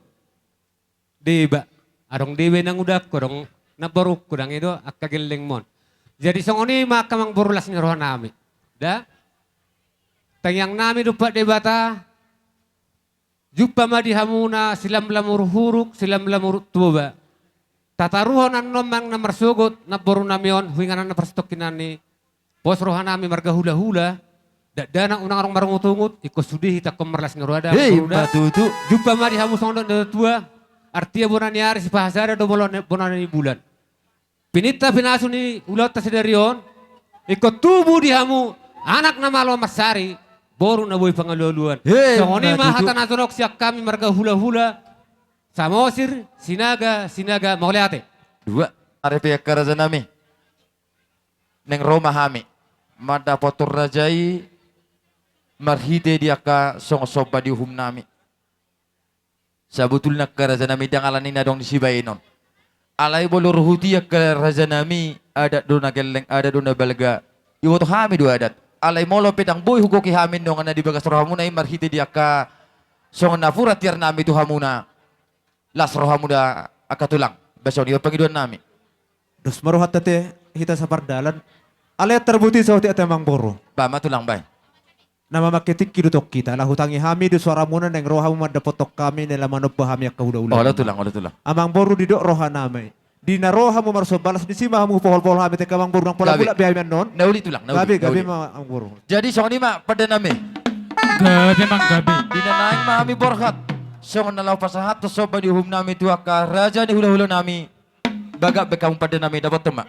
Deba. Adong deba inangudangku, adong namborungku, ndang i do angka gellengmon. Jadi songon i ma angka amangboru las ni rohanami. Da? Tangiangnami do Ompu Debata, jumpa ma di hamuna silamlam huruk-huruk, silamlam huruk Toba. Tataruhon annon manang na marsogot namborunami on, huinganan na parsitongkinan ni pos rohanami marga hulahula, dakdanak unang adong marungutungut, ingkon sude hita angka marlas ni roha da. Hei, amangboru da. Ima tutu. Jumpa ma di hamu songon dok ni natua-tua, artia bona ni ari sipahasada do bona ni, bona ni bulan. Pininta pinasu ni ulaonta sadari on, ingkon tubu di hamu anak na malo mansari, boru na boi pangalualuan. Hei, ima tutu. Songon i ma hata na jonok sian hami marga hulahula, Samosir, Sinaga, Sinaga, mauliate. Dua, ari pe angka rajanami. Naeng ro ma hami mandapothon raja i marhite di angka songon somba ni uhumnami. Sabotulna angka rajanami, ndang alani na adong ni sibaenon. Alai molo ruhut i angka rajanami, adat do na gelleng, adat do na balga. Iboto hami do adat. Alai molo pe ndang boi hugohi hami dongan na di bagas rohamuna i marhite di angka songon napuran tiarnami tu hamuna. Las rohamu da angka tulang. Ba songon i ma pangidoannami. Dos ma rohanta ate, hita sapardalan. Alai tarbuti saotik ate amangboru. Ba ma tulang, bae. Na mamangke tingki do tong hita, laho tangi hami di soaramuna naeng ro hamu mandapothon hami na laho manomba hami angka hulahula. Olo tulang, olo tulang. Amangboru, didok rohanami, di na ro hamu marsomba, las ni si ma hamu hupoholpohol hami, ate amangboru, nang pola mulak be hami annon. Na uli tulang, na uli. Gabe, gabe ma amangboru. Jadi songon i ma pandenami. Gabe, manggabe. Di na naeng ma hami borhat songon na laho pasahathon somba ni uhumnami tu angka raja ni hulahulanami. Bagak be hamu pandenami, dapothon ma.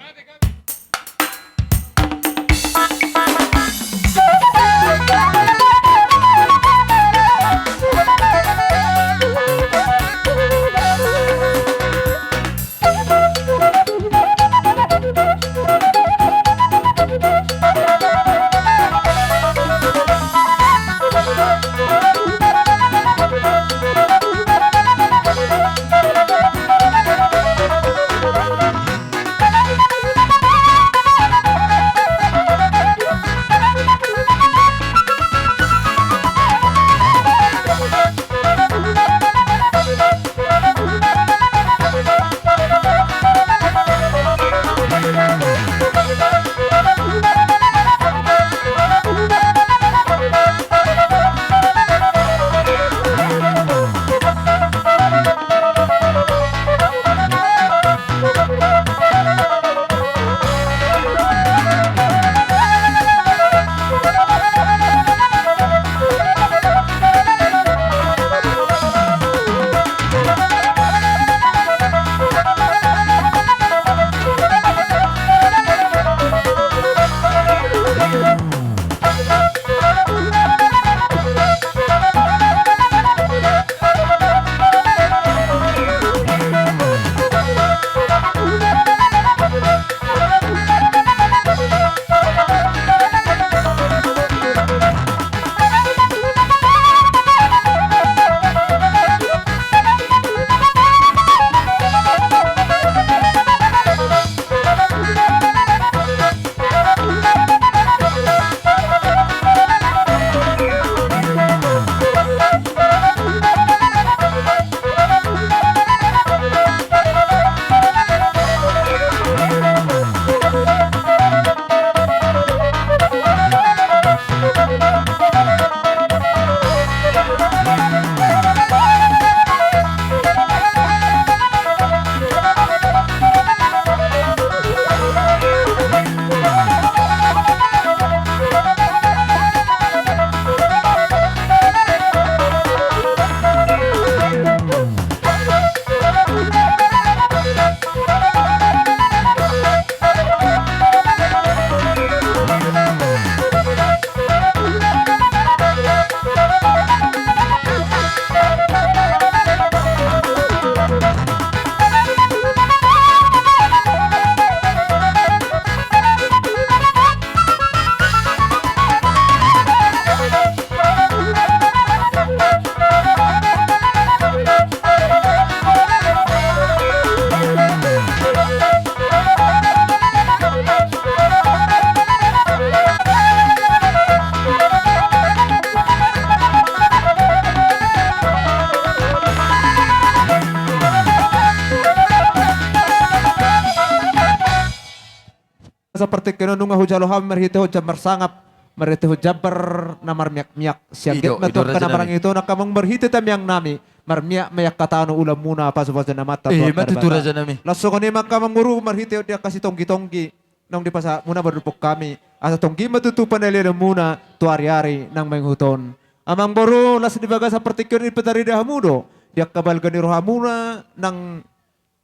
partingkian on nunga hujalo hami marhitehon jambar sangap, marhitehon jambar na marmiakmiak. Sian i do, gedma i do tu angka na maranggi on, angka amang, marhite tangiang nami, marmiak ma i angka tano ulamuna, pasupasu ni Amanta, eh, Tuhanta Debata. Laos songon i ma angka amangboru, marhitehon di angka sitonggitonggi naung dipasahat muna mardophon hami, asa tonggi ma tutu panalelon muna tu ariari naung mangihut on. Amangboru, laos di bagasan partingkian on dipatarida hamu do di angka balga ni rohamuna nang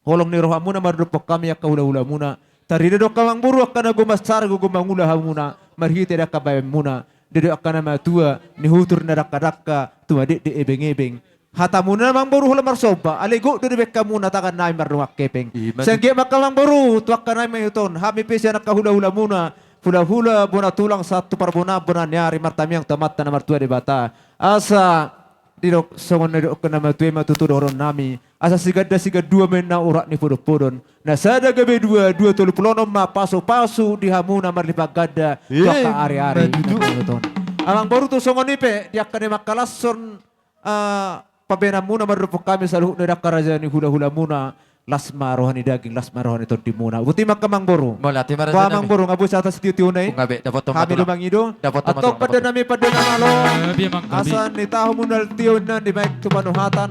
holong ni rohamuna mardophon hami angka hulahula muna. Tarida do angka amangboru angka na gogo mansar, gogo mangula hamuna marhite di angka baen muna. Dia do angka na matua nihutur na dangkadangka, tumadekdek ebengebeng. Hata muna amangboru holan marsomba, alai gok do dibaen hamuna tangan nami mardongan hepeng. Ima tutu. Sai anggiat ma angka amangboru tu angka na mangihut on, hami pe sian angka hulahula muna, hulahula bona tulang sahat tu parbonaan, bona ni ari, martangiang tu Amanta na martua Debata. Asa didok songon na nidok angka na matua i ma tutu dohonon nami. Asa siganda sigandua ma inna urat ni podompodon. Na sada gabe dua, dua tolu pulu onom ma pasupasu di hamuna marlipat ganda tu angka ariari. Ima tutu. Amangboru, tu songon i pe di angka na mangkalashon, ah, pambaenan muna mardophon hami saluhutna di angka raja ni hulahula muna, las ma roha ni daging, las ma roha ni tondi muna. Boti ma angka amangboru. Mauliate ma raja nami. Amangboru, nga boi sahat sitiotio na i? Nga be, dapothon ma tulang. Hami do mangido. Dapothon ma tulang. Antong pande nami, pande na malo. Gabe, amang, gabe. Asa nitahu muna tion na di baen tu panuhatan,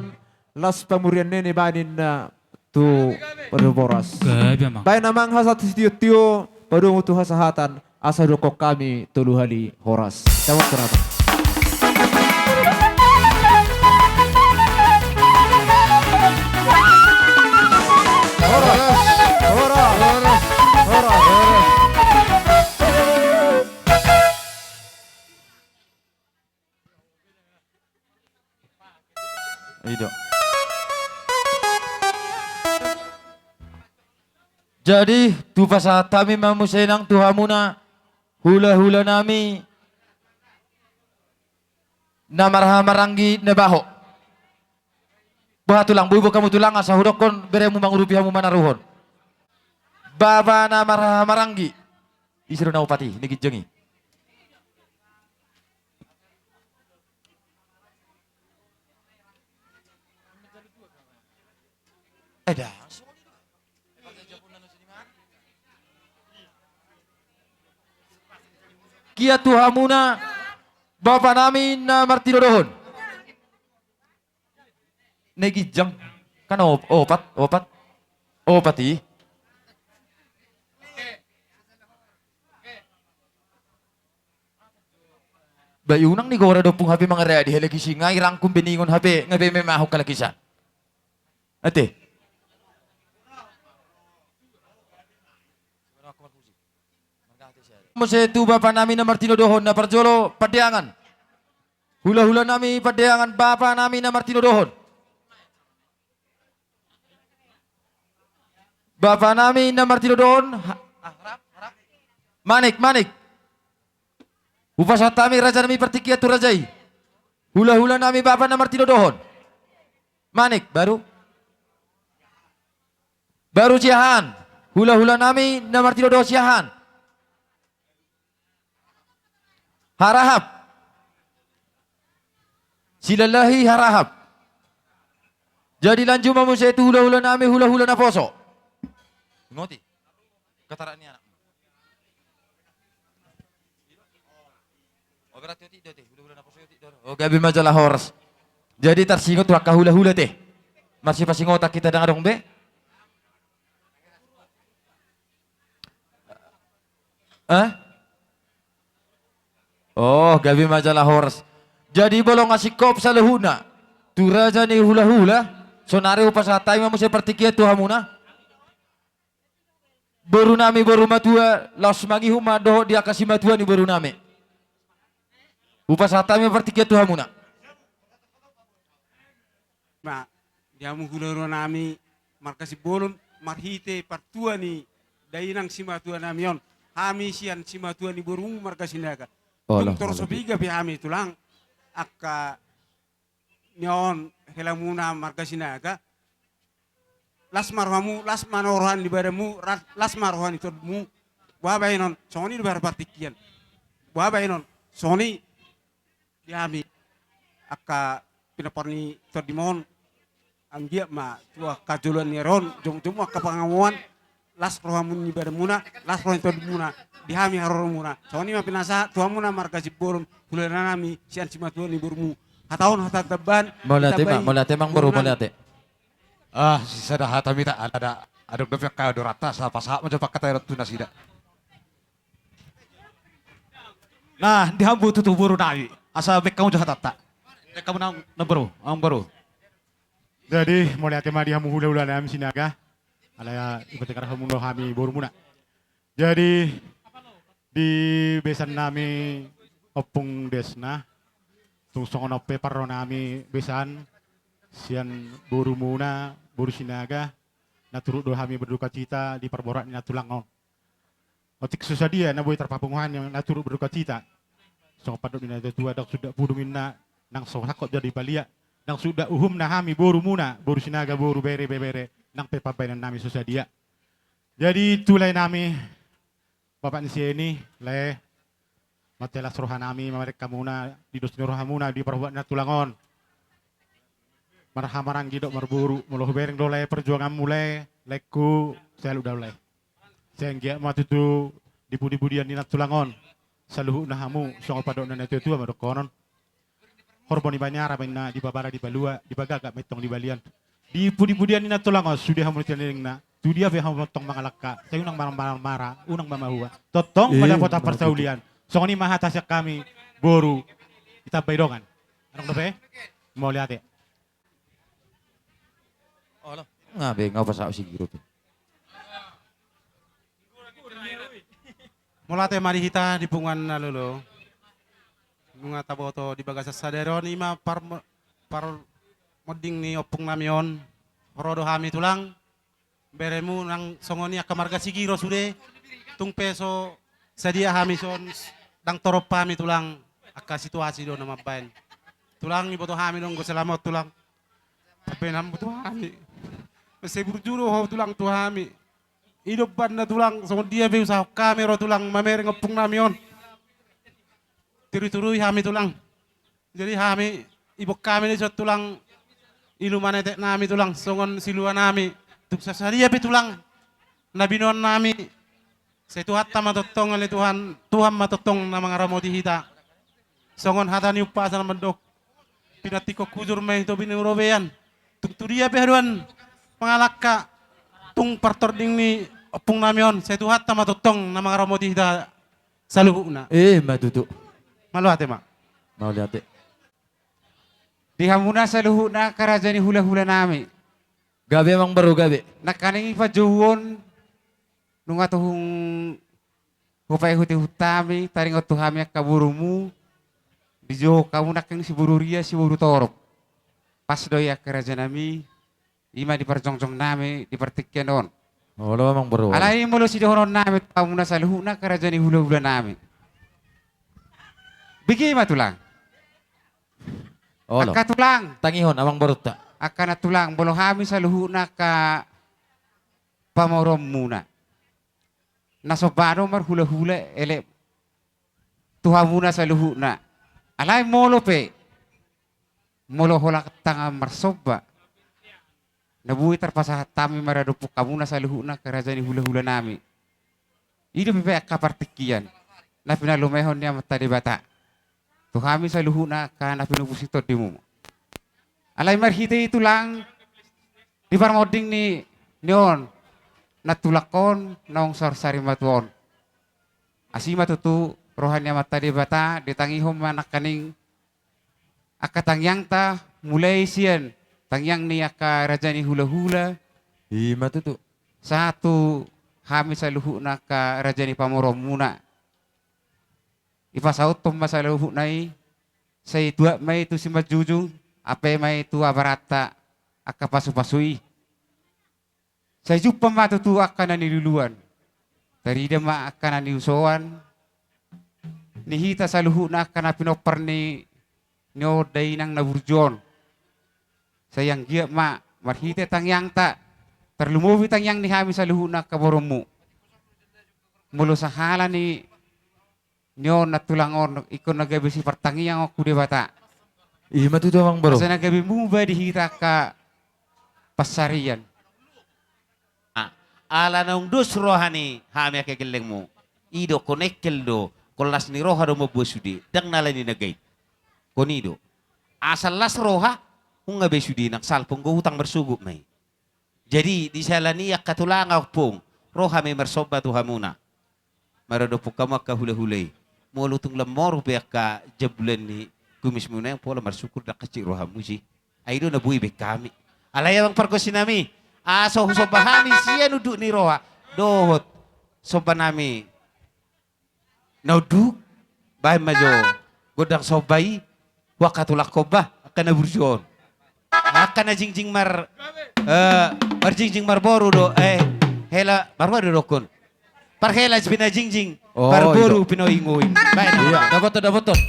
las pamurian ni baen ninna tu boru Horas. Gabe, amang. Baen, amang, sahat sitiotio, padomu tu hasahatan, asa dohonon hami tolu hali horas. Sahat tu rata. Horas, horas, horas, horas. I do. Jadi, hupasahat hami ma muse nang tu hamuna, hulahula nami, na marhaha maranggi na baho. Boha tulang, boi boan hamu tulang, asa hudokkon beremu mangurupi hamu manaruhon. Bapa na marhaha maranggi. Ise do na opat i, na ginjang i? Eh, dah. Kia tu hamuna, bapa nami na martinodohon. Na ginjang. Kan op-, opat, opat. Opat i. Ba i unang ni gora dompung hape mangareak di halak i, singa i rangkum beningon hape, nga be memahuk halak i sa. Ate. Muse tu bapa nami na martinodohon, na parjolo Pandeangan. Hulahula nami Pandeangan, bapa nami na martinodohon. Bapa nami na martinodohon, ha-, Manik, Manik. Hupasahat hami raja nami partingkian tu raja i. Hulahula nami bapa na martinodohon. Manik, baru. Baru Siahaan. Hulahula nami na martinodohon Siahaan. Harahap. Silalahi Harahap. Jadi lanjut ma muse tu hulahula nami, hulahula naposo. Ngoti. Katarak ni anak. Oh, berarti otik do te, hulahula naposo otik do. Oh, gabe ma jala horas. Jadi tarsingot tu angka hulahula te. Marsipasingotan hita, ndang adong be. Eh? Oh, gabe ma jala horas. Jadi molo nga singkop saluhutna tu raja ni hulahula, saonari hupasahat hami ma muse partingkian tu hamuna. Boru nami, boru matua, laos mangihut ma dohot di angka simatua ni boru nami. Hupasahat hami partingkian tu hamuna. Ma, di hamu hulahula nami, marga Simbolon, marhite partua ni dainang simatua nami on, hami sian simatua ni borumu marga Sinaga. Oh, tung torop so piga pe hami tulang, angka ni on helamuna marga Sinaga. Las ma rohamu, las ma roha ni badanmu, ra-, las ma roha ni tondinmu. Boha baenon, songon i do bahen partingkian. Boha baenon, songon i di hami angka pinompar ni tondim on, anggiat ma tu angka joloan ni ari on, jongjong ma angka pangamuan, las roha ni badanmuna, las roha ni tondimuna, di hami haroromuna. Songon i ma pinasahat tu hamuna marga Simbolon, hulahula nami sian simatua ni borumuna. Hata on hata tambahan. Mauliate ma, mauliate amang boru, mauliate. Ah, sisada hata ma hita, ala da adong dope angka doranta, asa pasahat ma jo pangkataion tu nasida. Nah, di hamu tutu boru nami, asa baen hamu jo hatanta. Baen hamu nang, nang boru, nang boru. Jadi, mauliate ma di hamu hulahula nami Sinaga. Ala dipatikar hamu do hami borumuna. Jadi, di besan nami Ompung Desna, tung songon on pe parro nami besan sian borumuna, boru Sinaga, na turut do hami berdukacita di parborat ni nantulang on. Otik so sadia na boi tarpapungu hami na turut berdukacita. Songon pandok ni natuatua, ndang suda pudung inna, nang so sangkot jadi paliat, ndang suda uhumna hami borumuna, boru Sinaga, boru, bere, ibebere, nang pe pambahenan nami so sadia. Jadi tu lae nami, bapak ni si Eni, lae, marlas roha nami mamereng hamuna, di dos ni rohamuna di parbuat ni nantulang on. Marhahamaranggi dohot marboru, molo hubereng do lae perjuanganmu lae, laengku, salut do lae. Sai anggiat ma tutu di pudipudian ni nantulang on, saluhutna hamu, songon pandok ni natuatua ma dohonon. Horbo ni baniara ma inna, dipabara dipalua, dipagagat ma intong di balian. Di pudipudian ni nantulang on, sude hamu na tinadingna, tudia pe hamu tongtong mangalangka, sai unang marmara, unang ma mahua. Tongtong ma dapotan parsaulian. Songon i ma hata sian hami, boru, ditambai dongan. Adong dope? Mauliate. Olo. Nga be, nga pasahat si Giro pe. Mauliate ma di hita di punguan na lolo. Nunga taboto di bagasan sadari on, i ma par-, parmonding ni ompung nami on. Ro do hami tulang. Beremu nang songon i angka marga Sigiro sude. Tung pe so sadia hami son, ndang torop hami tulang, angka situasi do na mambaen. Tulang, iboto hami do anggo selama on tulang. Tapi nambu tu hami. Sai burju do ho tulang tu hami. I do umbahen na tulang, songon dia pe usahahon hami ro tulang mamereng ompung nami on. Tudutudu hami tulang. Jadi hami, ibon hami do dison tulang, ilu manetek nami tulang, songon silua nami. Tung so sadia pe tulang na binoan nami, sai Tuhanta ma tongtong, ale Tuhan, Tuhan ma tongtong na mangaramoti hita. Songon hata ni umpasa na mandok, pinantikhon hujur ma i tu topi ni robean. Tung tudia pe haduan mangalangka, tung partording ni ompung nami on, sai Tuhanta ma tongtong na mangaramoti hita saluhutna. I ma tutu. Mauliate ma. Mauliate. Di hamuna saluhutna angka raja ni hulahula nami. Gabe amang boru, gabe. Nangkaning i panjouon, nunga tohung hupaihutihut hami, taringot tu hami angka borumu, dijou hamu nangkaning si boru ria, si boru torop. Pas do i angka raja nami, i ma di parjongjong nami di partingkian on. Olo amang boru. Alai molo sidohonon nami tu hamuna saluhutna angka raja ni hulahula nami. Bege ma tulang. Olo. Angka tulang. Tangihon amang borunta. Angka na tulang, molo hami saluhutna angka pamoruonmuna, na somba do marhulahula elek tu hamuna saluhutna. Alai molo pe, molo holan tangan marsomba, na boi tarpasahat hami maradophon hamuna saluhutna angka raja ni hulahula nami. I do pe angka partingkian na pinalumehon ni Amanta Debata tu hami saluhutna angka na pinupus ni tondimu. Alai marhite i tulang, di parmonding ni, ni on, nantulang on naung sarsari matua on. Asi ma tutu roha ni Amanta Debata, ditangihon ma nangkaning angka tangiangta, mulai sian tangiang ni angka raja ni hulahula. I ma tutu. Sahat tu hami saluhutna angka raja ni pamoruonmuna. Ipasauthon ma saluhutna i, sai tuat ma i tu simanjujung, ampe ma i tu abaranta angka pasupasu i. Sai jumpang ma tutu angka na niluluan, tarida ma angka na niusoan ni hita saluhutna angka na pinompar ni, ni on dainang na burju on. Sai anggiat ma marhite tangiangta, tarlumobi tangiang ni hami saluhutna angka borunmu, molo sahala ni ni on nantulang on ingkon na gabe sipartangiangan tu Debata. I ma tutu amang boru. Asa na gabe muba di hita angka pansarian. Ah, ala naung dos roha ni hami angka gellengmu. I do, ingkon engkel do, ingkon las ni roha do mamboan sude, ndang na ala ni na gait. Ingkon i do. Asal las roha, nunga be sude nang salpu, anggo utang marsogot ma i. Jadi, di siala ni i angka tulang, ompung, ro hami marsomba tu hamuna. Maradophon hamu angka hulahula i. Molo tung lam moru pe angka jambulan ni kumismuna i, pola marsyukur, ndang hansit rohamu disi. Ai i do na boi baen hami. Alai amang pargonsi nami, asa husomba hami sian unduk ni roha dohot somba nami na unduk, baen ma jo gondang somba i tu angka tulangkon, ba angka na burju on. Angka na jingjing mar-, eh, marjingjing marboru do, eh, hela, marhua do dohonon. Parhela pe na jingjing, oh, parboru i do, pinoingoing. Baen. Iya, dapoton, dapoton.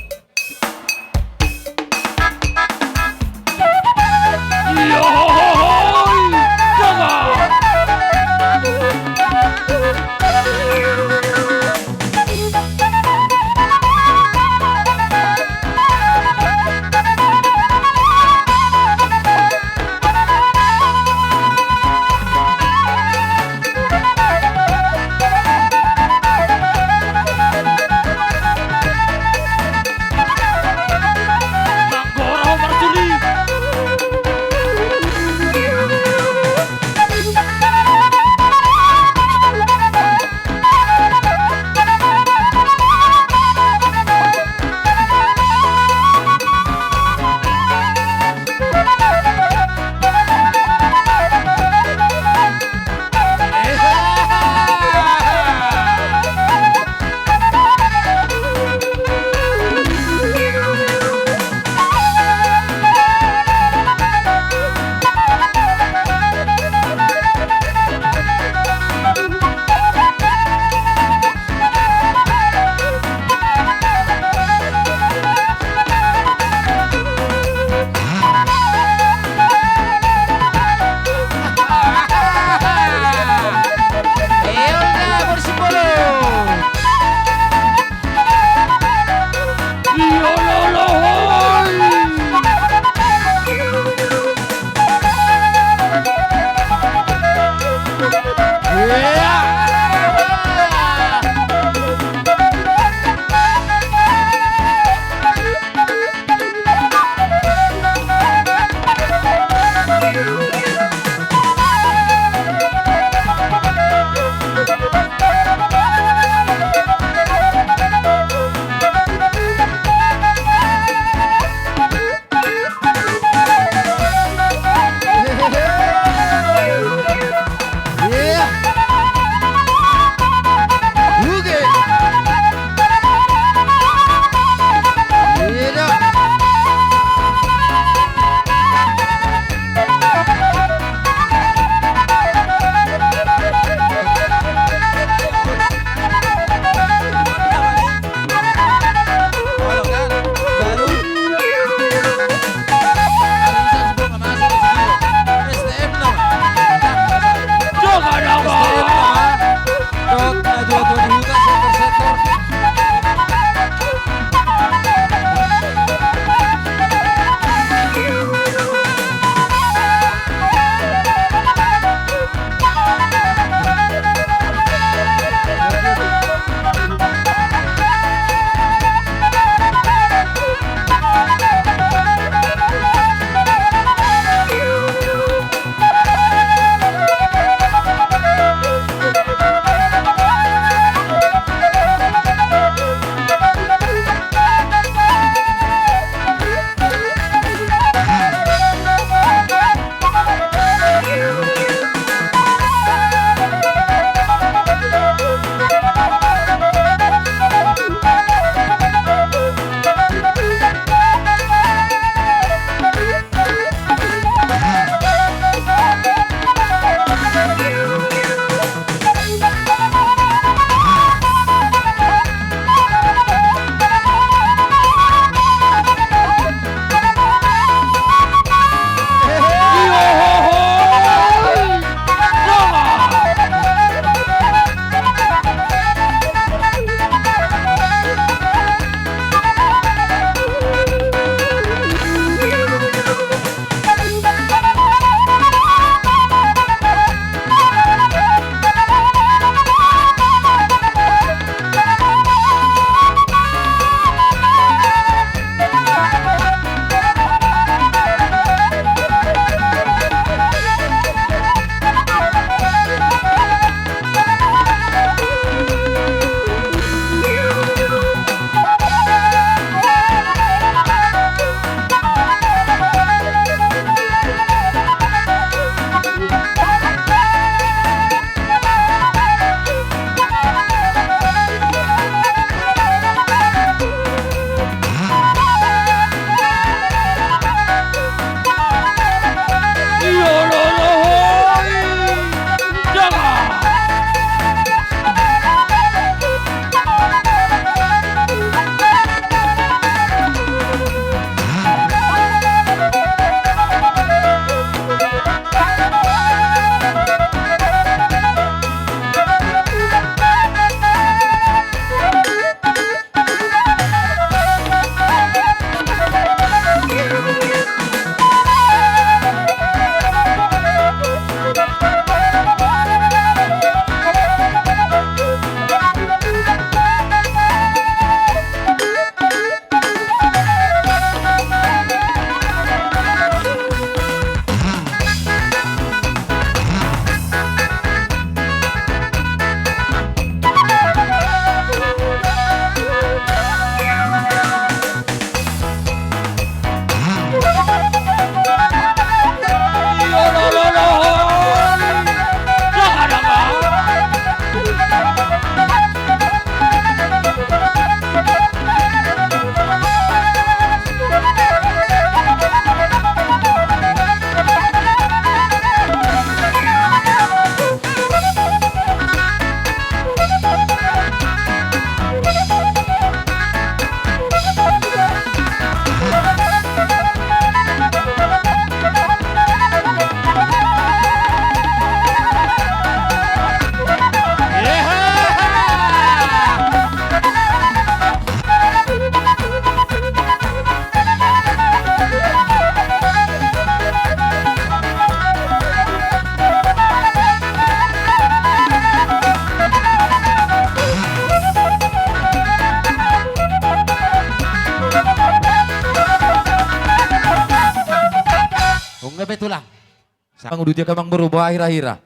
Manguduti angka amangboru, boha hira-hira?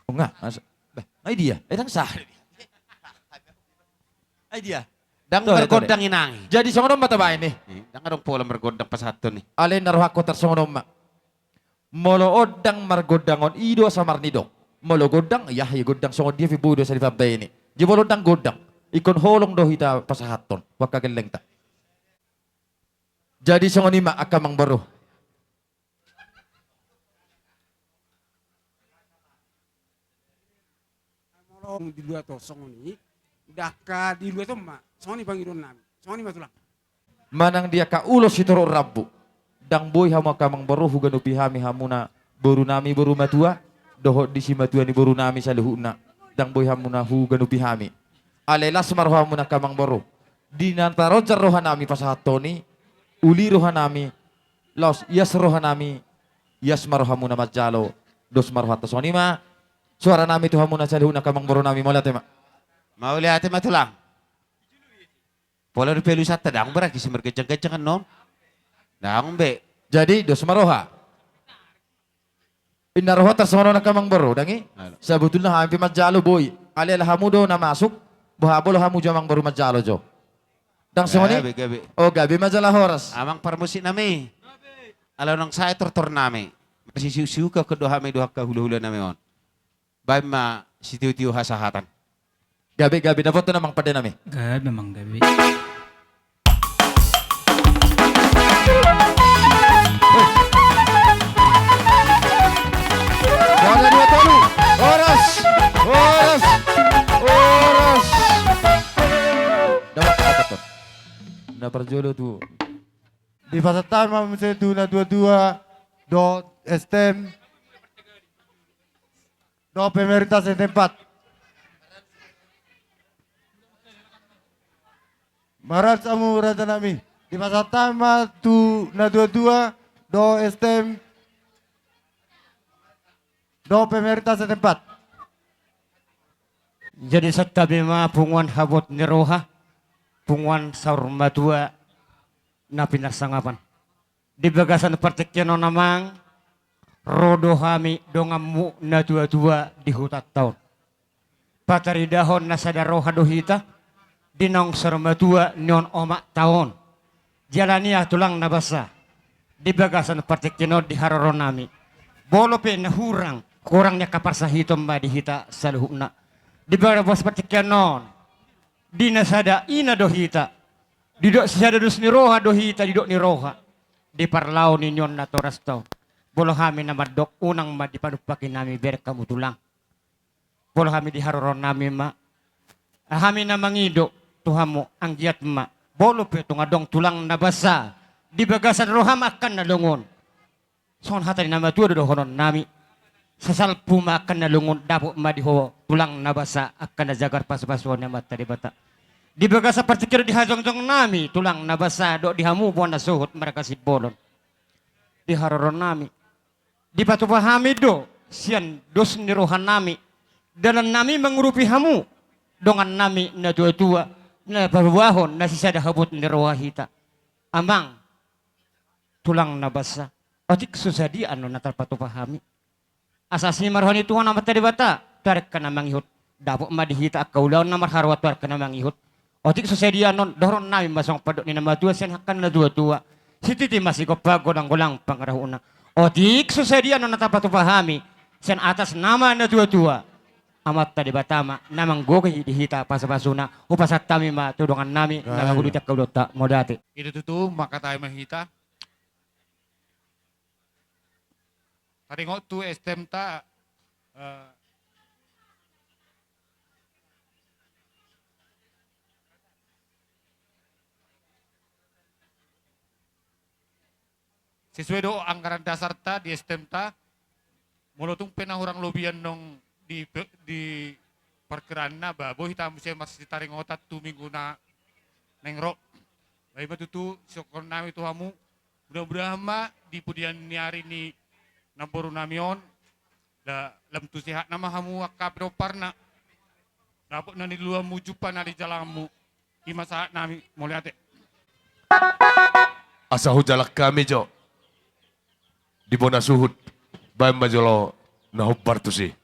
Nga, masa, bah, ai dia, eh, dang sah. Ai dia. Dang margondang inang i. Jadi songon on ma tabaen i. Dang adong pola margondang pasahathon i. Alai na rohangku tarsongon on ma. Molo ondang margondang on, i do asa marnidok. Molo gondang, ya, i gondang songon dia pe boi do asa dipambaen i. Jadi molo ondang gondang, ingkon holong do hita pasahathon tu angka gellengta. Jadi songon i ma angka amangboru. Molo diluat on songon i, dangka diluat on ma songon i pangidoan nami. Songon i ma tulang. Manang di angka ulos sitorop rambu, dang boi hamu angka amangboru huganupi hami hamuna boru nami boru matua, dohot di simatua ni boru nami saluhutna, dang boi hamuna huganupi hami. Alai las ma rohamuna angka amangboru. Di na taronjar roha nami pasahathon i, uli roha nami, laos ias roha nami, ias ma rohamuna manjalo, dos ma rohanta. Songon i ma suara nami tu hamuna saluhutna angka amangboru nami, mauliate ma. Mauliate ma tulang. Pola di pelusanta dang berarti si mergejang-gejang annon. Dang be. Jadi dos ma roha. Inna roha tarsongon on angka amangboru, dang i? Sabotulna hami pe manjalo boi. Alai ala hamu do na masuk, boha bolo hamu jo amangboru manjalo jo. Dang songon i? Gabe, gabe. O, gabe ma jala horas. Amang parmusik nami. Ala unang sae tortor nami. Masisiusiu ka do hami do angka hula-hula nami on. Baen ma sitio-tio hasahatan. Gabe, gabe, dapotan amang pande nami. Gabe, amang, gabe. Sada, dua, tolu. Horas, horas, horas. Dapotan, dapotan. Na parjolo tu. Dipasahat ma muse tu natua-tua dohot S T M. Dohot pemerintah setempat. Marhaha hamu raja nami. Dipasahat ma tu natua-tua dohot S T M dohot pemerintah setempat. Jadi santabi ma punguan habot ni roha, punguan saur matua na pinarsangapan. Di bagasan partingkian on amang, ro do hami donganmu natua-tua di hutanta on. Pataridahon na sada roha do hita di naung saur matua nion omakta on. Jala nian tulang na basa, di bagasan partingkian on di haroro nami, molo pe na hurang, hurang ni angka parsahiton ma di hita saluhutna. Di bagasan partingkian on, di na sada ina do hita, didok sisada dos ni roha do hita, didok ni roha. Di parlao ni nion natorasta on, molo hami na mandok, unang ma dipanumpahi nami bereng hamu tulang. Molo hami di haroro nami ma, hami na mangido tu hamu, anggiat ma molo pe tung adong tulang na basa di bagasan roham angka na longon. Songon hata ni na matua do dohonon nami. Sasalpu ma angka na longon, dapot ma di ho tulang na basa angka na jagar pasupasuon ni Amanta Debata. Di bagasan partingkian on di hajongjong nami tulang na basa dohot di hamu bona sohot marga Simbolon. Di haroro nami, dipatupa hami do sian dos ni roha nami dalan nami mangurupi hamu dongan nami natua-tua, na paboahon na sisada habot ni roha hita. Amang, tulang na basa, otik so sadia annon na tarpatupa hami. Asa asi ma roha ni Tuhan Amanta Debata tu angka na mangihut. Dapot ma di hita angka ulaon na marharoa tu angka na mangihut. Otik so sadia annon, dohonon nami ma songon pandok ni na matua sian angka na tua-tua: Sititi ma sigompa, golang-golang pangarahutna. Otik so sadia annon na tarpatupa hami sian atas nama na tua-tua, Amanta Debata ma na manggohi di hita pasupasuna. Hupasahat hami ma tu dongan nami na mangudut angka ulaonta. Mauliate. I do tutu, mangkatai ma hita. Taringot tu S T M ta, eh, sesuai do anggaran dasarta di S T M ta, molo tung pe na hurang lobi annon di pe-, di parkiraanna, ba boi hita muse marsitaringotan tu minggu na naeng ro. Ba i ma tutu sidohonon nami tu hamu, mudah-mudahan ma di pudian ni ari ni namboru nami on, da-, lam tu sehatna ma hamu angka pinomparna. Dapot na niluluanmu, jumpa na nijalahanmu. I ma sahat nami, mauliate. Asa hujalang hami jo. di bona suhut, baen ma jolo na hombar tusi.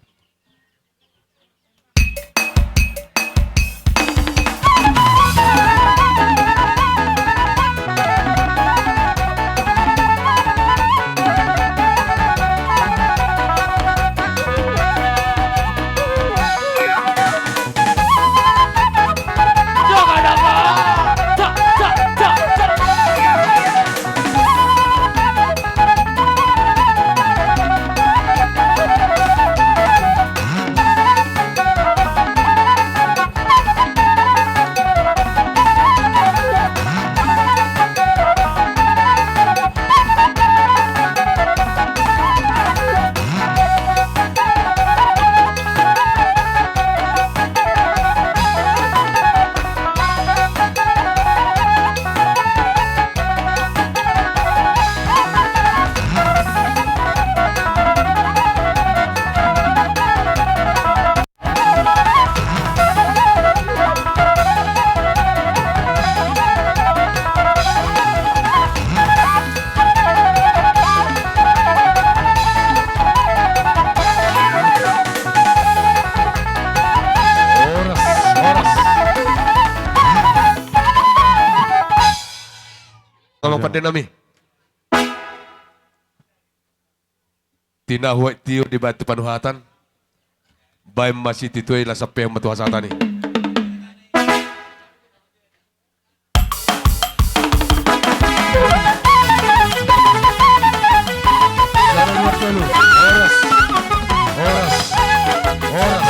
Horas, horas. Tolong pande nami. Tinahu aek tio dibaen tu panuhatan. Baen ma sitituai, laos sampean ma tu hasatan i. Horas, horas, horas.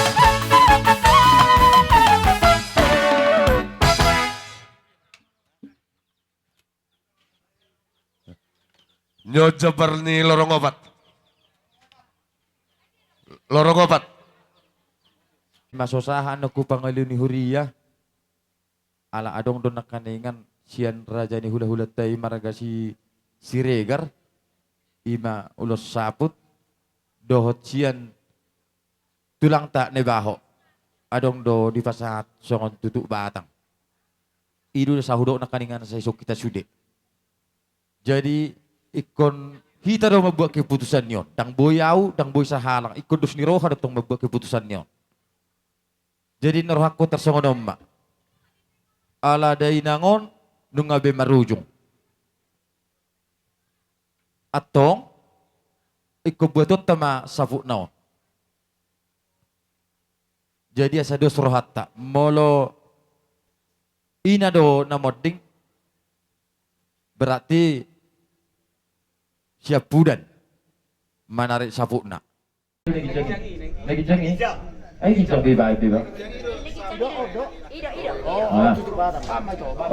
Nyo jambar ni lorong opat. Lorong opat. Masosahan na ku pangaliu ni huria. Ala adong do nangkaningan sian raja ni hulahulanta i marga si Siregar. Ima ulos saput. Dohot sian tulangta Nebaho. Adong do dipasahat songon tutuk batang. I do sahudok nangkaningan sai songon hita sude. Jadi ingkon hita do mambuat keputusan ni on. Ndang boi au, ndang boi sahalak. Ingkon dos ni roha do tong mambuat keputusan ni on. Jadi na rohangku tarsongon on ma. Ala dainang on nunga be marujung. Antong ingkon buatonta ma saputna on. Jadi asa dos rohanta. Molo ina do na monding, berarti siap pudan manarik saputna. Na ginjang i? Na ginjang i? Ai ginjang be baen be ba. Ah.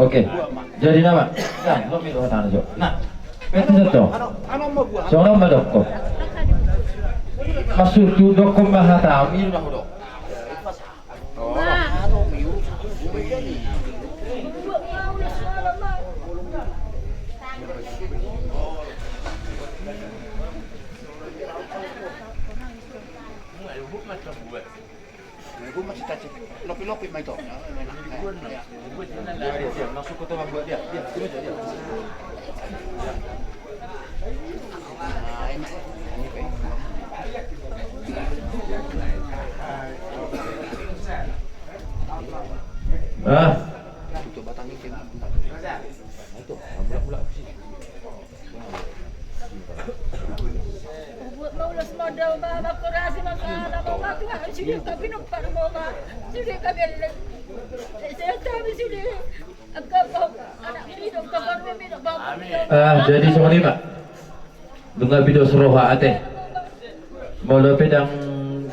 Oke. Jadi nama? Nah, lo milo tanah jo. Nah. Betul jo. Songon on ma dokkon. Maksudhu dokkon ma hata. Lopi-lopi ma ito. Ah. Buat mau los modal, ma, ma, kurasi, ma, ma, ma, ma, Tuhan, sudah kami numpang, ma, ma, sudah kami le-, saya tahu sudah. Agak kau, anak ini dong, kau baru ini dong, bapak. Ah, jadi songon i ma. Nunga be dos roha ate. Molo pe ndang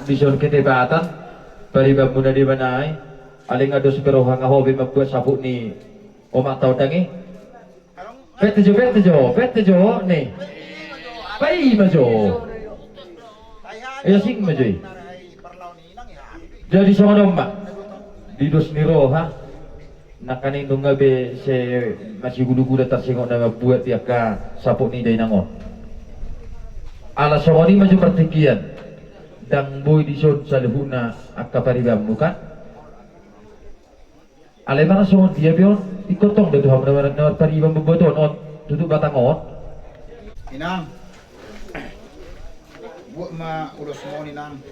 dison ketepatan paribanmuna di mana i, alai nunga dos be roha, nunga ho be mambuat saput ni omakta on ndang i. Pete jo, pete jo, pete jo, ne. Paima jo. Ia sing ma jo i. Jadi songon on ma. Di dos ni roha. Nangkaning nunga be sai masigulugula tarsingok na mambuat di angka saput ni dainang on. Ala songon i ma jo partingkian. Ndang boi dison saluhutna angka paribanmu kan. Alai manang songon dia pe on, ingkon tong do tu hamu na mar-, na marpariban mambuat on, on tutuk batang on. Inang. Buat ma ulos moni nang.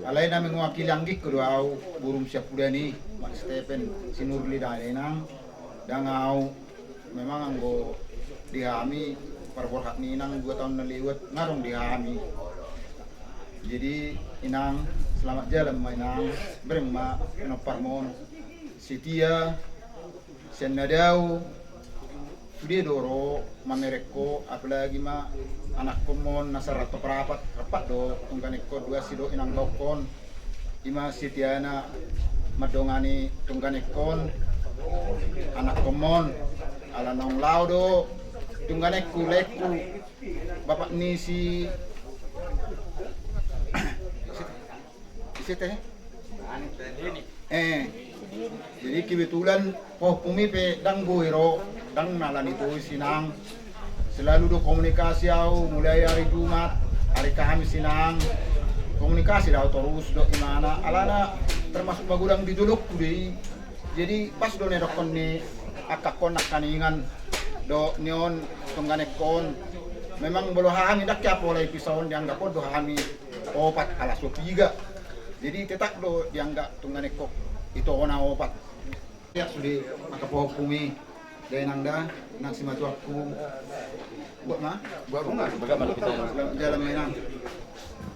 Alai na mewakili anggingku do au, burung siapudan i, Mak Stephen Sinurli da inang. Dang au, memang anggo di hami parborhat ni inang dua taon na lewat ngadong di hami. Jadi inang, selamat jalan ma inang. Bereng ma pinomparmon. Setia, sian na dao, sude do ro mamereng ho, apalagi ma anakkonmon na sarato parapat, rapat do tungganengkon, dua si do inang baokkon. Ima setiana mandongani tungganengkon, anakkonmon. Ala naung laho do tungganengku, laengku, bapak ni si, si, si te. Eh, jadi kebetulan pahompu mi pe dang boi ro, dang na alani boi sinang. Selalu do komunikasi au, mulai hari Jumat, hari Kamis sinang. Komunikasi do au torus dohot imana, alana termasuk magodang di dolokku do i. Jadi pas do na didokkon ni angkangkon nangkaningan dohot ni on tungganengkon. Memang molo hami ndang ke apolai pisau on, dianggap on do hami opat ala so piga. Jadi tetap do dianggap tungganengkon ito na opat. Ya sude angka pahompu mi da inang da, nang simatuangku. Buat ma? Buat ma? Selamat jalan ma inang.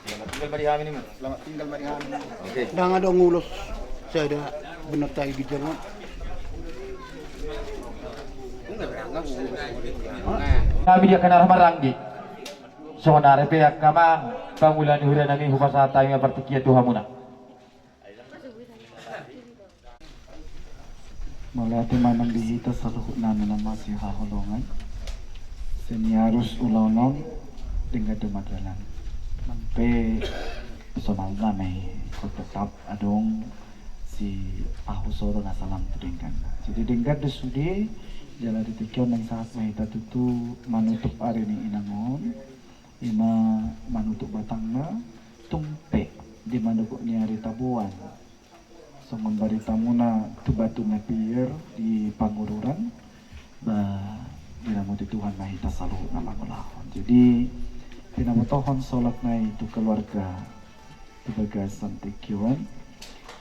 Selamat tinggal ma di hami nimu. Selamat tinggal ma di hami. Oke. Dang adong ulos sada benar tadi di jalan. Hami di angka na marhaha maranggi. Songon i pe angka amang pangula ni huria nami, hupasahat hami ma partingkian tu hamuna. Mauliate ma nang di hita saluhutna na masihaholongan. Sian arus ulaon on denggan do mardalan. Nang pe somalna ma i, tetap adong sipahusoron na salam tu denggan. Jadi denggan do sude, jala di tingki on naeng sahat ma hita tutu manutup ari ni inang on. Ima manutup batangna, tung pe di manogot ni ari taboan. Songon baritamuna tu Batu Nepir di Pangururan, ba diramoti Tuhan ma hita saluhutna mangulahon. Jadi pinabotohon solak nai tu keluarga di bagasan tingki on.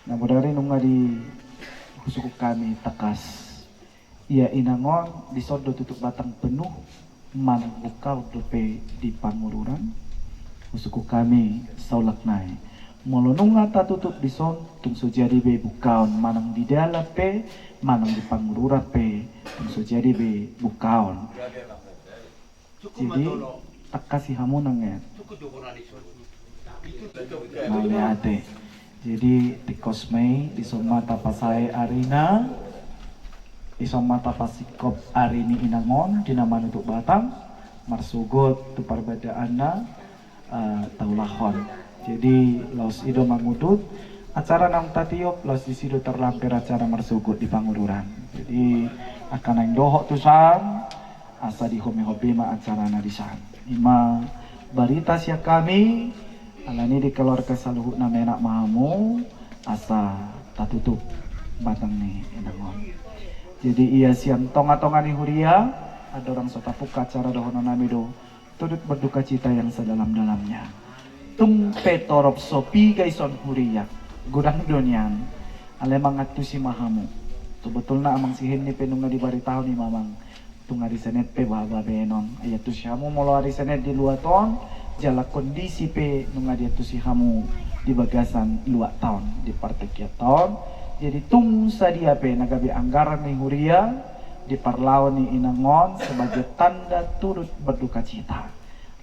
Na bodari nunga dihusuk hami tangkas. Ia inang on, dison do tutup batang penuh, manang bukaon dope di Pangururan. Husuk hami saulak nai, molo nunga tatutup dison, tung so jadi be bukaon, manang di dalan pe, manang di Pangururan pe, tung so jadi be bukaon. Jadi tangkasi hamu nang, eh. Mauliate. Jadi tingkos ma i, dison ma tapasae arina, dison ma tapasingkop ari ni inang on di na manutup batang, marsogot tu parbandaanna, eh, taulahon. Jadi laos i do mangudut acara naung tatiop, laos disi do tarlamper acara marsogot di Pangururan. Jadi angka naeng dohot tu san, asa dihomehome ma acarana di san. Ima barita sian hami, alani di keluarga saluhutna menak ma hamu, asa tatutup batang ni inang on. Jadi ia sian tongatonga ni huria, andorang so tapungka acara dohonon nami do, turut berduka cita yang sedalam-dalamnya. Tung pe torop so piga dison huria, godang do nian. Alai mangantusi ma hamu. Sebetulna amang si Henni pe nunga dibaritahon i ma amang. Tung ari Senin pe bahen on. Ai antusi hamu molo ari Senin di luat on, jala kondisi pe nunga diantusi hamu di bagasan luat on, di partingkian on. Jadi tung sadia pe na gabe anggaran ni huria, di parlao ni inang on sebagai tanda turut berduka cita.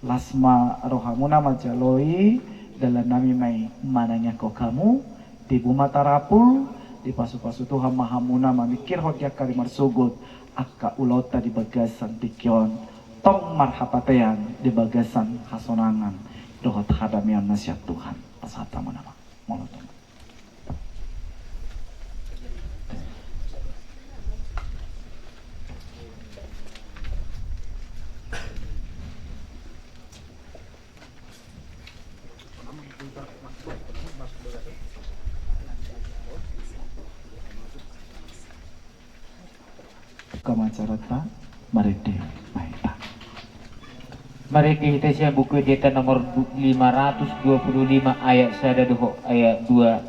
Las ma rohamuna manjalo i, dalan nami ma i manangiangkon hamu, tibu ma tarapul, dipasupasu Tuhan ma hamuna mamingkirhon di angka ari marsogot, angka ulaonta di bagasan tingki on, tong marhapatean di bagasan hasonangan dohot hadameon na sian Tuhan. Pasahat hamuna ma. Molo tung. Kama acaranta, marende ma hita. Marende hita sian Buku Ende nomor lima ratus dua puluh lima, ayat sada dohot ayat dua.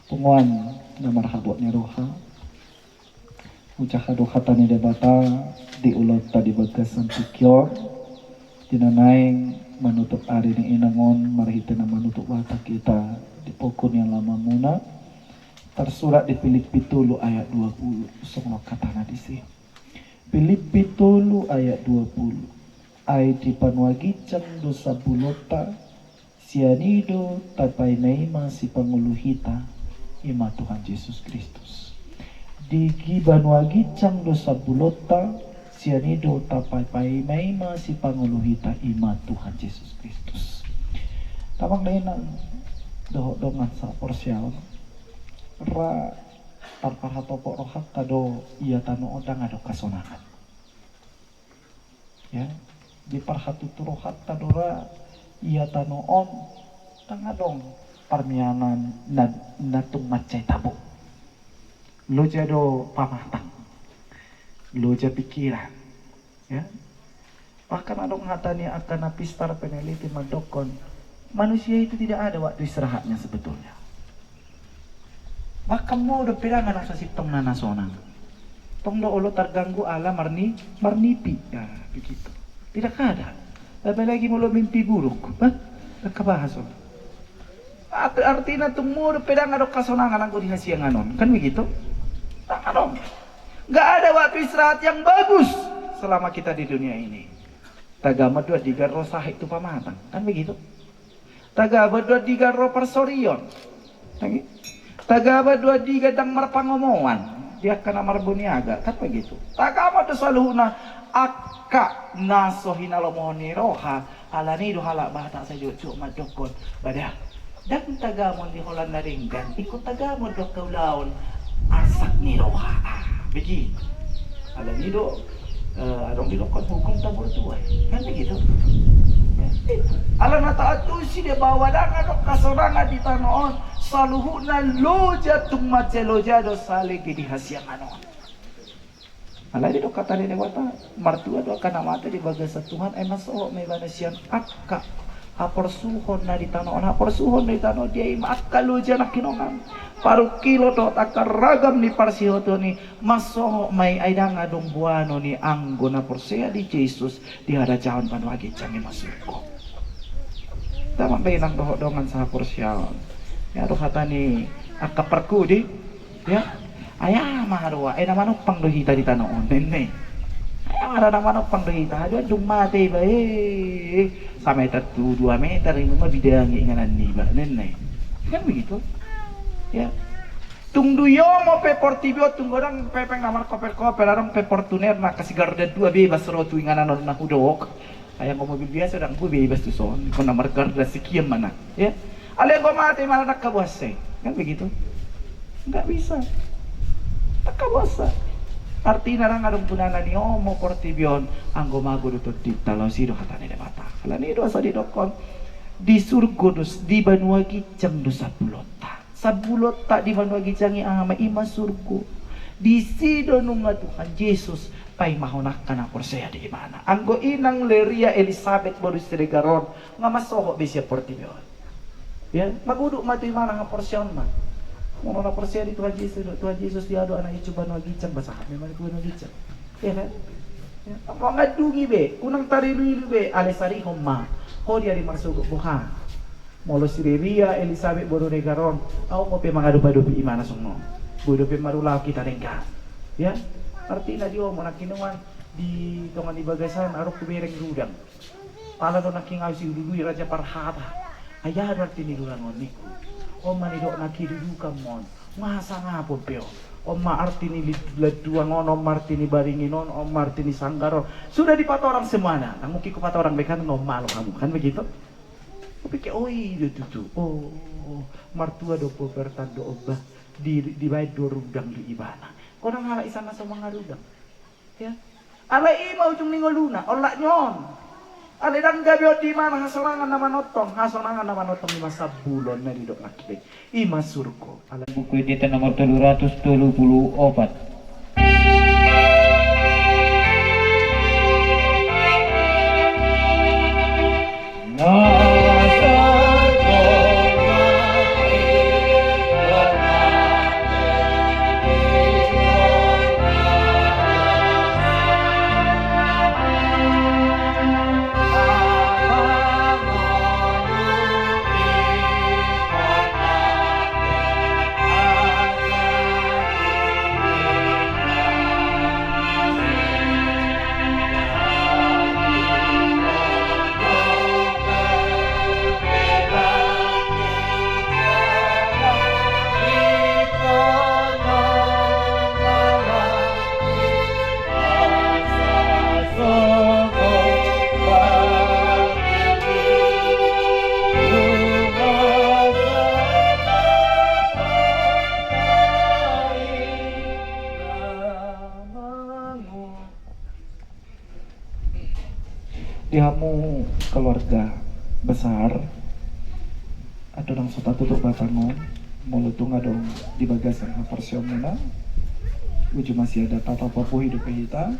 Punguan na marhabot ni roha, hujaha do hata ni Debata di ulaonta di bagasan tingki on. Di na naeng manutup ari ni inang on, marhite na manutup Batak hita di pogu ni alamanmuna, tarsurat di Pilippi tolu ayat dua pulu, songon on hatana disi. Pilippi tolu ayat dua pulu. Ai di banua ginjang do sambulonta, sian i do tapaimaima sipangolu hita, i ma Tuhan Jesus Kristus. Di gi-, banua ginjang do sambulonta, sian i do tapaimaima sipangolu hita, i ma Tuhan Jesus Kristus. Damang dainang dohot dongan saporseaon, ra tarparhatopot rohanta do ia tano on ndang adong hasonangan. Ya, diparhatutu rohanta do ra ia tano on ndang adong parmianan na, na tung mansai tabo. Loja do pamatang, loja pikiran. Ya. Bahkan adong hata ni angka na pistar peneliti mandokkon, manusia itu tidak ada waktu istirahatnya sebetulnya. Bahkan modom pe ndang adong sasintongna na sonang. Tong do olo targanggu ala marni-, marnipi. Ya, begitu. Tidak ada. Apalagi molo mimpi buruk. Bah, angka bahas on. Art-, artina tung modom pe ndang adong hasonangan anggo di hasiangan on. Kan begitu? Ndang adong. Nggak ada waktu istirahat yang bagus selama kita di dunia ini. Tagamon do andigan ro sahit tu pamatang. Kan begitu? Tagamon do andigan ro parsorion. Lagi. Tagamon do andigan ndang marpangomoan di angka na marboniaga. Kan begitu? Tagamon do saluhutna angka na so hinalomohon ni roha. Alani do halak Batak sai jotjot mandokkon, ba da, ndang tagamon di holan na denggan, ingkon tagamon do angka ulaon arsak ni roha. Ah, begitu. Alani do, eh, adong didokkon hukum tabur tuai. Kan begitu. Ya. Ala na taantusi do bahwa ndang adong hasonangan di tano on, saluhutna loja tung mansai loja do saleleng i di hasiangan on. Alai didok hata ni Debata, martua do angka na mate di bagasan Tuhan, ai mansohot ma ibana sian angka haporsuhon na di tano on. Haporsuhon na di tano on dia, ima angka loja nangkiningan, parungkilon dohot angka ragam ni parsihotoon i, mansohot ma i, ai ndang adong boanon i anggo na porsea di Jesus di harajaon banua ginjang, ima surgo. Damang dainang dohot dongan sahaporseaon, ia do hata ni angka parpudi. Ia, ai aha ma haroa, ai na manumpang do hita di tano on, ninna i. Ai aha ma haroa, na manumpang do hita, haduan dung mate iba, eh, sameter tu dua meter, ima ma bidangi inganan niba, ninna i. Kan begitu? Ia. Tung dung i omo pe portibi on, tung godang pe peng na markoper-koper, adong pe Fortuner na angka sigarda dua, bebas ro tu inganan on na hudok. Ai anggo mobil biasa ndang boi bebas tuson, ingkon na margarda sikian ma na, ia. Alai anggo mate ima, ndang kaboasa i. Kan begitu? Nggak bisa. Ndang kaboasa. Artina ndang adong gunana ni omo portibi on anggo mago do tondinta, laos i do hata ni Debata. Alani i do asa didokkon, di surgo do, di banua ginjang do sambulonta. Sambulonta di banua ginjang i aha ma, ima surgo. Disi do nunga Tuhan Jesus paimahon angka na porsea di ibana. Anggo inang Leria Elisabet boru Siregar on, nga mansohot be sian portibi on. Ia, mangudut ma tu ibana haporseaonna. Molo na porsea di Tuhan Jesus, Tuhan Jesus dia do anak i tu banua ginjang, ba sahat ma ibana tu banua ginjang. Ia kan? Ia, molo nga dung i be, unang tarilu-ilu be, alai sarihon ma. Ho di ari marsogot, boha? Molo si Leria Elisabet boru Siregar on, adong dope mangadop-adopi ibana songon on. Boi dope marulaon hita denggan. Ia, artina di omo nangkiningan, di tonga ni bagasan adong hubereng rudang. Pala do nangkin ahu siududui raja parhata. Ai aha do arti ni rudang on, ningku? On ma nidok nangkin dudukan ma on. Nga sangapon pe on. On ma arti ni lid-, landuang on, on ma arti ni baringin on, on ma arti ni sanggar on. Sudah dipatorang semuanya. Ndang mungkin kupatorang be kan, nga on malo hamu, kan begitu? Kupikir, oh, i do tutu. Oh, martua do hubereng tando on, ba. Di, dibaen do rudang di ibana. Godang halak i sana so mangarudang. Ia. Alai ima ujung ni ngoluna, olat ni on. Alai ndang gabe on di ibana hasonangan na manongtong, hasonangan na manongtong ima sambulon na nidok nangkin. Ima surgo. Alai Buku Ende nomor tolu ratus tolu pulu opat. Di hamu keluarga besar, ado nang so tatutup batang on, molo tung adong di bagasan haporseaonmuna, uju masih ada tatapapu hidup hita,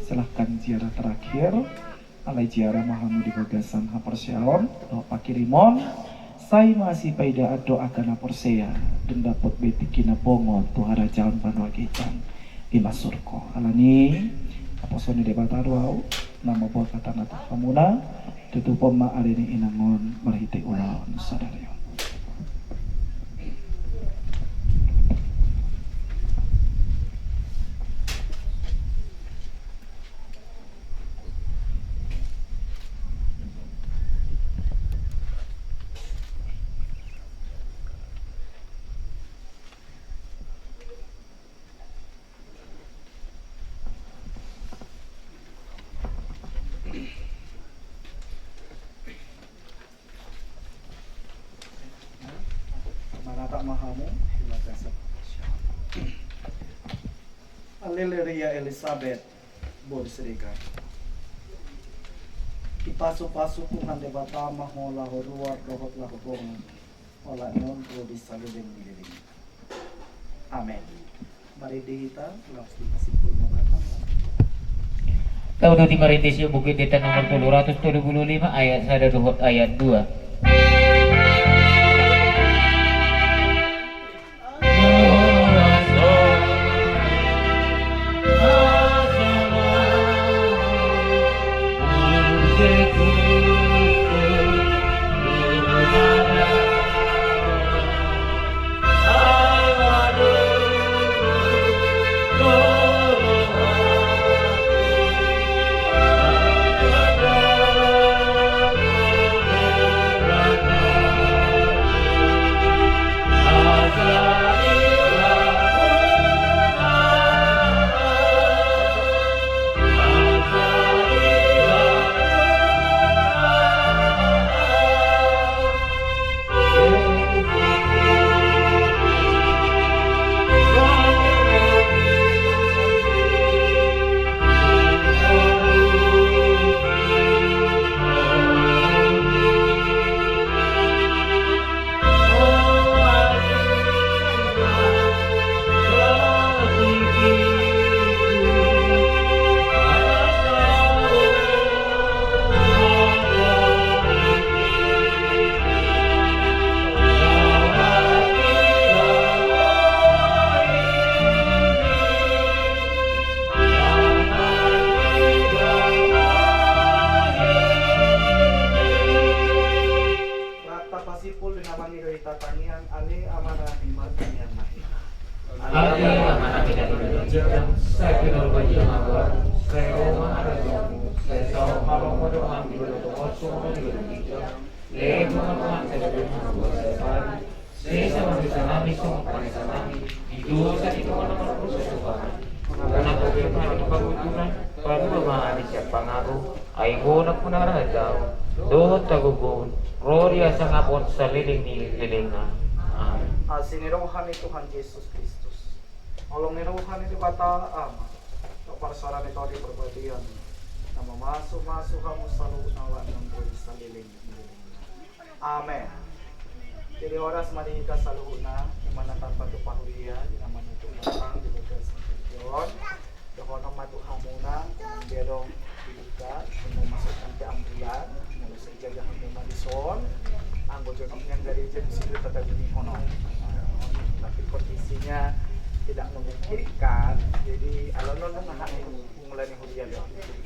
silahkan ziarah terakhir, alai ziarah ma hamu di bagasan haporseaon, dohot pangkirimon, sai masipaidaan do angka na porsea, dung dapot be tingki na pongot tu harajaon banua ginjang, ima surgo. Alani, naposo ni Debata do ahu, na mamboan hata na tu hamuna, tutupon ma ari ni inang on marhite ulaon sadari on. Manatap ma hamu, terima kasih. Ale Leria Elisabet boru Siregar. Dipasu-pasu Tuhan Debata ma ho laho ruar dohot laho bongan. Olat ni on ro di saleleng ni lelengna. Amen. Marende hita, laos dipasimpul ma batang. Tau do di Marende sian Buku Ende nomor tolu ratus tolu pulu lima ayat sada dohot ayat dua. Rap tapasimpul di na mangido hita tangiang, ale Amanta na di banua na hina. Ale Amanta na di banua na hina, sai pinarbadia ma goarmu, sai ro ma harajaonmu, sai saut ma lomo ni roham di banua tonga on songon na di banua ginjang. Lehon ma Tuhan sadari on hangoluan siapari. Sesa ma dosanami songon panesanami di dosa ni dongan na mardosa tu hami. Unang togihon hami tu pangunjunan, palua ma hami sian pangago, ai Ho do nampuna harajaon dohot hagogoon, ro di hasangapon saleleng ni lelengna. Amen. Asi ni roha ni Tuhan Jesus Kristus, holong ni roha ni Debata Ama, dohot parsaoran ni Tondi Porbadia, na mamasumasu hamu saluhutna, lam nang boi saleleng ni lelengna. Amen. Jadi horas ma di hita saluhutna, di na tarpatupa huria, di na manutung batang di bagasan tingki on. Dohonon ma tu hamuna, nang dia adong di luka, nunga masuk nang pe ambulan, nunga sai jaga hamu ma dison. Anggo jonok nian gareja, disi do tatabunihon on. Tapi kondisinya tidak memungkinkan. Jadi alana on nunga hak mengulani huria lewat YouTube.